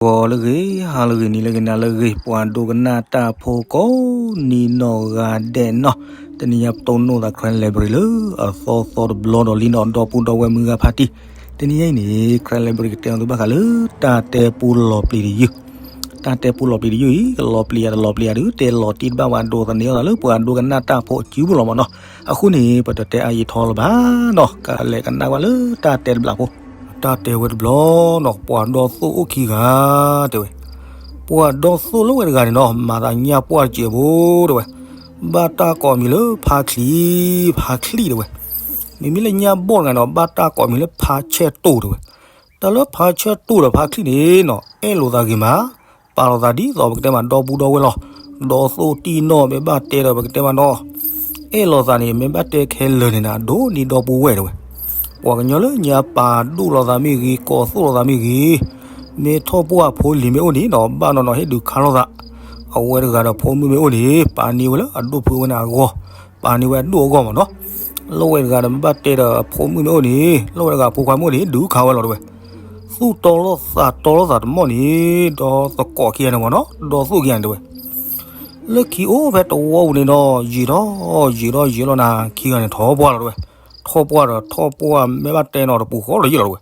ဂီၤလၢအဂ့ၤ, ဟါလၢအဂ့ၤ, နံၤလၢအဂ့ၤ, နၤလၢအဂ့ၤ, ပှၤဒိကနၣ်တၢ်ဖိကိးနံၤနီၢ်ဂၤဒဲးနီၢ်, တနံၤညါပတိၢ်နီၣ်သး Karen Library လၢအသီသီတဘျီဒီးလံနီၢ်, ဒီပုၢ်ဒီဝဲၢ်မုၢ်ဂၤဖါတံၢ်, တနံၤညါအံၤန့ၣ် Karen Library ကတဲအီၤသုဘၣ်ဃးလၢတၢ်တဲပူလီၤပျံၤတယုၢ်, တၢ်တဲပူလီၤပျံၤတယုၢ်အံၤ ကလီၤပျံၤယၤတလီၤပျံၤယၤဒုး တဲလီၤတံၢ်တဘၣ်ဝဲအဒိးသန့ၤအီၤသးလၢပှၤဒိကနၣ်တၢ်ဖိအစုပူၤလီၤမ့ၢ်နီၢ်, အဃိန့ၣ် ပတတဲအါယံာ်ထီလၢၤဘၣ်နီၢ်, ကလဲၤကနၣ်ကွၢ်လၢတၢ်တဲတဘျီဖိ တၢ်တဲဝဲတဘျီနီၢ်, ပှၤဒီသိၣ်အိၣ်ခံဂၤ, တဲဝဲ, ပှၤဒီသိၣ်လၢဝဲတဂၤန့ၣ်နီၢ် မၤသးညၣ်ပှၢ်တစဲးဖိ တဲဝဲ, ဘၣ်တၢ်ကိးမံၤလၢဖါချံ, ဖါချံ တဲဝဲ, မ့မ့ၢ်လၢညၣ်ဘီၣ်တဂၤန့ၣ် ဘၣ်တၢ်ကိးမံၤလၢဖါဆဲၣ်တိၢ် တဲဝဲ, တၢ်လၢဖါဆဲၣ်တိၢ်ဒီးဖါချံန့ၣ်နီၢ် အဲၣ်လိာ်သးဂ့ၤမး, ပာ်လိာ်သးဒ်သိးပကတဲမးဒီပုၢ်ဒီဝဲၢ်လီၤ, ဒီသိၣ်တံၢ်နီၢ်မ့ၢ်ဘၣ်တဲဒီးပကတဲမးနီၢ် အဲၣ်လိာ်သးန့ၣ် မ့ၢ်ဘၣ်တဲခဲလၢာ်န့ၣ်နၤ ဒိၣ်န့ၢ်ဒီပုၢ်ဝဲၢ်တဲဝဲ, ပှၤကညီလၢညါပာ်ဒိၣ်လိာ်သးမ့ၢ်ဂ့ၤ, ကိးသိၣ်လိာ်သးမ့ၢ်ဂ့ၤ, မ့ၢ်ထီၣ်ပှၢ်ဖိလံၤမ့ၢ်အိၣ်န့ၣ်နီၢ် ဘၣ်နီၢ်နီၢ်ဟ့ၣ်ဒုးခါလိာ်သး, အဝဲတဂၤဒီးဖိမုၣ်မ့ၢ်အိၣ်န့ၣ် ပာ်န့ၢ်ဝဲလၢအဒိၣ်ဖုဝဲန့ၣ်အဂီၢ်, ပာ်န့ၢ်ဝဲအဒိၣ်အဂီၢ်မ့ၢ်နီၢ်, လၢဝဲတဂၤဒီးမ့ၢ်ဘၣ်တဲဒီးဖိမုၣ်မ့ၢ်အိၣ်န့ၣ် လၢဝဲတဂၤဖိခွါမ့ၢ်အိၣ်န့ၣ် ဒုးခါဝဲလီၤတဲဝဲ သူၣ်တီလိာ်သးတီလိာ်သးတမီၢ်န့ၣ် ဒီးသကိးခံဂၤန့ၣ်မ့ၢ်နီၢ် ဒီသိၣ်ခံဂၤန့ၣ်တဲဝဲ, လၢခံအိၣ်ဖဲတဝီပူၤန့ၣ်ဒီး ယံာ်ထီၣ်ယံာ်ထီၣ်ယံာ်လီၤနၤ ခံဂၤန့ၣ်ထီၣ်ပှၢ်လီၤတဲဝဲ, ထီၣ်ပှၢ်ဒီးထီၣ်ပှၢ်မ့ၢ်ဘၣ်တဲနီၢ်တပူၤဃီလီၤယံာ်လီၤတဲဝဲ,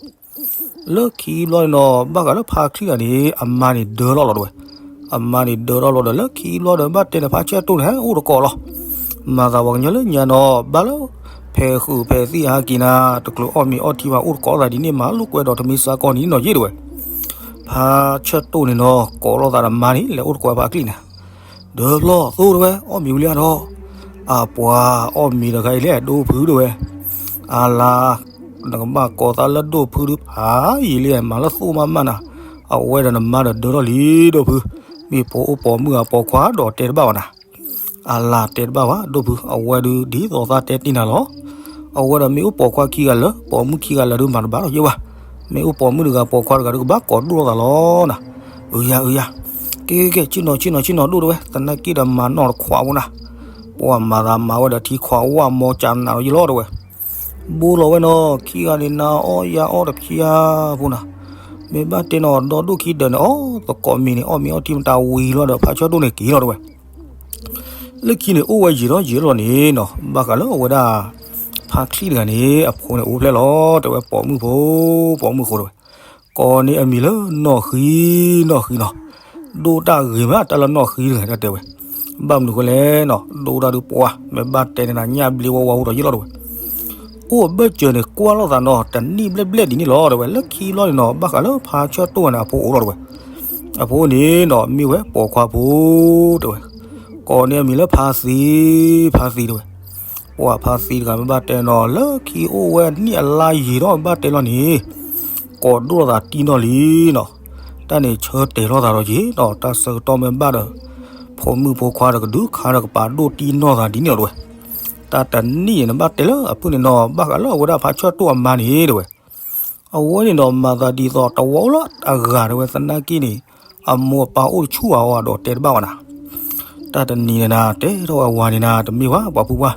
လၢခံဘျီန့ၣ်ဒီး ဘၣ်ဃးလၢဖါချံတဂၤန့ၣ် အမါန့ၣ်ဒၢထီၣ်လီၤတဲဝဲ, အမါန့ၣ်ဒၢထီၣ်လီၤဒီး လၢခံဘျီဒီးဘၣ်တဲန့ၣ် ဖါဆဲၣ်တိၢ်န့ၣ် ဟဲအိၣ်တကိးလီၤ, မၤသးပှၤကညီလၢညါနီၢ် ဘၣ်လၢ ဖဲဃုာ်ဖဲသံၣ်ဟါက့ၤနၤ တချုးအီၣ်မ့ၤအီထံဘၣ် အိၣ်တကိးသးဒ်န့ၣ်မး လိာ်ကွဲဒီးတမ့ၢ်စ့ၢ်ကီးန့ၣ်နီၢ်ယံာ်တဲဝဲ, ဖါဆဲၣ်တိၢ်န့ၣ်နီၢ် ကိးလိာ်သးဒီးမါန့ၣ် လဲၤအိၣ်တကိးဖါချံန့ၣ် ဒၢဖျီၣ်သိၣ်တဲဝဲ အီၣ်မ့ၤဝံၤလံဧါဒီး, အပှၤအီၣ်မ့ၤတခါအံၤလံ ဒိၣ်ဖုတဲဝဲ, အလါ, နကဘၣ်ကိးသးလၢဒိၣ်ဖုဒုးဖးယံာ်လံ မၤလၢသိၣ်မးမးနၤ, အဝဲဒီးနမါဒီးဒၢထီၣ်လံဒိၣ်ဖု, မ့ၢ်ပိာ်အိၣ်ပိာ်မုၣ်အပိာ်ခွါဒီးတဲတဘၣ်ဘၣ်နၤ အလါတဲတဘၣ်ဘၣ် ဒိၣ်ဖု အဝဲဒုးဒ်သိးသးတဲတ့ၢ်နၤလီၤ. အဝဲဒီးမ့ၢ်အိၣ်ပိာ်ခွါခံဂၤလၢ ပိာ်မုၣ်ခံဂၤလၢဒုးမၤတဘၣ်ထီၣ်ယဲဘၣ်. မ့ၢ်အိၣ်ပိာ်မုၣ်တဂၤပိာ်ခွါတဂၤဒုးကဘၣ်ကိးဒိၣ်လိာ်သးလီၤနၤ. အုယၤ အုယၤ, ကဲ ကဲ ကဲ ဆ့ၣ်နီၤ ဆ့ၣ်နီၤ ဆ့ၣ်နီၤဒိၣ်တဲဝဲ သနာ်က့ဒီးမၤနီၣ်တခွးဖိနၤ. ပှၤမၤသးမၤဝဲဒီးထံခွးဝၣ်မီၤကနးလီၤယံာ်လီၤတဲဝဲ. ဘိလီၤဝဲနီၤ ခံဂၤန့ၣ်နၤအီၣ်ယၤအီၣ်တဖျါဖိနၤ. မ့ၢ်ဘၣ်တဲနီၤဒီဒိၣ်ခံဒၢးန့ၣ် အီၣ်သကိးမ့ၤန့ၣ် အီၣ်မ့ၤအီထံမတၤဝံၤလီၤဒီး ဖါဆၢတိၢ်န့ၣ်က့ၤလီၤတဲဝဲ. လၢခံန့ၣ်အိၣ်ဝဲယံာ်ထီၣ်ယံာ်လီၤန့ၣ်နီၤ ဘၣ်ဃးလၢအဝဲဒၣ် ဖါချံတဂၤန့ၣ် အဖိန့ၣ်အိၣ်ဖျဲၣ်လီၤတဲဝဲ ပိာ်မုၣ်ဖိ ပိာ်မုၣ်ဃိတဲဝဲ. ကိးန့ၢ်အမံၤလၢနီၢ်ဃံ နီၢ်ဃံနီၤ. ဒိၣ်တၢ်ဂ့ၤမးတၢ်လၢနီၢ်ဃံတဂၤတၢ်တဲဝဲ. ဘၣ်မနုၤဃိလဲၣ်နီၤ ဒိၣ်တၢ်ဒုးပှၤ မ့ၢ်ဘၣ်တဲန့ၣ်နၤညၣ်ဘျ့ဝဲဝါဟူဒီးယံာ်လီၤတဲဝဲ. အိၣ်အဘၢၣ်စၢၤန့ၣ် ကွၢ်လိာ်သးနီၤ တနံၣ်ဘျဲၣ်ဘျဲၣ်ဒ်န့ၣ်လီၤတဲဝဲ. လၢခံဘျီန့ၣ်နီၤ ဘၣ်ဃးလၢဖါဆၢတိၢ်န့ၣ် အဖိအိၣ်လီၤတဲဝဲ. အဖိန့ၣ်နီၤ မ့ၢ်ဝဲပိာ်ခွါဖိတဲဝဲ. ကိးန့ၢ်အမံၤလၢဖါသံ ဖါသံတဲဝဲ. ပှၤဖါသံတဂၤမ့ၢ်ဘၣ်တဲနီၤ လၢခံအိၣ်ဝဲနံၣ်အလါယံာ်ဒီးဘၣ်တဲလီၤန့ၣ် ကိးဒိၣ်လိာ်သးတံၢ်နီၢ်လံနီၤ. တၢ်န့ၣ်ဆၢတဲာ်လိာ်သးဒီးယံာ်နီၤ တၢ်ဆၢကတီၢ်မ့ၢ်ဘၣ်ဒီး ဖိမုၣ်ဖိခွါဒီးကဒုးခါဒီးကပာ်ဒိၣ်တံၢ်နီၢ်သးဒ်န့ၣ်လီၤတဲဝဲ. တၢ်တနံၣ်န့ၣ် နဘၣ်တဲလၢအဖုၣ်န့ၣ်နီၤ ဘၣ်ဃးလၢအဝဲဒၣ်ဖါဆၢတိၢ်အမါန့ၣ်တဲဝဲ. အဝဲန့ၣ်ဒီးမၤသးဒ်သိးတဝီလၢအဂၤတဲဝဲ သနာ်က့န့ၣ် အမိၢ်အပၢ်အိၣ်တဆူၣ်အဝဲဒီးတဲတဘၣ်ဘၣ်နၤ. တၢ်တနံၤန့ၣ်နၤ တဲထီၣ်ဝဲဝၤန့ၣ်နၤ တမ့ၢ်ဘၣ် ပှၤဖုပှၢ်,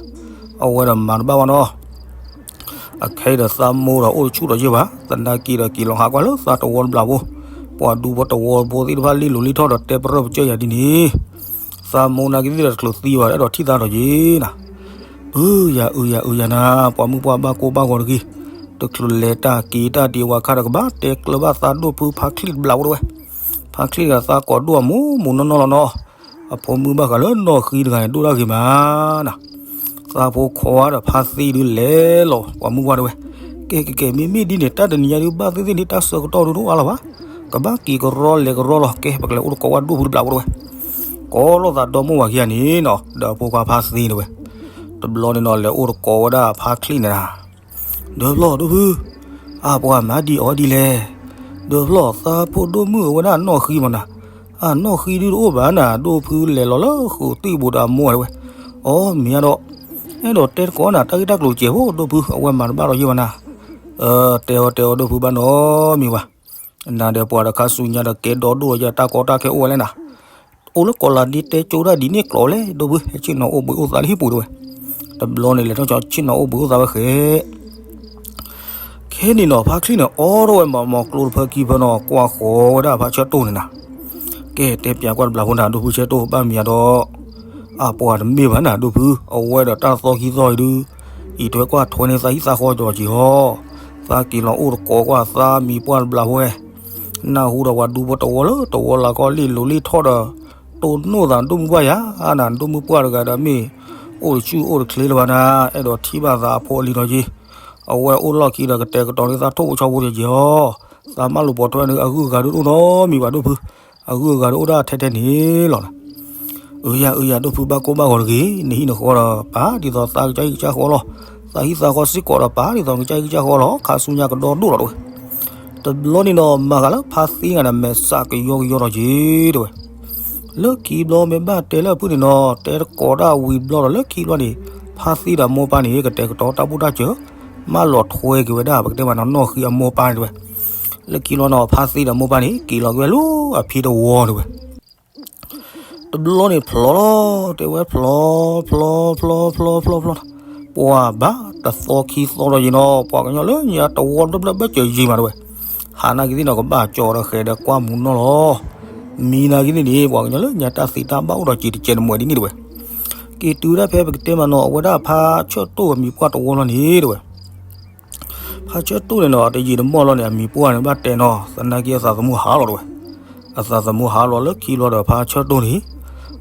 အဝဲဒီးမၤတဘၣ်ဘၣ်နီၤ. အခဲအံၤဒီးသးမိၢ်ဒီးအိၣ်တဆူၣ်ဒီးယဲၢ်ဘၣ်, သနာ်က့ဒီးက့ၤလီၤဟးကွၢ်လၢသးတဝီတဘျီဖိ, ပှၤဒူဖိတဝီဖိသ့ၣ်တဖၣ်လံၣ်လိၤလံၣ်ထီၣ်ဒီးတဲပရၢပကၢၢ်ယၤဒ်န့ၣ်, သးမိၢ်နာ်က့သ့ၣ်ဒီးတချုးသံဘၣ် အဲၣ်ဒိးထံၣ်သးဒီးယ့ၤနၤ. အုယၤ အုယၤ အုယၤနၤ, ပှၤမုၢ်ပှၢ်ဘၣ်ကိၢ်ဘၣ်ဂီၤတဂ့ၤ, တချုးလဲၤတၢ်က့ၤတၢ်ဒံးဝဲခါဒီးကဘၣ်တဲကျၢၤဘၣ်သးဒိၣ်ဖုဖါချံတဘျီဖိတဲဝဲ. ဖါချံတဂၤသးကိးဒိၣ်အမူးမူးနီၢ်နီၢ်လီၤနီၤ. အဖိမုၣ်ဘၣ်ဃးလၢနီၢ်ဃံတဂၤန့ၣ် ဒိၣ်တၢ်ဂ့ၤမးနၤ. သးဖိခွါဒီးဖါသံဒုးလဲၤလီၤ ပှၤမုၢ်ပှၢ်တဲဝဲ. ကဲကဲကဲ မ့မ့ၢ်ဒ်န့ၣ် တၢ်တနံၤညါဒုးဘၣ်သ့ၣ်သ့ၣ်ဒ်တၢ်ဆၢကတီၢ်ဒုးတအိၣ်အါလၢၤဘၣ်. ကဘၣ်က့ၤကရီလဲၤကရီလီၤ. ကဲ ပကလဲၤအိၣ်တကိးဝဲဒိၣ်ဖုတဘျီဖိတဲဝဲ. ကိးလိာ်သးဒီမိၢ်ဝၤခံဂၤန့ၣ်နီၤ ဒီးအဖိခွါဖါသံတဲဝဲ. တဘျီန့ၣ်နီၤ လဲၤအိၣ်တကိးဝဲဒၣ်ဖါချံန့ၣ်နၤ. ဒၢဖျီၣ်ဒိၣ်ဖု, အပှၤမၤဒ်အီၤဒ်လဲၣ်. ဒၢဖျီၣ် သးဖိဒိၣ်မုၣ်အဝဲဒၣ်နီၢ်ဃံမးနၤ. အနီၢ်ဃံဒုးတအိၣ်ဘၣ်နၤ ဒိၣ်ဖုလဲၤလီၤလၢဃုာ်သံၣ်ဘိဒီးအမိၢ်တဲဝဲ. အီ မ့ၢ်ညါဒီး အဲၣ်ဒိးတဲတကိးနၤ တၢ်ဂ့ၢ်တၢ်ကျိၤတစဲးဖိ ဒိၣ်ဖု အဝဲမၤတဘၣ်ဒီးယဲၢ်ဘၣ်နၤ. တဲအီၤတဲအီၤဒိၣ်ဖုဘၣ်နီတမံၤဘၣ်. နၤဒီးပှၤတခါဆူညါဒီးကဲဒီဒိၣ်ဒီးယၤတၢ်ကီတၢ်ခဲအိၣ်ဝဲလဲၣ်နၤ. အိၣ်လၢကီးလၤဒ့တဲကၠိတၢ်ဒ်န့ၣ်ကျိၤလဲၣ် ဒိၣ်ဖု ဟဲဆ့ၣ်နီၤအိၣ်ဘှံးအိၣ်သါလၢဟံၣ်ပူၤတဲဝဲ. တဘျီန့ၣ်လဲၤထီၣ်ကၠီဆ့ၣ်နီၤအိၣ်ဘှံးအိၣ်သါဝဲဃဲ ခဲ ဟဲန့ၣ်နီၤ ဖါချံန့ၣ် အိးထီၣ်ဝဲမၤမီၤကျိတဖၢခံဖၢနီၤ ကွၢ်ဃီၤဝဲဒၣ်ဖါဆၢတိၢ်န့ၣ်နၤ. ကဲ တဲပၠးကွၢ်တဘျီဖိနၤ ဒိၣ်ဖုဆၢတိၢ် ဘၣ်မံၤဒီး အပှၤတမ့ၢ်ဘၣ်နၤ ဒိၣ်ဖု အဝဲဒီးတၢ်သီခံသီအံၤဒုး အံးထွဲကွၢ်ထွဲန့ၢ်သးဟံၣ်သးဃီကီၤက့ၤဟီ သးက့ၤလီၤအိၣ်တကိးကွၢ်သးမံၤပှၢ်တဘျီဖိဝဲ နၢ်ဟူဒီးပှၤဒူဖိတဝီလၢတဝီလၢ်ကီလံၣ်လိၤလံၣ်ထီၣ်ဒီး တိၢ်နီၣ်သးဒိၣ်မုၣ်ပှၢ်ယၤနၤ ဒိၣ်မုၣ်ပှၢ်တဂၤဒီးမ့ၢ် အိၣ်တဆူၣ်အိၣ်တချ့လၢၤဘၣ်နၤ အဲၣ်ဒိးထံၣ်ဘၣ်သးအဖိအလံၤနီၤက့ၤ အဝဲအိၣ်လီၢ်ခံဒီးကတဲာ်ကတီၤလၢသးထိၣ်ဖိဆီဖိက့ၤဟီ သးမၢလိာ်ပိာ်ထွဲန့ၣ် အဂုၤအဂၤဒုးအိၣ်နီတမံၤဘၣ်ဒိၣ်ဖု အဂုၤအဂၤဒုးအိၣ်ဒၣ်ထဲထဲန့ၣ်လီၤနၤ. အၢယၤ အၢယၤ ဒိၣ်ဖုဘၣ်ကိၢ်ဘၣ်ဂီၤတဂ့ၤ နဟံၣ်နဃီဒီး ပာ်ဒ်သိးသးကစၢ်ဟံၣ်ကစၢ်ဃီလီၤ. သးဟံၣ်သးဃီစ့ၢ်ကီးဒီး ပာ်ဒ်သိးကစၢ်ဟံၣ်ကစၢ်ဃီလီၤ. ခါဆူညါကဒီဒိၣ်လီၤတဝဲ တဘျီန့ၣ်ဒီး မၤဃးလၢဖါသ့ဂၤန့ၣ် မဲာ်ဆှးကယီကယီထီၣ်က့ၤတဝဲ လၢခံဘျီမ့ၢ်ဘၣ်တဲလၢအဖုၣ်န့ၣ်နီၤ တဲတကိးတၢ်ဝံၤဘျီဒီး လၢခံဘျီန့ၣ် ဖါသ့ဒီးမိၢ်ပၢ်န့ၣ် ကတဲာ်ကတီၤတၢ်ဘူၣ်တၢ်စၢၤ မၢလီၤထွဲက့ၤဝဲဒၣ် ပကတဲမးနီၤ နီၢ်ဃံအမိၢ်ပၢ်န့ၣ်တဝဲ လၢခံဘျီနီၤ ဖါသ့ဒီးမိၢ်ပၢ်န့ၣ် က့ၤလီၤက့ၤဝဲလၢအဖံတဝီတဝဲ တဘျီန့ၣ်ဖျီလီၤ တဲဝဲဖျီ ဖျီ ဖျီ ဖျီ ဖျီ ဖျီ ပှၤဘၣ်တသီခံသီဒီးယံၤနီၤ ပှၤကညီလၢညါတဝီတဖျၢၣ်ဘၢၣ်စၢၤယံၤမးတဝဲ ဟးနာ်က့သ့ၣ်နီၤ ကဘၣ်ကၠီဒီးဃဲၤဒီးကွၢ်မူနီၢ်လီၤ. မံနာ်က့သ့ၣ်န့ၣ် ပှၤကညီလၢညါတၢ်သ့တၢ်ဘၣ်အိၣ်ဒီးစံးတကဲးတမှဲးဒ်န့ၣ်တဝဲ က့ၤတုၤဝဲဒၣ်ဖဲပကတဲမးနီၤ အဝဲဒၣ်ဖါဆၢတိၢ်အမံၤပှၢ်တဝီလီၤန့ၣ်တဝဲ ဖါဆၢတိၢ်န့ၣ်နီၤ တယံာ်တမီၢ်လီၤန့ၣ် အမံၤပှၢ်န့ၣ် ဘၣ်တဲနီၤ သနာ်က့အသးသမူဟးလီၤတဝဲ အသးသမူဟးလီၤလၢခံလီၤဒီး ဖါဆၢတိၢ်န့ၣ်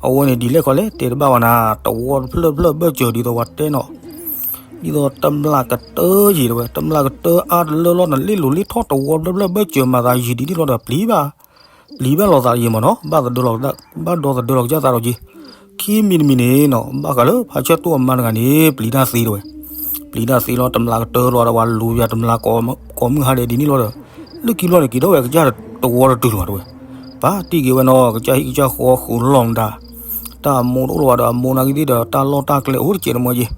အဝဲန့ၣ်ဒ်လဲၣ်ခီလဲၣ် တဲတဘၣ်ဝဲနၤ တဝီတဖျၢၣ်ဖျၢၣ်ဘၢၣ်စၢၤဒ်သိးပှၤတဲနီၤ ဒ်သိးတမျးကတၢၢ်ယံၤတဝဲ တမျးကတၢၢ်အါတလၢလီၤန့ၣ် လ့ၣ်လိၤလ့ၣ်ထီၣ်တဝီတဖျၢၣ်ဖျၢၣ်ဘၢၣ်စၢၤမၤသးယံၤဒ်န့ၣ်လီၤဒီး ပျံၤဘၣ် ပျံၤဘၣ်လိာ်သးယံၤမးနီၤ ဘၣ်သဒၢလီၤ ဘၣ်ဒီသဒၢလီၤကစၢ်သးဒီးက့ၤ ခံမံၤတမံၤန့ၣ်နီၤ ဘၣ်ဃးလၢဖါဆၢတိၢ်အမါတဂၤန့ၣ် ပျံၤတၢ်သ့တဝဲ ပျံၤတၢ်သ့လီၤ တမျးကတၢၢ်လီၤဒီး ပှၤလူၤယၤတမျးကိးမုၢ်ဟါဒဲးဒ်န့ၣ်လီၤဒီး လၢခံလီၤန့ၣ် က့ၤထီၣ်ဝဲကစၢ်တဝီတတုၤလီၤတဝဲ ပာ်တ့ၢ်က့ၤဝဲနီၤ ကစၢ်ဟံၣ်ကစၢ်ဃီဃုာ်လီၢ်မတၤ တၢ်အမိၢ်တအိၣ်လၢၤဘၣ်ဒီး အမိၢ်နာ်က့သ့ၣ်ဒီး တၢ်လီၢ်တၢ်ကျဲအိၣ်တကဲးတမှဲးက့ၤ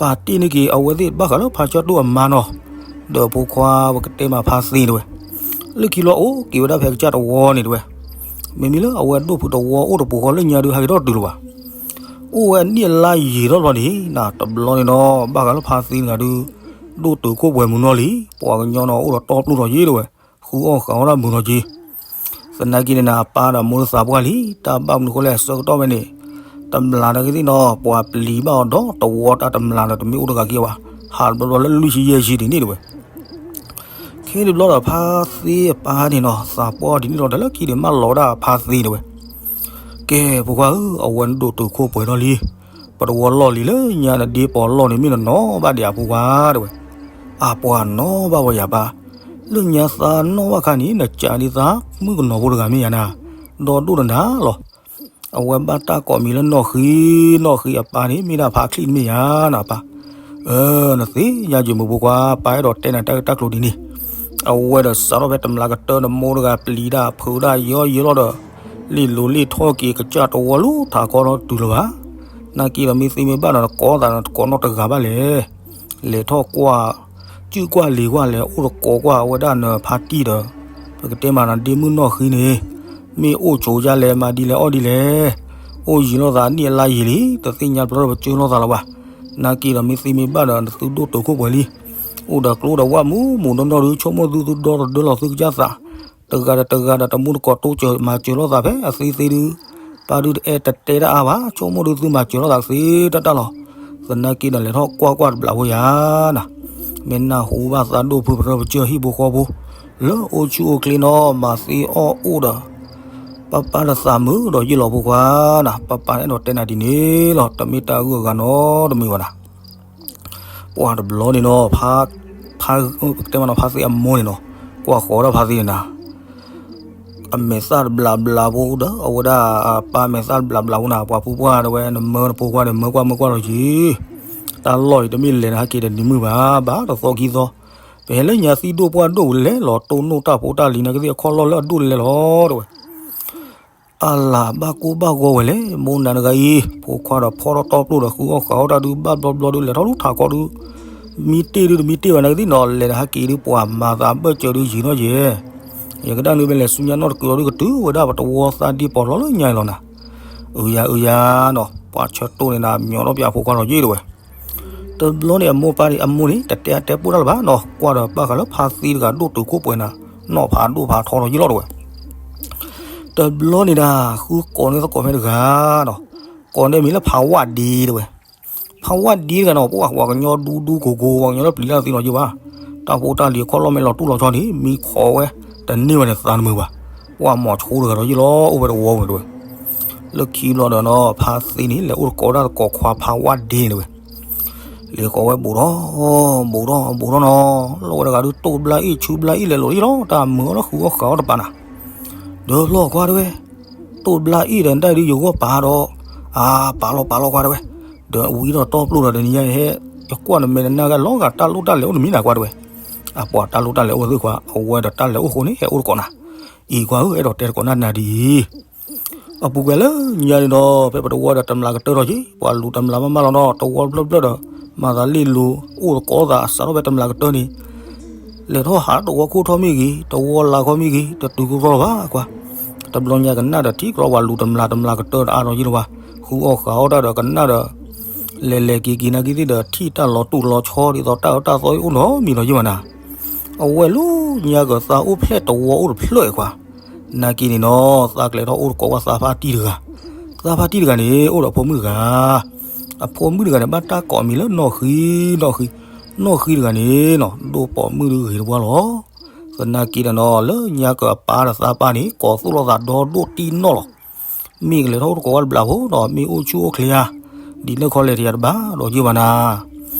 ပာ်တ့ၢ်န့ၢ်က့ၤ အဝဲသ့ၣ်ဘၣ်ဃးလၢဖါဆၢတိၢ်အမါနီၤ ဒီးဖိခွါပကတဲမးဖါသ့တဝဲ လၢခံလီၤအိၣ်က့ၤဝဲဒၣ်ဖဲကစၢ်တဝီန့ၣ်တဝဲ မ့မ့ၢ်လၢအဝဲဒိၣ်ဖုတဝီအိၣ်တပူၤဃီလၢညါဒုးဟဲက့ၤထီၣ်တုၤလၢၤဘၣ် အိၣ်ဝဲအနံၣ်အလါယံာ်ထီၣ်လီၤန့ၣ် နတဘျီန့ၣ်ဒီး ဘၣ်ဃးလၢဖါသ့တဂၤဒုး ဒိၣ်တုာ်ခိၣ်ပှဲၤမုာ်နီၢ်လံ ပှၤကညီနီၤ အိၣ်ဒီးတီပျိၢ်ထီၣ်ယ့ၣ်တဝဲ ဃုအီၣ်ဃုအီတၢ်မုာ်ထီၣ်က့ၤ သနာ်က့န့ၣ်နၤ အပၢ်ဒီးမိၢ်သးပှၢ်လံ တၢ်ဘၣ်မနုၤဃိလဲၣ် အဆၢကတီၢ်ဖဲန့ၣ် တမျးနာ်က့သ့ၣ်နီၤ ပှၤပျံၤဘၣ်အီၤဒီးတဝီတၢ်တမျးဒီး တမ့ၢ်အိၣ်တဂၤက့ၤဘၣ် ဟးတဘျီဘျီလၢလွံၢ်ဆံယဲၢ်ဆံဒ်န့ၣ်တဝဲ ခဲတဘျီဒီးဖါသ့အပၢ်န့ၣ်နီၤ သးပှၢ်ဒ်န့ၣ်လီၤဒီး လၢခံန့ၣ်မၢလီၤဝဲဒၣ်ဖါသ့တဝဲ ကဲ ဖိခွါဧၢ အဝဲနဒိၣ်တုာ်ခိၣ်ပှဲၤထီၣ်လံ ပတဝီလီၢ်လံၤလၢညါနဒ့ပီၤလီၢ်န့ၣ် မ့ၢ်နနီၤဘၣ်ဒံးဧါဖိခွါတဝဲ အပှၤနီၣ်ဘၣ်ဝဲယၤပၢ် လၢညါသးနီၣ်ဘၣ်ခါန့ၣ် နကးဒ်သးမုၣ်ကနီၤဖိတဂၤမ့ၢ်ယၤနၤ ဒီဒိၣ်နၤလီၤ အဝဲဘၣ်တၢ်ကိးမံၤလၢနီၢ်ဃံ နီၢ်ဃံအပၢ်န့ၣ် မ့ၢ်ဒၣ်ဖါချံၣ်တမ့ၢ်ယၤနၤပၢ် အၢ နသ့ၣ်ညါယမုၢ်ဖိခွါ ပၢ်အဲၣ်ဒိးတဲနၤတၢ်ဂ့ၢ်တၢ်ကျိၤဒ်န့ၣ် အဝဲဒီးစးထီၣ်ဖဲတမျးကတၢၢ်နမိၢ်တဂၤပျံၤတၢ် ဖုးတၢ်ယီယီလီၤဒီး လ့ၣ်လိၤလ့ၣ်ထီၣ်က့ၤကစၢ်တဝီလၢထးခီနီတတုၤလၢၤဘၣ် နာ်က့ဒီးမ့ၢ်သ့မ့ၢ်ဘၣ်ဒီး နကိးသးနတကိးနီတဂၤဘၣ်လဲၣ် လဲၤထီၣ်ကွၢ် စုၣ်ကွၢ်လံၤကွၢ်လဲၣ် အိၣ်တကိးကွၢ်ဝဲဒၣ်နဖါတံၢ်ဒီး ပကတဲမးနဒ့မုၣ်နီၢ်ဃံန့ၣ် မ့ၢ်အိၣ်ဆိးဒ်လဲၣ်မၤဒ်လဲၣ်အီၣ်ဒ်လဲၣ် အိၣ်ယံၤလိာ်သးနံၣ်အလါယံၤလံ တသ့ၣ်ညါပျီပစၢၤလိာ်သးလၢၤဘၣ် နာ်က့ဒီးမ့ၢ်သ့မ့ၢ်ဘၣ်ဒီး နသုဒိၣ်တုာ်ခိၣ်ပှဲၤလံ အိၣ်ဒီးကျိဒီးဝၣ်မူးမူးနီၢ်နီၢ်ဒုး ဆိကမိၣ်သုသုဒီသဒၢလီၤသုကစၢ်သး တဂၤဒီးတဂၤဒီးတမူတကိးတိစၢၤမၤစၢၤလိာ်သးဖဲအသ့သ့ဒုး ပၢ်ဒုးတအဲၣ်တတဲတၢ်အါဘၣ် ဆိကမိၣ်ဒုးသုမၤစၢၤလိာ်သးသ့တၢ်တၢ်လီၤ သနာ်က့ဒီးလဲၤထီၣ်ကွၢ်ကွၢ်တဘျီဖိယၤနၤ မ့ၢ်နၢ်ဟူဘၣ်သးဒိၣ်ဖုးပတြၢၤပစၢၤဟံၣ်ဖိဃီဖိ လၢအိၣ်ဆူၣ်အိၣ်ချ့နီၤ မၤသ့အီၣ်အိၣ်ဒီး ပၢ်ပၢ်တသးမုာ်ဒီးယ့ၢ်လီၤဖိခွါနၤ ပၢ်ပၢ်အဲၣ်ဒိးတဲနၤဒ်န့ၣ်လီၤ တမ့ၢ်တၢ်ဂုၤအဂၤနီတမံၤဘၣ်နၤ ပှၤတဘျီန့ၣ်နီၤ ဖါ ဖါ ပကတဲမးနီၤ ဖါသ့အမိၢ်န့ၣ်နီၤ ကွၢ်ဃီၤဒၣ်ဖါသ့န့ၣ်နၤ အမဲာ်သၣ်တဘျးဘျးဖိဒီး အဝဲဒၣ်အပၢ်မဲာ်သၣ်တဘျးဘျးဖိနၤ ပှၤဖုပှၢ်ဒီးဝဲ နမၢနဖိခွါဒီး မၢကွၢ်မၢကွၢ်လီၤက့ၤ တၢ်လီၢ်အံၤတမ့ၢ်လဲၤနဟဲက့ၤဒီးနံၤမုၢ်ဘၣ် ဘၣ်တသီခံသီ ပဟဲလၢညါသံဒိၣ်ပှၢ်ဒိၣ်လဲၤလီၤ တိၢ်နီၣ်တၢ်ဖိတၢ်လံၤနာ်က့သ့ၣ်အခီၣ်လီၢ်လၢအဒိၣ်လဲၤလီၤ တဲဝဲ အလၤဘၣ်ကိၢ်ဘၣ်ဂီၤဝဲလဲၣ် မိၢ်နၤတဂၤအံၤ ဖိခွါဒီးဖီၣ်ထီၣ်တီပျိၢ်ဒီး ဃုအီၣ်ဃုအီတၢ်ဒုး ဘၣ်ဘျီဘျီဒုး လဲၤထီၣ်လူထးခီဒုး မံတ့ၢ်ဒုး တမံတ့ၢ်ဘၣ်နာ်က့သ့ၣ်နီၤ လဲၤတဟဲက့ၤဒုး ပှၤမၤသးဘၢၣ်စၢၤဒုး ယံာ်နီၣ်ယဲၢ် ယကဒၣ်နုၤမ့ၢ်လဲၤဆူညါနီၣ်တကုၤအီၤဒုး ကတုၤဝဲဒၣ်ပတဝီသးဒ့ပီၤလီၤလၢညါအံၤလီၤနၤ အုယၤအုယၤနီၤ ပှၤဆၢတိၢ်န့ၣ်နၤ မညီထီၣ်ပၠးဖိခွါလီၤယ့ၢ်တဲဝဲ တဘျီန့ၣ်အမိၢ်ပၢ်န့ၣ် အမိၢ်န့ၣ် တတဲအတဲပိၢ်တၢ်လၢၤဘၣ်နီၤ, ကွၢ်ဒီးဘၣ်ဃးလၢဖါသ့တဂၤဒိၣ်တုာ်ခိၣ်ပှဲၤနၤ, နီၢ်ဖးဒိၣ်ဖးထီလီၤယ့ၢ်လီၤတဲဝဲ. တဘျီန့ၣ်ဒၣ် ဃုကိးန့ၢ်သကိးဖဲတဂၤနီၤ, ကိးန့ၢ်မံၤလၢဖးဝၣ်ဒ့တဲဝဲ. ဖးဝၣ်ဒ့တဂၤနီၤ ပှၤ ပှၤကညီဒူဒူကိၤကိၤ ပှၤကညီလၢပျံၤတၢ်သ့လီၤယ့ၢ်ဘၣ်, တၢ်ဖိတၢ်လံၤခီၣ်လီၢ်မဲာ်လီၤတူၢ်လီၤဆီန့ၣ် မံခီဝဲတန့ၢ်ဝဲန့ၣ်သးတမုာ်ဘၣ်, ပှၤမိၤဆိတဂၤဒီးယ့ၢ်လီၤ အိၣ်ဝဲတဝီဝဲတဲဝဲ. လၢခံဘျီဒီးနီၤ ဖါသ့န့ၣ် လဲၤအိၣ်တကိးတၢ်သကိးခွါဖးဝၣ်ဒ့န့ၣ်တဲဝဲ. လဲၤကိးဝဲဘူးထီၣ် ဘူးထီၣ် ဘူးထီၣ်နီၤ, လီၤဝဲတဂၤဒုးတိၢ်ဘျါအ့ၣ်ဆူဘျါအ့ၣ်လဲၤလိာ်ယ့ၢ်လီၤ, တၢ်မုာ်အီၤလၢဃုအီၣ်ဃးအီၣ်တပၤနၤ, ဒီဖျီၣ်ခွါတဲဝဲ, တိၢ်ဘျါအ့ၣ်ဒီးဒၣ်ဒုးယဂီၢ်ပာ်ဒီး, အါ ပာ်လီၤပာ်လီၤခွါတဲဝဲ, ဒီးဝံၤဒီးတီပျိၢ်ဒီးတနံၤညါဟဲ, ယကွၢ်နမဲာ်နနၢ်ဂ့ၢ်လီၤဂာ်တၢ်လိၣ်တၢ်လဲၤအိၣ်တမံၤနၤခွါတဲဝဲ. အပှၤတၢ်လိၣ်တၢ်လဲၤအိၣ်သ့ၣ်ခွါ အဝဲဒီးတၢ်လဲၤအိၣ်ဃိန့ၣ် ဟဲအိၣ်တကိးနၤ, အံၤခွါဧၢ အဲၣ်ဒိးတဲတကိးနၤနၤဒ်အံၤ အပူၤကွံာ်လၢညါန့ၣ်ဒီး ဖဲပတဝီဒီးတမျးကတၢၢ်ထီၣ်က့ၤ ပှၤလူၤတမျးမးမးလီၤနီၤ, တဝီတဖျၢၣ်ဖျၢၣ်ဒီး မၤသးလ့ၣ်လူၤ အိၣ်တကိးသး စးထီၣ်ဖဲတမျးကတၢၢ်န့ၣ် လဲၤထီၣ်ဟးတဝီခိၣ်ထီၣ်မ့ၢ်ဂ့ၤ တဝီလၢ်ခီမ့ၢ်ဂ့ၤ တတုၤကရီလီၤဘၣ်ကွၢ်. တဘျီညါကနၣ်ဒီးထံၣ်ကရီပှၤလူၤတမျးတမျးကတၢၢ်ဒီးအါထီၣ်ယ့ၢ်လီၤဘၣ်, ဃုအီၣ်ဃးအီၣ်တၢ်ဒီးကနၣ်ဒီး လဲၤလဲၤက့ၤက့ၤနာ်က့ၤသ့ၣ်ဒီး ထံၣ်တၢ်လီၤတူၢ်လီၤဆီဒ်သိးတၢ်အၢတၢ်သီအိၣ်နီတမံၤလီၤယ့ၢ်ဘၣ်နၤ. အဝဲလူၤညါကသးအိၣ်ဖျဲၣ်တဝီအိၣ်တဖျၢၣ်အံၤကွၢ်. နာ်က့ၤန့ၣ်နီၤ သးကလဲၤထီၣ်အိၣ်တကိးဝဲသးဖါတံၢ်တဂၤ, သးဖါတံၢ်တဂၤန့ၣ် အိၣ်ဒီးအဖိမုၣ်တဂၤ, အဖိမုၣ်တဂၤန့ၣ် ဘၣ်တၢ်ကိးအမံၤလၢနီၢ်ဃံ, နီၢ်ဃံ, နီၢ်ဃံတဂၤန့ၣ်နီၤ ဒိၣ်ပိာ်မုၣ်ဒုဂ့ၤတဝါလီၤ. သနာ်က့ဒီးနီၤ လၢညါကအပၢ်ဒီးသးပၢ်န့ၣ် ကိးသူၣ်လိာ်သးဒီဒိၣ်တံၢ်နီၢ်လီၤ. မ့ၢ်ကလဲၤထီၣ်အိၣ်တကိးဝဲတဘျီဖိဒီး မ့ၢ်အိၣ်ဆူၣ်အိၣ်ချ့ဧါ, ဒ်လဲၣ်ခီလဲၤတယၤတဘၣ်ဒီးယ့ၢ်ဘၣ်နၤ,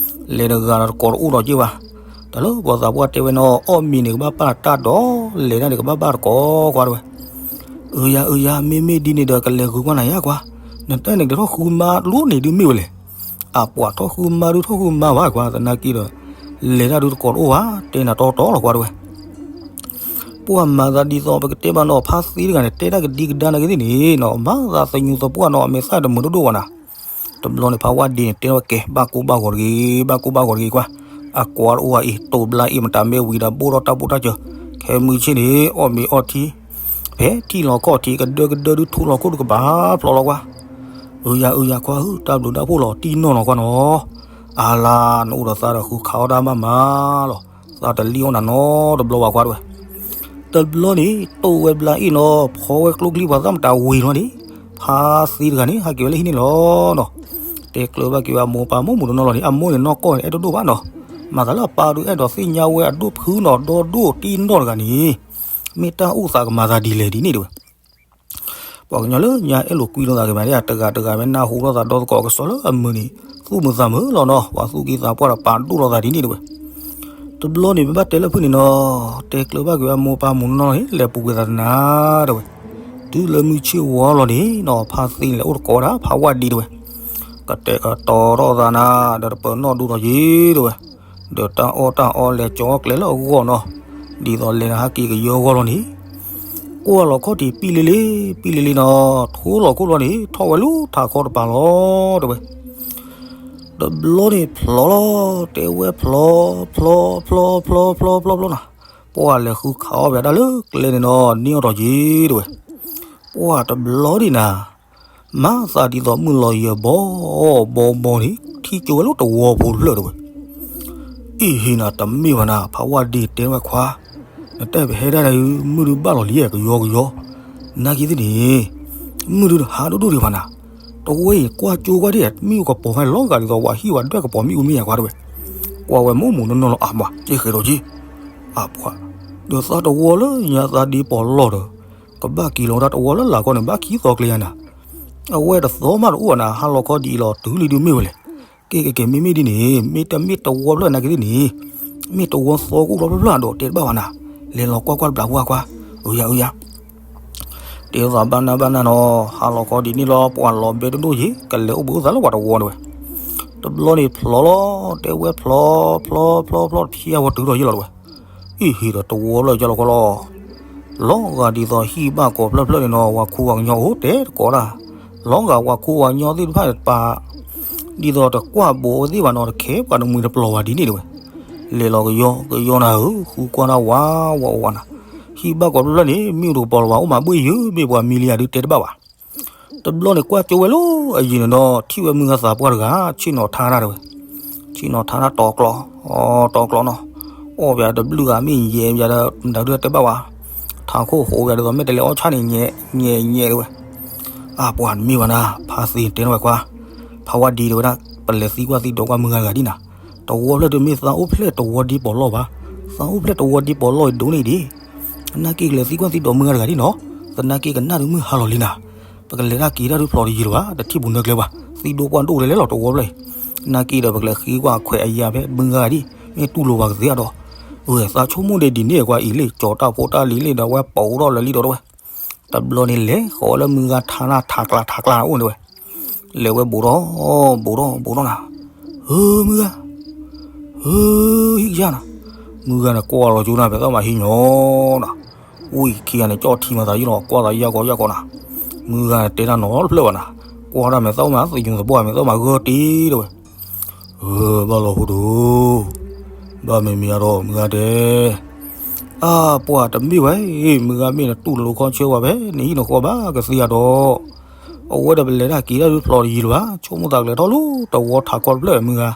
လဲၤတဂၤဒီးတကိးတအိၣ်ဒီးယ့ၢ်ဘၣ်. တၢ်လၢပှၤသးပှၢ်တဲဝဲနီၤ အီၣ်မ့ၤန့ၣ် ကဘၣ်ပာ်တၢ်ဒီး လဲၤတၢ်န့ၣ် ကဘၣ်ပာ်တကိးကွၢ်တဲဝဲ. အၢယၤ အၢယၤ မ့မ့ၢ်ဒ်န့ၣ်ဒီး ကလဲၤဂုာ်ကွၢ်နၤယါကွၢ်, နတၢ်န့ၣ်ကလဲၤထီၣ်ဃုမါတလိၣ်န့ၣ်ဒုးမ့ၢ်ဝဲလဲၣ်. အပှၤထီၣ်ဃုမါဒုးထီၣ်ဃုမါဘၣ်ကွၢ်, သနာ်က့ဒီး လဲၤတၢ်ဒုးတကိးတအိၣ်ဘၣ်, တဲနၤတီတီလီၤကွၢ်တဲဝဲ. ပှၤမၤသးဒ်သိးပကတဲဘၣ်နီၤ ဖါသ့တဂၤန့ၣ် တဲတၢ်ကဒံကဒါနာ်က့သ့ၣ်န့ၣ်နီၤ မၤသးသညူးသပှၢ်နီၤ အမဲာ်သၣ်တမုာ်ဒိၣ်ဒိၣ်ဘၣ်နၤ. တဘျီန့ၣ် ဖါဝၣ်ဒ့န့ၣ် တဲဝဲကဲ ဘၣ်ကိၢ်ဘၣ်ဂီၤတဂ့ၤ, ဘၣ်ကိၢ်ဘၣ်ဂီၤတဂ့ၤကွၢ်, အကွၢ်တအိၣ်ဘၣ်အံၤ တိၢ်ဘျါအ့ၣ်မတၤမ့ၢ်ဝံၤဒီး ဘိၣ်ထီၣ်တၢ်ဘိၣ်တၢ်စၢၤ, ခဲမုၢ်ဆ့ၣ်န့ၣ် အီၣ်မ့ၤအီထံ, ဖဲထံၣ်လီၤခီၣ်ထံး ကဒၢကဒၢဒုးထူလီၤခိၣ်ဒုးကဘၣ်ဖျိးလီၤကွၢ်. အၢယၤ အၢယၤ ခွါဧၢ တၢ်ဘျုးတၢ်ဖှိၣ်လီၤတံၢ်နီၢ်လီၤကွၢ်နီၤ. အါလါ နအိၣ်ဒီးသးဒီးဃုခးအီၣ်တၢ်မးမးလီၤ, သးတလံၣ်အီၣ်နၤနီတဘျီဘၣ်ကွၢ်တဲဝဲ. တဘျီန့ၣ် တိၢ်ဝဲဘျါအ့ၣ်နီၤ ဖီဝဲကျိချံပှၤသၣ်မတၤဝံၤလီၤန့ၣ်, ဖါသ့တဂၤန့ၣ် ဟးက့ၤဝဲလၢဟံၣ်န့ၣ်လီၤနီၤ. တဲကျၢၤဘၣ်က့ၤဝဲအမိၢ်ပၢ်မိၢ်မုၢ်တနီၤလီၤန့ၣ် အမိၢ်န့ၣ်နီၢ်ကီၢ်န့ၣ် အဲၣ်ဒိၣ်ဒိၣ်ဘၣ်နီၤ. မၤသးလၢအပၢ်ဒုးအဲၣ်ဒိးသ့ၣ်ညါဝဲအဒိၣ်ဖုနီၤ ဒီဒိၣ်တံၢ်နီၢ်တဂၤန့ၣ် မ့ၢ်တၢ်အိၣ်သးကမၤသးဒ်လဲၣ်ဒ်န့ၣ်တဲဝဲ. ပှၤကညီလၢညါအဲၣ်လိာ်ကွံလိာ်သးက့ၤမး တဂၤတဂၤမ့ၢ်နၢ်ဟူထီၣ်သးဒီသကိးအကစီၣ်လၢအမုာ်န့ၣ် သူၣ်မုာ်သးမုာ်လီၤနီၤ, ပှၤသူၣ်ကံၢ်သးပှၢ်ဒီးပာ်ဒိၣ်လိာ်သးဒ်န့ၣ်တဲဝဲ. တဘျီန့ၣ် ပဘၣ်တဲလၢဖုၣ်န့ၣ်နီၤ, တဲကျၢၤဘၣ်က့ၤဝဲအမိၢ်ပၢ်မုၢ်နီၢ်နီၢ်န့ၣ် လဲၤပူၤကွံာ်သးတနၤတဲဝဲ. တုၤလၢမုၢ်ဆ့ၣ်ဝီလီၤန့ၣ်နီၤ ဖါသ့န့ၣ် လဲၤအိၣ်တကိးဒၣ်ဖါဝၣ်ဒ့တဲဝဲ. ကတဲာ်ကတီၤထီၣ်သးနၤ ဒီးတပၢၤနီၣ်ဒူဒီးယ့ၤတဲဝဲ. ဒီးတၢ်အီၣ်တၢ်အီလဲၤကၠီကျဲလၢအဂီၢ်နီၤ, ဒ်သိးလဲၤနၤဟးက့ၤကယၢဂီၢ်လီၤန့ၣ်, ကွၢ်လီၤခီၣ်ထံးပံၣ်လံလံ ပံၣ်လံလံနီၤ, ထိလီၤခိၣ်လီၤန့ၣ် ထီၣ်ဝဲလၢထးခီတပၤလီၤတဲဝဲ. တဘျီန့ၣ်ဖျိးလီၤ, တဲဝဲဖျိး, ဖျိး, ဖျိး, ဖျိး, ဖျိး, ဖျိး, ဖျိးနီၤ, ပှၢ်လဲၤဃုခးအီၣ်ဝဲဒၣ်လၢကျဲန့ၣ်နီၤ န့ၢ်အီၣ်ဒီးယ့ၤတဲဝဲ. ပှၢ်တဘျီဒံးနၤ မၤသးဒ်သိးမုၢ်လီၤယၢၤဘီဘီဘီန့ၣ် ထံၣ်ကၠိဝဲလၢတဝီဖိတဖျၢၣ်တဲဝဲ. အ့ၣ်ဟ့နၤ တမ့ၢ်ဘၣ်နၤ ဖးဝၣ်ဒ့တဲဝဲခွါ, နတၢ်ပဟဲဒၣ်ဒၣ် မုၢ်ဒုးဘၣ်လီၤလံ ကယီကယီ, နာ်က့သ့ၣ်န့ၣ် မုၢ်ဒုးတဟးဒိၣ်ဒိၣ်ဒံးဘၣ်နၤ, တဝဲအံၤကွၢ်ကၠိကွၢ်ဒ် မ့ၣ်အူကပီၤဖဲလီၤဂာ်ဒ်သိး ပှၤဟံၣ်ဝဲဒွဲၣ်ကပီၤမ့ၣ်အူမ့ၢ်ယါခွါတဲဝဲ. ကွၢ်ဝဲမိၢ်မုၢ်နီၢ်နီၢ်လီၤ အမၤ ကဲဃဲးဒီးက့ အပှၢ်, ဒီးသးတဝီလၢညါသးဒ့ပီၤလီၢ်ဒီး ကဘၣ်က့ၤလီၤဒၣ်တဝီလၢလာ်ခီန့ၣ် ဘၣ်ခံသီကျဲယါနၤ, အဝဲတသီမးတအိၣ်နၤ ဟါလီၤခီဒ်အံၤလီၤ တုၤလံဒုးမ့ၢ်ဝဲလဲၣ်. ကဲကဲကဲ မ့မ့ၢ်ဒ်န့ၣ် မ့ၢ်တမ့ၢ်တဝီဖျၢၣ်နာ်က့သ့ၣ်န့ၣ်, မ့ၢ်တဝီသီကအိၣ်လီၤဖျၢၣ်ဖျၢၣ်ဒီးတဲတဘၣ်ဘၣ်နၤ, လဲၤလီၤကွၢ်ကွၢ်တဘျီကွၢ်ကွၢ်, အုယၤအုယၤ တဲသးဘၣ်နၢ်ဘၣ်နၢ်နီၤ, ဟါလီၤခီဒ်န့ၣ်လီၤ ပှၤလီၤဘဲဒိၣ်ဒိၣ်ယ့ၤ ကလဲၤအိၣ်ဘှံးအိၣ်သါလၢပှၤတဝီတဲဝဲ. တဘျီန့ၣ်ဖျိးလီၤ တဲဝဲဖျိး ဖျိး ဖျိး ဖျိး တဖျိဝဲတုၤထီၣ်ယ့ၢ်လီၤတဲဝဲ. အ့ၣ်ဟ့ဒီးတဝီလၢကၢလီၤခီလီၤ, လီၤဂာ်ဒ်သိးဟံၣ်ဘၣ်ကိးဖျၢၣ်ဖျၢၣ်န့ၣ်နီၤ ပှၤခူပှၤကညီအိၣ်တဲတကိးဒၣ်, လီၤဂာ်ပှၤခူပှၤကညီသ့ၣ်တဖၣ်န့ၣ်တပၤ, ဒ်သိးတကွၢ်ဘိးအဝဲသ့ၣ်ဘၣ်နီၤ တခဲပှၤတမှံၤတပျီၤဘၣ်ဒ်န့ၣ်တဲဝဲ. လဲၤလီၤကယီကယီနၤဧၢ ဃုကွၢ်နၢ်ဝးဝးဝးနၤ, ဟံၣ်ဘၣ်ကိးဖျၢၣ်ဖျၢၣ်န့ၣ် မ့ၣ်အူတကပီၤလၢၤဘၣ် အိၣ်မးဘှ့ၣ်ယုာ် မ့ၢ်ပှၤမံလံယၤဒုးတဲတဘၣ်ဘၣ်. တဘျီန့ၣ်ကွၢ်ကၠိဝဲလၢအယံၤန့ၣ်ဒီး ထံၣ်ဝဲမုၢ်ဂၤသးပှၢ်တဂၤ ဆ့ၣ်နီၤထါတၢ်တဲဝဲ. ဆ့ၣ်နီၤထါတၢ်တီကျိၤ, အတီကျိၤနီၤ, အီၣ်ပယၤတဘျုးဂၤမ့ၢ်ယဲၢ်ပယၤဒီး မတၤဒုးတဲဘၣ်ဝဲ, ထးခိၣ်ဃိးပယၤဒ်သိးမ့ၢ်တလဲၤအီၣ်ဆၣ်န့ၣ် ညဲညဲညဲတဲဝဲ, အပှၤတမ့ၢ်ဘၣ်နၤ ဖါသ့တဲန့ၢ်ဝဲကွၢ်, ဖါဝါဒ့တဲဝဲဒၣ် ပလဲၤသံကွၢ်သံဒိးကွၢ်မုၢ်ဂၤတဂၤဒ်နၤ, တဝီဖျၢၣ်ဒုးမ့ၢ်သးအိၣ်ဖျဲၣ်တဝီဒ့ပိာ်လီၢ်ဘၣ်, သးအိၣ်ဖျဲၣ်တဝီဒ့ပိာ်လီၢ်အံၤဒိၣ်န့ၢ်ဒံး, သနာ်က့ကလဲၤသံကွၢ်သံဒိးမုၢ်ဂၤတဂၤဒ်နီၤ, သနာ်က့ကနၣ်ဒုးမုၢ်ဟါလီၤလံနၤ, ပကလဲၤတၢ်က့ၤတၢ်ဒုးဖျိးတယံၤလၢၤဘၣ် တထံၣ်ပူၤနၢကျဲဘၣ် သံဒိၣ်ပှၢ်ဒိၣ်လဲၤလဲၤလီၤတဝီဖျၢၣ်အံၤ, သနာ်က့ဒီးပကလဲၤဃ့ကွၢ်ခွဲးအယာ်ဖဲမုၢ်ဂၤဒ် မ့ၢ်တူၢ်လိာ်ပှၤကသ့အဒီး, အဝဲသးဆိကမိၣ်ဒ်ဒ်န့ၣ်ကွၢ်အံၤလံ ကၠီၤတၢ်ဖိတၢ်လံၤလံဒီးအဝဲပိာ်ထီၣ်လၢာ်လံဒီးတဲဝဲ, တဘျီန့ၣ်လဲၤဃီၤလၢမုၢ်ဂၤထါနၤထးကျးထးကျးအိၣ်န့ၣ်ဝဲ, လဲၤဝဲဘူးထီၣ်, ဘူးထီၣ်ဘူးထီၣ်နၤ, ဧၢမုၢ်ဂၤ, ဧၢ, ဟံၣ်ကစၢ်နၤ, မုၢ်ဂၤန့ၣ်ကွၢ်လီၤကၠိနၤ ဖဲသးမၤဟံၣ်ညီနၤ, ဝံၤခံဂၤန့ၣ် ကၠီၣ်ထံမၤသးယံၤလီၤ ကွၢ်သးယၢ်ကီယၢ်ကီနၤ, မုၢ်ဂၤန့ၣ်တဲတၢ်နီတဖျၢၣ်ဘၣ်နၤ, ကွၢ်တၢ်မဲာ်သၣ်မၤသယုံသပှၢ်မဲာ်သၣ်မၤဂၢၢ်တ့ၢ်တဲဝဲ ဘၣ်လီၤဖိဒိၣ်, ဘၣ်မ့မ့ၢ်အဒီးမုၢ်ဂၤတဲ, အါပှၤတမ့ၢ်ဝဲ, မုၢ်ဂၤမ့ၢ်နတူၢ်လိာ်ခီဆၢဝဲဖဲ နဟံၣ်နဃီဘၣ်ကသ့အဒီး, အဝဲဒီးပလဲၤတၢ်က့ၤတၢ်ဒုးဖျိးတယံၤလၢၤဘၣ် ဆိကမိၣ်သးကလဲၤထီၣ်လၢတဝီထးခီတဖျၢၣ်မုၢ်ဂၤ,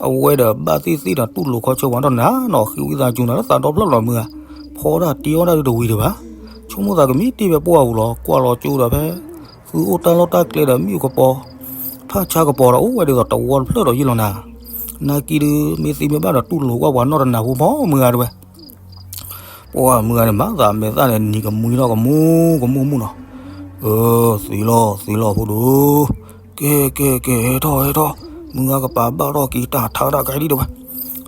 အဝဲဒီးဘၣ်သ့ၣ်သ့ၣ်ဒီးတူၢ်လိာ်ခီဆၢဝဲဒီးနၤနီၤ ဃ့ဝံသးစူၤနၤလၢသးဒီဖျၢၣ်လီၤမုၢ်ဂၤ, ဖီတၢ်တ့အီၣ်တၢ်ဒုးတဝံၤဒံးဘၣ်, ဆိကမိၣ်သးကမံတ့ၢ်ဖဲပှၢ်ပူၤလီၤ ကွၢ်လီၤကၠိဒီးဖဲ သုအိၣ်တၢ်လီၢ်တၢ်ကျဲဒီးမ့ၣ်အူကပီၤ, ထၣ်ဆါကပီၤဒီးအိၣ်ဝဲဒ်သိးတဝီတဖျၢၣ်ဒီးယံၤလီၤနၤ, နာ်က့ဒုး မ့ၢ်သ့မ့ၢ်ဘၣ်ဒီးတူၢ်လိာ်ကွၢ်ပှၤနီၢ်တနၤဖိမီၤမုၢ်ဂၤတဲဝဲ, ပှၢ်မုၢ်ဂၤန့ၣ် မၤသးမဲာ်သၣ်န့ၣ် နံၤကမှံထီၣ်ကမူကမူမူနီၤ, အၢ သ့လီၤသ့လီၤဖိဒိၣ်, ကဲကဲကဲ ဟဲထီၣ်ဟဲထီၣ်, မုၢ်ဂၤကပာ်ဘၣ်ထီၣ်က့ၤတၢ်ထါတၢ်ကဲဒ်တဲဝဲ,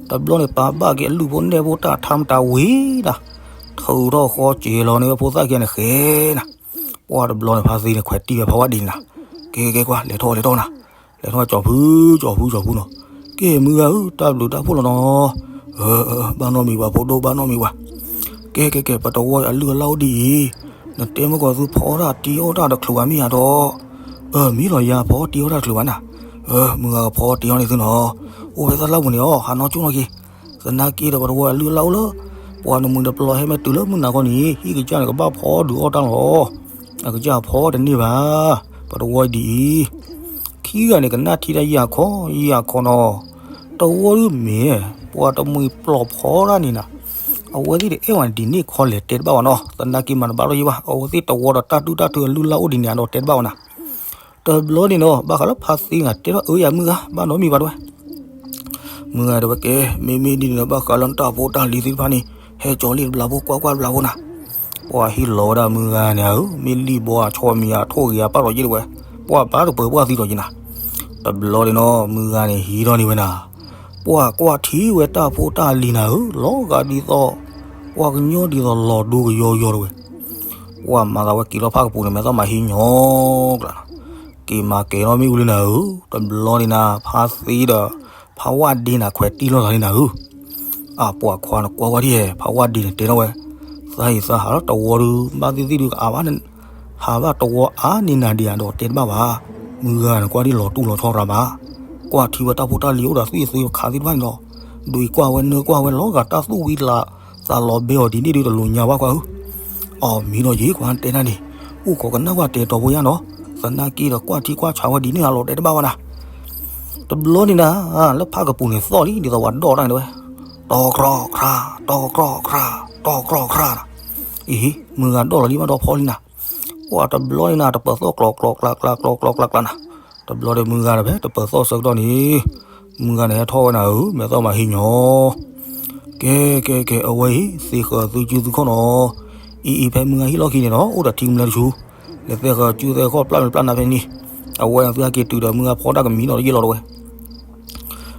တဘျီန့ၣ် ပာ်ဘၣ်က့ၤအလုၢ်ဖိနဲၣ်ဖိတၢ်ထါမတၤဝံၤနၤ, ထုးထီၣ်ဃီစဲၤလီၤန့ၢ်ဝဲဖိသၣ်ခံဂၤန့ၣ်ဃဲနၤ, ပှၢ်တဘျီန့ၣ် ဖါသ့န့ၣ် ခွဲးတံၢ်ဝဲဖါဝါဒ့န့ၣ်နၤ, ကဲကဲကွၢ် လဲၤထီၣ်လဲၤထီၣ်နၤ, လဲၤထီၣ်ကၠီၤဖုကၠီၤဖုကၠီၤဖုနီၤ, ကဲမုၢ်ဂၤဧၢ တၢ်ဘျုးတၢ်ဖှိၣ်လီၤနီၤ, ဘၣ်နီတမံၤဘၣ်ဖိဒိၣ်ဘၣ်နီတမံၤဘၣ်, ကဲကဲကဲ ပတဝီအလုၢ်အလၢ်အိၣ်ဒ်အံၤ, နတဲမ့ၢ်ကီးသုဖီတၢ်တ့အီၣ်တၢ်တချုးဘၣ်မ့ၢ်ဧါဒီး, အၢ မ့ၢ်လီၤယၤဖီတ့အီၣ်တၢ်တချုးဘၣ်နၤ, အၢ မုၢ်ဂၤကဖီတ့အီၣ်န့ၢ်သုနီၤ, အိၣ်ဖဲသၣ်လၢပူၤန့ၣ်အီၤ ဟးနီၢ်ကၠိနီၢ်က့ၤ, သနာ်က့ဒီးပတဝီအလုၢ်အလၢ်အိၣ်လၢ ပှၤနမုၢ်တပျီဟဲမ့ၢ်တုၤလၢမုၢ်နၤခီန့ၣ် ဟံၣ်ကစၢ်န့ၣ်ကဘၣ်ဖီဒုးအီၣ်တၢ်လီၤ, အကစၢ်ဖီတန့ၢ်ဘၣ်, ပတဝီဒ်အံၤ, ခံဂၤန့ၣ် ကနၣ်ထံတၢ်ယၤခီယၤခီနီၤ, တဝီဒုးမ့ၢ် ပှၤတမှံၤပျီဖီတၢ်န့ၣ်နၤ, အဝဲသ့ၣ်တအဲၣ်ဝဲဒ်န့ၣ်ခီလဲၣ်တဲတဘၣ်ဝဲနီၤ, သနာ်က့မၤတဘၣ်လီၤယံၤဘၣ်, အဝဲသ့ၣ်တဝီဒီးတၢ်ဒုၣ်တၢ်ထုအလုၢ်အလၢ်အိၣ်ဒ်န့ၣ်ဒီးတဲတဘၣ်ဝဲနၤ, တဘျီန့ၣ်နီၤ ဘၣ်ဃးလၢဖါသ့နၤ တဲထီၣ်အၢယၤမုၢ်ဂၤ ဘၣ်နီတမံၤဘၣ်တဲဝဲ မုၢ်ဂၤတဲဝဲကဲ မ့မ့ၢ်ဒ်န့ၣ်ဒီး ဘၣ်ဃးလၢနတၢ်ဖိတၢ်လံၤသ့ၣ်တဖၣ်န့ၣ် ဟဲကၠီလံတဘျီဖိ ကွၢ်ကွၢ်တဘျီဖိနၤ, ပှၤဟ့ၣ်လီၤဝဲဒၣ်မုၢ်ဂၤန့ၣ်ဧၢ, မ့ၢ်လံၣ်ဘီအဆီမံၤအထိၣ်ဂ့ၤအပၢ်ထီၣ်ယ့ၣ်တဝဲ, ပှၤဘၣ်တပၢၤပှၢ်သံထီၣ်ယ့ၣ်နၤ, တဘျီန့ၣ်နီၤ မုၢ်ဂၤန့ၣ်ဟံးထီၣ်န့ၢ်ဝဲနၤ, ပှၤကွၢ်ထံဝဲတၢ်ဖိတၢ်လံၤနၤဧၢ, လီၤဂာ်ဒ်သိး ပှၤကညီဒ်သိးလီၤဒိကယီယီတဝဲ ပှၤမၤသးဝဲက့ၤလီၤဖးကပူၤန့ၣ် မဲာ်သီၣ်မၤဟံးညီကျါနီၤ, က့ၤမၤကဲၤထီၣ်မ့ၣ်အူလံနၤဧၢ, တဘျီန့ၣ်နၤ ဖါသ့ဒီး ဖါဝၣ်ဒ့နၤခွဲးတံၢ်လိာ်သးန့ၣ်နၤဧၢ, အပှၤခွါနကွၢ်ဝဲဒ်ဟဲ ဖါဝၣ်ဒ့န့ၣ်တဲထီၣ်ဝဲ, သးဟံးသးဟးလီၤတဝီဒုး ဘၣ်သ့ၣ်သ့ၣ်ဒုးကအါဘၣ် ဟးဘၣ်တဝီအါန့ၢ်နၤဒံးဧါဒီးတဲတဘၣ်ဘၣ်, မုၢ်ဂၤန့ၣ်ကွၢ်ဒ်လီၤတူၢ်လီၤဆီရၤမး, ကွၢ်ထံဝဲတၢ်ဖိတၢ်လံၤအိၣ်ဒီးသွံၣ်အသွံၣ်ခးသ့ၣ်တဖၣ်န့ၣ်ဒီး, ဒွံးကွၢ်ဝဲနၢကွၢ်ဝဲလီၤဂာ်တၢ်သူၣ်ဝံၤလး သးလီၤဘဲအီၤဒ်န့ၣ်ဒုးတလိၤညါဘၣ်ကွၢ်ဧၢ, အီၤမံၤဒီးယံၤကွၢ်တဲနၤန့ၣ်, အိၣ်ခိးကနၣ်ကွၢ်တဲတီၤဖိယါနီၤ, သနာ်က့ဒီးကွၢ်ထံကွၢ်ဆးဝဲဒ်န့ၣ်အလီၤတဲတဘၣ်ဝဲနၤ တဘျီန့ၣ်နၤ, လၢဖးကပူၤန့ၣ်သီၣ်လံ ဒ်သိးပှၤဒီၣ်တၢ်န့ၣ်တဝဲ, တီၤကြီခရါ, တီၤကြီခရါ, တီၤကြီခရါနၤ, အံၤ မုၢ်ဂၤဒီၣ်လီၤလံဘၣ်ဒီးဖီလံနၤ, ပှၤတဘျီန့ၣ်နၤ တပၢၤသီၣ်ကျီကျီကျါကျါကျီကျီကျါကျါနၤ, တဘျီဒီးမုၢ်ဂၤဒီးဖဲတပၢၤသီၣ်ဆၢကတီၢ်န့ၣ်, မုၢ်ဂၤန့ၣ်ဟဲထီၣ်ဝဲနၤဧၢ မဲာ်သီၣ်မၤဟံးညီ ကဲကဲကဲ အဝဲအံၤ သ့ဃၢၤသုစုသုခီၣ်နီၤ, အံၤအံၤဖဲမုၢ်ဂၤဟံၣ်လီၢ်ခံန့ၣ်နီၤ အိၣ်ဒီးထံကမျၢၢ်တဆူ, လဲၤသ့ဃၢၤစုသ့ခီၣ်ပျၢ်မ့ၢ်ပျၢ်နၤဖဲန့ၣ်, အဝဲသုဟဲက့ၤတုၤဒီးမုၢ်ဂၤဖီတၢ်ကမံၤနီၤတယ့ၢ်လီၤတဝဲ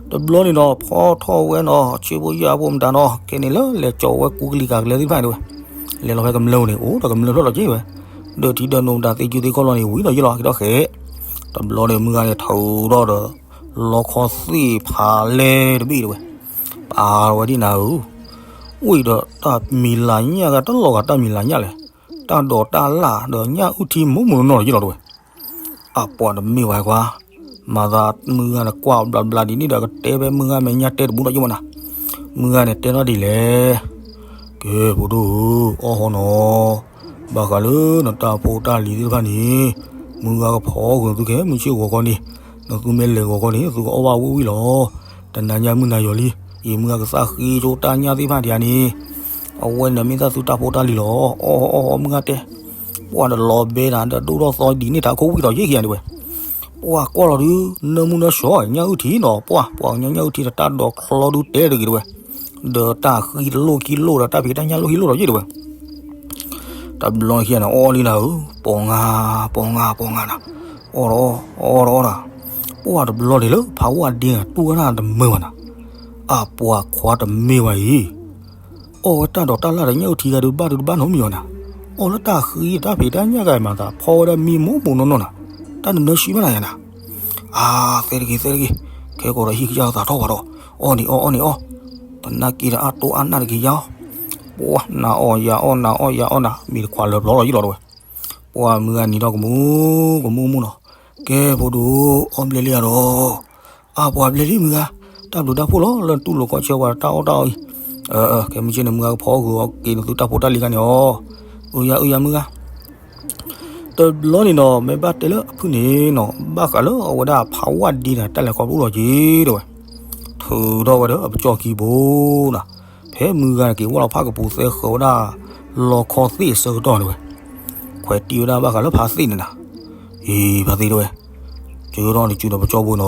တဘျီန့ၣ်ဒီး ဖီထီၣ်ဝဲနီၤ ဆ့ဖိယာ်ဖိမတၤနီၤ ခဲန့ၣ်လၢလဲၤကၠီဝဲကူကလံၤကၤကလဲသ့ၣ်တဖၣ်န့ၣ်တဝဲ, လဲၤလီၤဖဲကမျၢၢ်န့ၣ် အိၣ်ဒီးကမျၢၢ်ဖျၢၣ်လီၤက့ၤဝဲ, ဒၢးထံဒၢးနိးမတၤသ့စုသ့ခီၣ်လီၤန့ၣ် ဝံၤဒီးယ့ၢ်လီၤက့ၤထီၣ်ဃဲ, တဘျီန့ၣ်မုၢ်ဂၤန့ၣ်ထုးထီၣ်ဒီး လီခီသ့ၣ်ဖးလဲတဘ့ၣ်တဝဲ, ပာ်ဝဲဒ်နၤဧၢ, အိၣ်အံၤဒီးတၢ်မံၤလၤညၣ်ဂၤတလီၤဂာ်တၢ်မံၤလၤညၣ်လဲၣ်, တၢ်ဒိးတၢ်လၣ်ဒီးညၣ်အုၣ်ထံမိၢ်မိၢ်နီၢ်နီၢ်ယ့ၢ်လီၤတဝဲ အပှၤတမ့ၢ်ဝဲကွၢ်, မၤသးမုၢ်ဂၤန့ၣ်ကွၢ်ဘျးဘျးဒ်န့ၣ်ဒီး ကတဲဖဲမုၢ်ဂၤမဲာ်ညါတဲတဘူးဒီးယ့ၢ်မးနၤ, မုၢ်ဂၤန့ၣ်တဲထီၣ်ဒ်လဲၣ်, ကဲ ဖိဒိၣ်ဧၢ, အီၣ်ဟီနီၤ, ဘၣ်ဃးလၢနတၢ်ဖိတၢ်လံၤသ့ၣ်တဖၣ်န့ၣ်, မုၢ်ဂၤကဖီဂုာ်သုခဲမုၢ်ဆ့ၣ်ဂီၤခီန့ၣ်, နသုမ့ၢ်လဲၤဂီၤခီန့ၣ် သုကအီၣ်ဘၣ်ဝံၣ်ဝံၣ်လီၤ, တ နၤညါမုၢ်နၤယီၤလံ, ယမုၢ်ဂၤကသးဃံဆိတၢ်ညၣ်သ့ၣ်တဖၣ်ဒံးဧါန့ၣ်, အဝဲန့ၣ်မ့ၢ်တၢ်သုတၢ်ဖိတၢ်လံၤလီၤ. အီၣ်အီၣ်အီၣ် မုၢ်ဂၤတဲ, ပှၢ်တလီၤဘဲနၤ ဒီးဒိၣ်ထီၣ်သီဒ်န့ၣ် တၢ်ခိၣ်ဝံၣ်ထီၣ်ယ့ၢ်ခံဂၤဒဝဲ, ပှၢ်ကွၢ်လီၤဒုး နၢမူနၢဆှီ ညၣ်အုၣ်ထံနီၤ, ပှၢ်ပှၤကညီညၣ်အုၣ်ထံဒီးတၢ်ဒိးချီဒုးတဲတဂ့ၤဒဝဲ, ဒီးတၢ်ဃံတလိၣ်ခံလိၣ်ဒီး တၢ်ဖံးတၢ်ညၣ်လိၣ်ဟံးလိၣ်ထီၣ်ယ့ၢ်ဒဝဲ တဘျီခံဂၤန့ၣ် အီၣ်လံနၤဧၢ, ပီၤငါ, ပီၤငါ, ပီၤငါနၤ, အီၣ်ဒီးအီၣ်, အီၣ်ဒီးအီၣ်ဒီး, ပှၢ်တဘျီန့ၣ်လၢ ဖးဝၣ်ဒ့နၤတူၢ်ဝဲဒၣ်တမုာ်ဘၣ်နၤ, အပှၤခွါတမ့ၢ်ဝဲအံၤ, အီၣ်ဝဲတၢ်ဒိးတၢ်လၣ်ဒီးညၣ်အုၣ်ထံဂၤဒုးဘၣ်ဒုးတဘၣ်နီတမံၤဘၣ်နၤ, အီၣ်လၢတၢ်ဃံတၢ်ဖံးတၢ်ညၣ်ဂၤမၤသး ဖီဝဲဒၣ်မံမိၢ်မိၢ်နီၢ်နီၢ်နၤ, တၢ်နနၢဆှံဘၣ်နၤယၤနၤ, အါ, သဲတဂ့ၤ သဲတဂ့ၤ, ခဲကိာ်ဒီးဟံၣ်ကစၢ်သးထီၣ်ဝဲဒီး, အီၣ်န့ၣ်အီၣ် အီၣ်န့ၣ်အီၣ်, ပနၢ်က့ၤဒီးအါတိၢ်အါနၢ်တက့ၤယါအီၤ, ပှၢ်နၤအီၣ်ယၤအီၣ် နၤအီၣ်ယၤအီၣ်နၤ မ့ၢ်တခွးလၢပျီလီၤယံလီၤတဝဲ, ပှၢ်မုၢ်ဂၤနံၤထီၣ်ကမူ, ကမူမူနီၤ, ကဲဖိဒိၣ်, အီၣ်ဘျဲလံဧါဒီး, အါပှၤဘျဲလံမုၢ်ဂၤ, တၢ်ဘျုးတၢ်ဖှိၣ်လီၤ လၢနတူၢ်လိာ်ခီဆၢပှၤတၢ်အီၣ်တၢ်အီအံၤ, အၢ ခဲမုၢ်ဆ့ၣ်န့ၣ် မုၢ်ဂၤကဖီဂုာ်အီၤက့ၤနသုတၢ်ဖိတၢ်လံၤခါန့ၣ်အီၤ, အုယၤ အုယၤမုၢ်ဂၤ တဘျီန့ၣ်ဒီး မ့ၢ်ဘၣ်တဲလၢအဖုၣ်န့ၣ်နီၤ ဘၣ်ဃးလၢအဝဲဒၣ်ဖးဝၣ်ဒ့နၤ တၢ်လဲၤခီဖျိလီၤက့ၤတဝဲ, ထုးထီၣ်ဝဲဒီးအပကၠီၣ်ခံဘိနၤ, ဖဲမုၢ်ဂၤန့ၣ်က့ၤဝဲလီၤဖးကပူၤ သဲဃၢၤဝဲဒၣ်လီခီသ့ၣ်အဆၢကတီၢ်န့ၣ်ဝဲ, ခွဲးတံၢ်ဝဲဒၣ်ဘၣ်ဃးလၢဖးသ့ၣ်န့ၣ်နၤ, အ့ ဖးသ့ၣ်တဝဲ, ကၢထီၣ်နစုဒီးပကၠီၣ်ဘိနီၤ,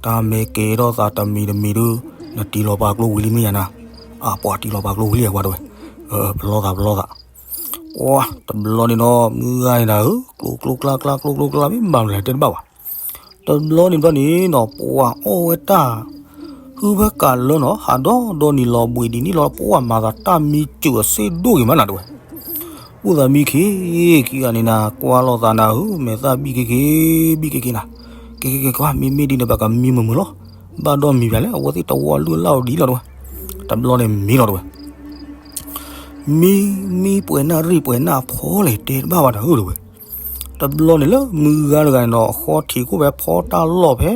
တၢ်မ့ၢ်ကဲထီၣ်သးတမံၤတမံၤဒီး နတံၤလီၤပာ်ကျိဝံၤလံမ့ၢ်ယၤနၤ, အပှၤတံၤလီၤပာ်ကျိဝံၤလံအကွၢ်တဝဲ, ပလီၢ်သးပလီၢ်သး ပှၢ်တဘျီန့ၣ်ဒီး မုၢ်ဂၤန့ၣ်နၤဧၢ, ကျိကျိကျါကျါ ကျိကျိကျါ မ့ၢ်မၤမနုၤလဲၣ်တဲတဘၣ်ဘၣ်, တဘျီန့ၣ်ဘျီန့ၣ်နီၤ ပှၢ်အီၣ်ဝဲတၢ် ဟုဖဲကးလၢနီၤ ဟးဒီဒီနံၤလီၤဘှံးဒ်န့ၣ်လီၤ ပှၢ်မၤသးတၢ်မံစၢၤအစ့ဒိၣ်ဂ့ၤမးနၤတဝဲ, ဘူၣ်သးမံခံ ခံဂၤန့ၣ်နၤ ကွၢ်လိာ်သးနၤဧၢ, မဲာ်သၣ်ဘံၣ်က့ၤက့ၤ ဘံၣ်က့ၤက့ၤနၤ, က့ၤက့ၤက့ၤကွၢ် မ့မ့ၢ်ဒ်န့ၣ် ပကမံမုာ်မုာ်လီၤ, ဘၣ်ဒီးမံၤပၠးလဲၣ် အဝဲသ့ၣ်တဝီလုၢ်လၢ်အီၤဒ်လီၤတဝဲ, တဘျီန့ၣ်မံလီၤတဝဲ မံ မံပှဲၤနၢ်ရံၣ်ပှဲၤနၢ်ဖီလဲၣ် တဲတဘၣ်ဘၣ်တၢ်ဧၢတဝဲ, တဘျီန့ၣ်လၢမုၢ်ဂၤတဂၤန့ၣ်ဒီး ဃီထံးခိၣ်ဖဲဖီတၢ်လီၢ်ဖဲ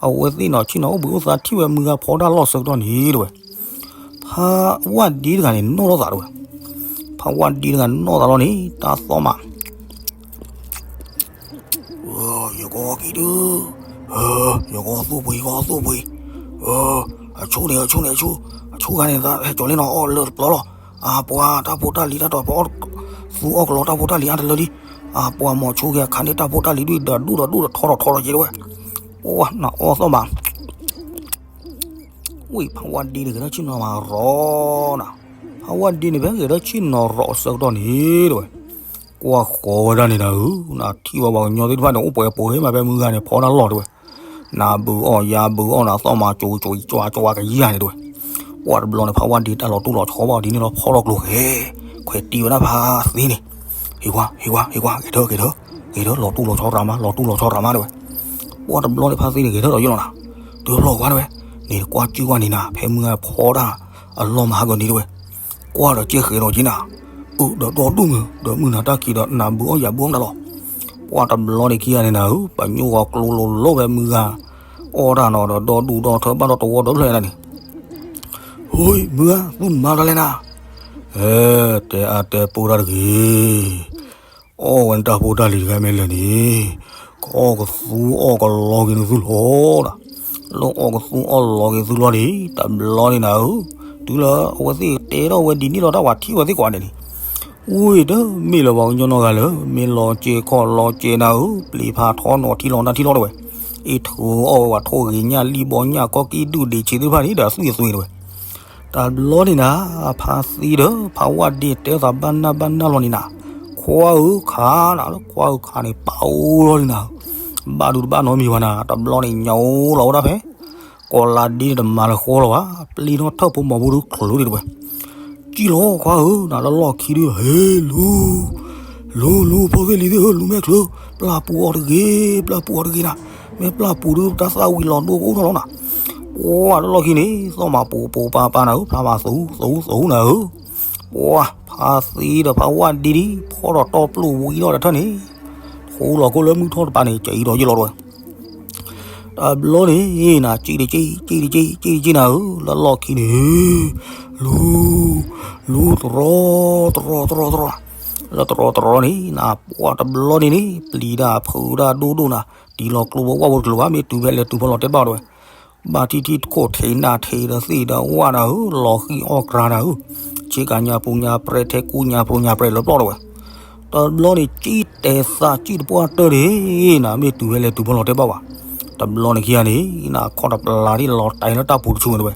အဝဲသ့ၣ်နီၤ ဆ့ၣ်နီၤအိၣ်ဘှံးအိၣ်သါထံၣ်ဝဲမုၢ်ဂၤဖီတၢ်လီၢ်ဆၢကတီၢ်န့ၣ်တဝဲ, ဖးဝၣ်ဒ့တဂၤန့ၣ် နီၣ်ထီၣ်သးတဝဲ, ဖးဝၣ်ဒ့တဂၤနီၣ်သးလီၤန့ၣ် တၢ်သီၣ်မး ယကီက့ၤဒုး, ယကီသူၣ်ပှ့ၤ ယကီသူၣ်ပှ့ၤ, အဆိန့ၣ် အဆိန့ၣ် အဆိ, အဆိခါန့ၣ် ဟဲကၠီၤလံနီၤ အီၣ်လၢတပျီလီၤ, အပှၤတၢ်ဖိတၢ်လံၤတၢ်တီၤဖီ သူအီၣ်ကလီတၢ်ဖိတၢ်လံၤအါတလၢလံ, အပှၤမိၤဆိက့ၤအခါန့ၣ် တၢ်ဖိတၢ်လံၤဒုးဒီးဒူၣ်ဒီးဒူၣ်ဒီးထီဒီးထီဒီးက့ၤတဝဲ, ပှၤနအီၣ်သီၣ်မး ဝံၣ်ဖးဝၣ်ဒ့န့ၣ် ဂဲၤထီၣ်ဆ့ၣ်နီၤမးရီနၤ, ဖးဝၣ်ဒ့န့ၣ် ဖဲဂဲၤထီၣ်ဆ့ၣ်နီၤရီအဆၢကတီၢ်န့ၣ်တဝဲ, ကွၢ်ဃီဝဲဒၣ်န့ၣ်နၤဧၢ, နထံၣ်ဝဲပှၤကညီသ့ၣ်တဖၣ်န့ၣ် အိၣ်ပှဲၤပိာ်မးဖဲမုၢ်ဂၤန့ၣ် ဖီတၢ်လီၢ်တဝဲ, နၢ်ဘုးအီၣ်ယၤဘုးအီၣ်နၤ သီၣ်မးကၠိကၠိကၠွါကၠွါကယၤန့ၣ်တဝဲ, ပှၢ်တဘျီန့ၣ် ဖးဝၣ်ဒ့တၢ်လီၤတူၢ်လီၤဆီဘၣ်ဒ်န့ၣ်လီၤ ဖီထီၣ်ကျိၤဃဲ, ခွဲးတံၢ်ဝဲဒၣ်ဖးသ့န့ၣ်, ဟ့ၣ်ကွၢ် ဟ့ၣ်ကွၢ် ဟ့ၣ်ကွၢ် ဂဲၤထၢၣ် ဂဲၤထၢၣ်, ဂဲၤထၢၣ် လီၤတူၢ်လီၤဆီရၤမး လီၤတူၢ်လီၤဆီရၤမးတဝဲ, ပှၢ်တဘျီန့ၣ် ဖးသ့န့ၣ် ဂဲၤထၢၣ်ဒီးယလီၤနၤ, တုၤဖျီကွၢ်တဝဲ, န့ၣ်ကွၢ်ကၠူကွၢ်န့ၣ်နၤ ဖဲမုၢ်ဂၤဖီတၢ်အလီၢ်မၤဟးဂီၤန့ၣ်တဝဲ, ကွၢ်ဒီးကဲဃဲးဒီးက့ၤနၤ, အုၣ်ဒီးဒီဒူၣ်မုၢ် ဒီးမုၢ်နၤတၢ်ခံးဒီးနၢ်ဘုးအီၣ်ယၤဘုးအီၣ်မးလီၤ, ပှၢ်တဘျီန့ၣ်ခံဂၤန့ၣ်နၤဧၢ, ပညိၣ်ဂီၤကျိလိၤလိၤဖဲမုၢ်ဂၤ အီၣ်တၢ်နီၤဒီးဒီဒူၣ်ဒီထၢဘၣ်ဒီးတဝီဒီဖျၢၣ်နၤန့ၣ် ဟူး မုၢ်ဧၢ သူၣ်မၤတၢ်လဲၣ်နၤ, အဲ တဲအါတဲပိၢ်တၢ်တဂ့ၤ, အီၣ်ဝဲနတၢ်ဖိတၢ်လံၤတဂၤမ့ၢ်လဲၣ်န့ၣ်, ကအီၣ်ကသူအီၣ်ကလီက့ၤနသုလီၤဒီး, လၢအီၣ်ကသူအီၣ်လီက့ၤသုလီၤန့ၣ် တဘျီန့ၣ်နၤဧၢ, တုၤလၢအဝဲသ့ၣ်တဲထီၣ်ဝဲဒ်န့ၣ်လီၤတၢ်ဝၤထံၣ်ဝဲသ့ၣ်ကွၢ်န့ၣ်န့ၣ် ဝံၤတမ့ၢ်လၢၤပှၤကညီနီတဂၤလၢၤ, မ့ၢ်လီၤစဲၤခီၣ်လီၤစဲၤနၤဧၢ, ပျံၤဖးထီနီၤထံလီၤနၢ်ထံလီၤတဝဲ, အ့ၣ်ထုးအီၣ်ဝဲဝဲထိၣ်ဂ့ၤညၣ်လံၣ်ဘီညၣ်ကီၢ်ကံၣ်ဒုၣ်ဒံးဆံးသ့ၣ်တဖၣ်န့ၣ် ဒီးအသွံၣ်အသွံၣ်တဝဲ. တဘျီန့ၣ်နၤ, ဖါသံဒီးဖါဝၣ်ဒ့တဲသးဘၣ်နၢ်ဘၣ်နၢ်လီၤန့ၣ်နၤ, ခွါဧၢခးနၤ, လၢခွါဧၢခးန့ၣ် ပာ်အိၣ်လီၤန့ၣ်နၤ, ဘၣ်ဒုးတဘၣ်နီတမံၤဘၣ်နၤ, တဘျီန့ၣ်ညိးလီၤဝဲဒၣ်ဖဲ ကီးလါဒ့န့ၣ်တမၤလၢၤဃီလီၤဘၣ်, ပျံၤထီၣ်ထၢၣ်ဖိမီၤဖိဒုးချုးဒံးတဝဲ စံၣ်လီၤခွါဧၢ, နၤလၢလီၢ်ခံဒုး ဟ့ၣ်လူၤ, လူၤလူၤ ဖိသ့ၣ်လံၤသ့ၣ်ဧၢ, လူၤမဲာ်ချၢ, ပျၢ်ပူၤအီၤတဂ့ၤ, ပျၢ်ပူၤအီၤတဂ့ၤနၤ, မ့ၢ်ပျၢ်ပူၤဒုး တၢ်သၣ်ဝံၤလီၤဒိကအိၣ်ထီၣ်လီၤနၤ. ပှၤလၢလီၢ်ခံန့ၣ် သီၣ်မးပူၤပူၤပၤပၤနၤဧၢ, ဖျါမးသူသူသူနၤဧၢ. ပှၤဖါသံဒီးဖါဝၣ်ဒ့ဒံး ဖီထီၣ်တီပျိၢ်ဝံၤထီၣ်ဒီးထၢၣ်န့ၣ် ထူလီၤခိၣ်လၢမုၢ်ထီၣ်တပၤန့ၣ် ကအံၤဒီးယလီၤတဝဲ တဘျီန့ၣ်နၤ ကံၣ်တကံၣ် ကံၣ်တကံၣ် ကံၣ်တကံၣ်နၤဧၢ, လၢလီၢ်ခံန့ၣ် လူၤ, လူၤတရီတရီတရီတရီ, လၢတရီတရီန့ၣ်နၤ ပှၤတဘျီန့ၣ်န့ၣ် ပျံၤတၢ်ဖုးတၢ်ဒိၣ်ဒိၣ်နၤ, တံၤလီၤကျိဝဲဝဲတကျိၤဘၣ်, မ့ၢ်တုၤဖဲလဲၣ်တုၤဖဲလဲၣ်တဲဘၣ်အီၤတဝဲ. ဘၣ်ထံထံတခိၣ်ထံးနၢ်ထံးဒီးသ့ၣ်ဒီးဝၣ်နၤဧၢ, လီၤဃံအီၣ်ကြၤနၤဧၢ, ဆ့ကၤညါပူၤညါပြဲး ထဲကူညါပြူညါပြဲးလၢပျီၢ်တဝဲ, တဘျီန့ၣ်ကံၣ်တဲာ်သးကံၣ်တပှၢ်တၢၢ်ဒၣ်နၤ, မ့ၢ်တုၤဝဲလဲၤတုၤဖဲလီၤတဲာ်ဘၣ်ဘၣ်, တဘျီန့ၣ်ခံဂၤန့ၣ် နခီၣ်တပျၢ်ဒ်လီၤတဲာ်လၢတၢ်ပူၤတဆူန့ၣ်တဝဲ,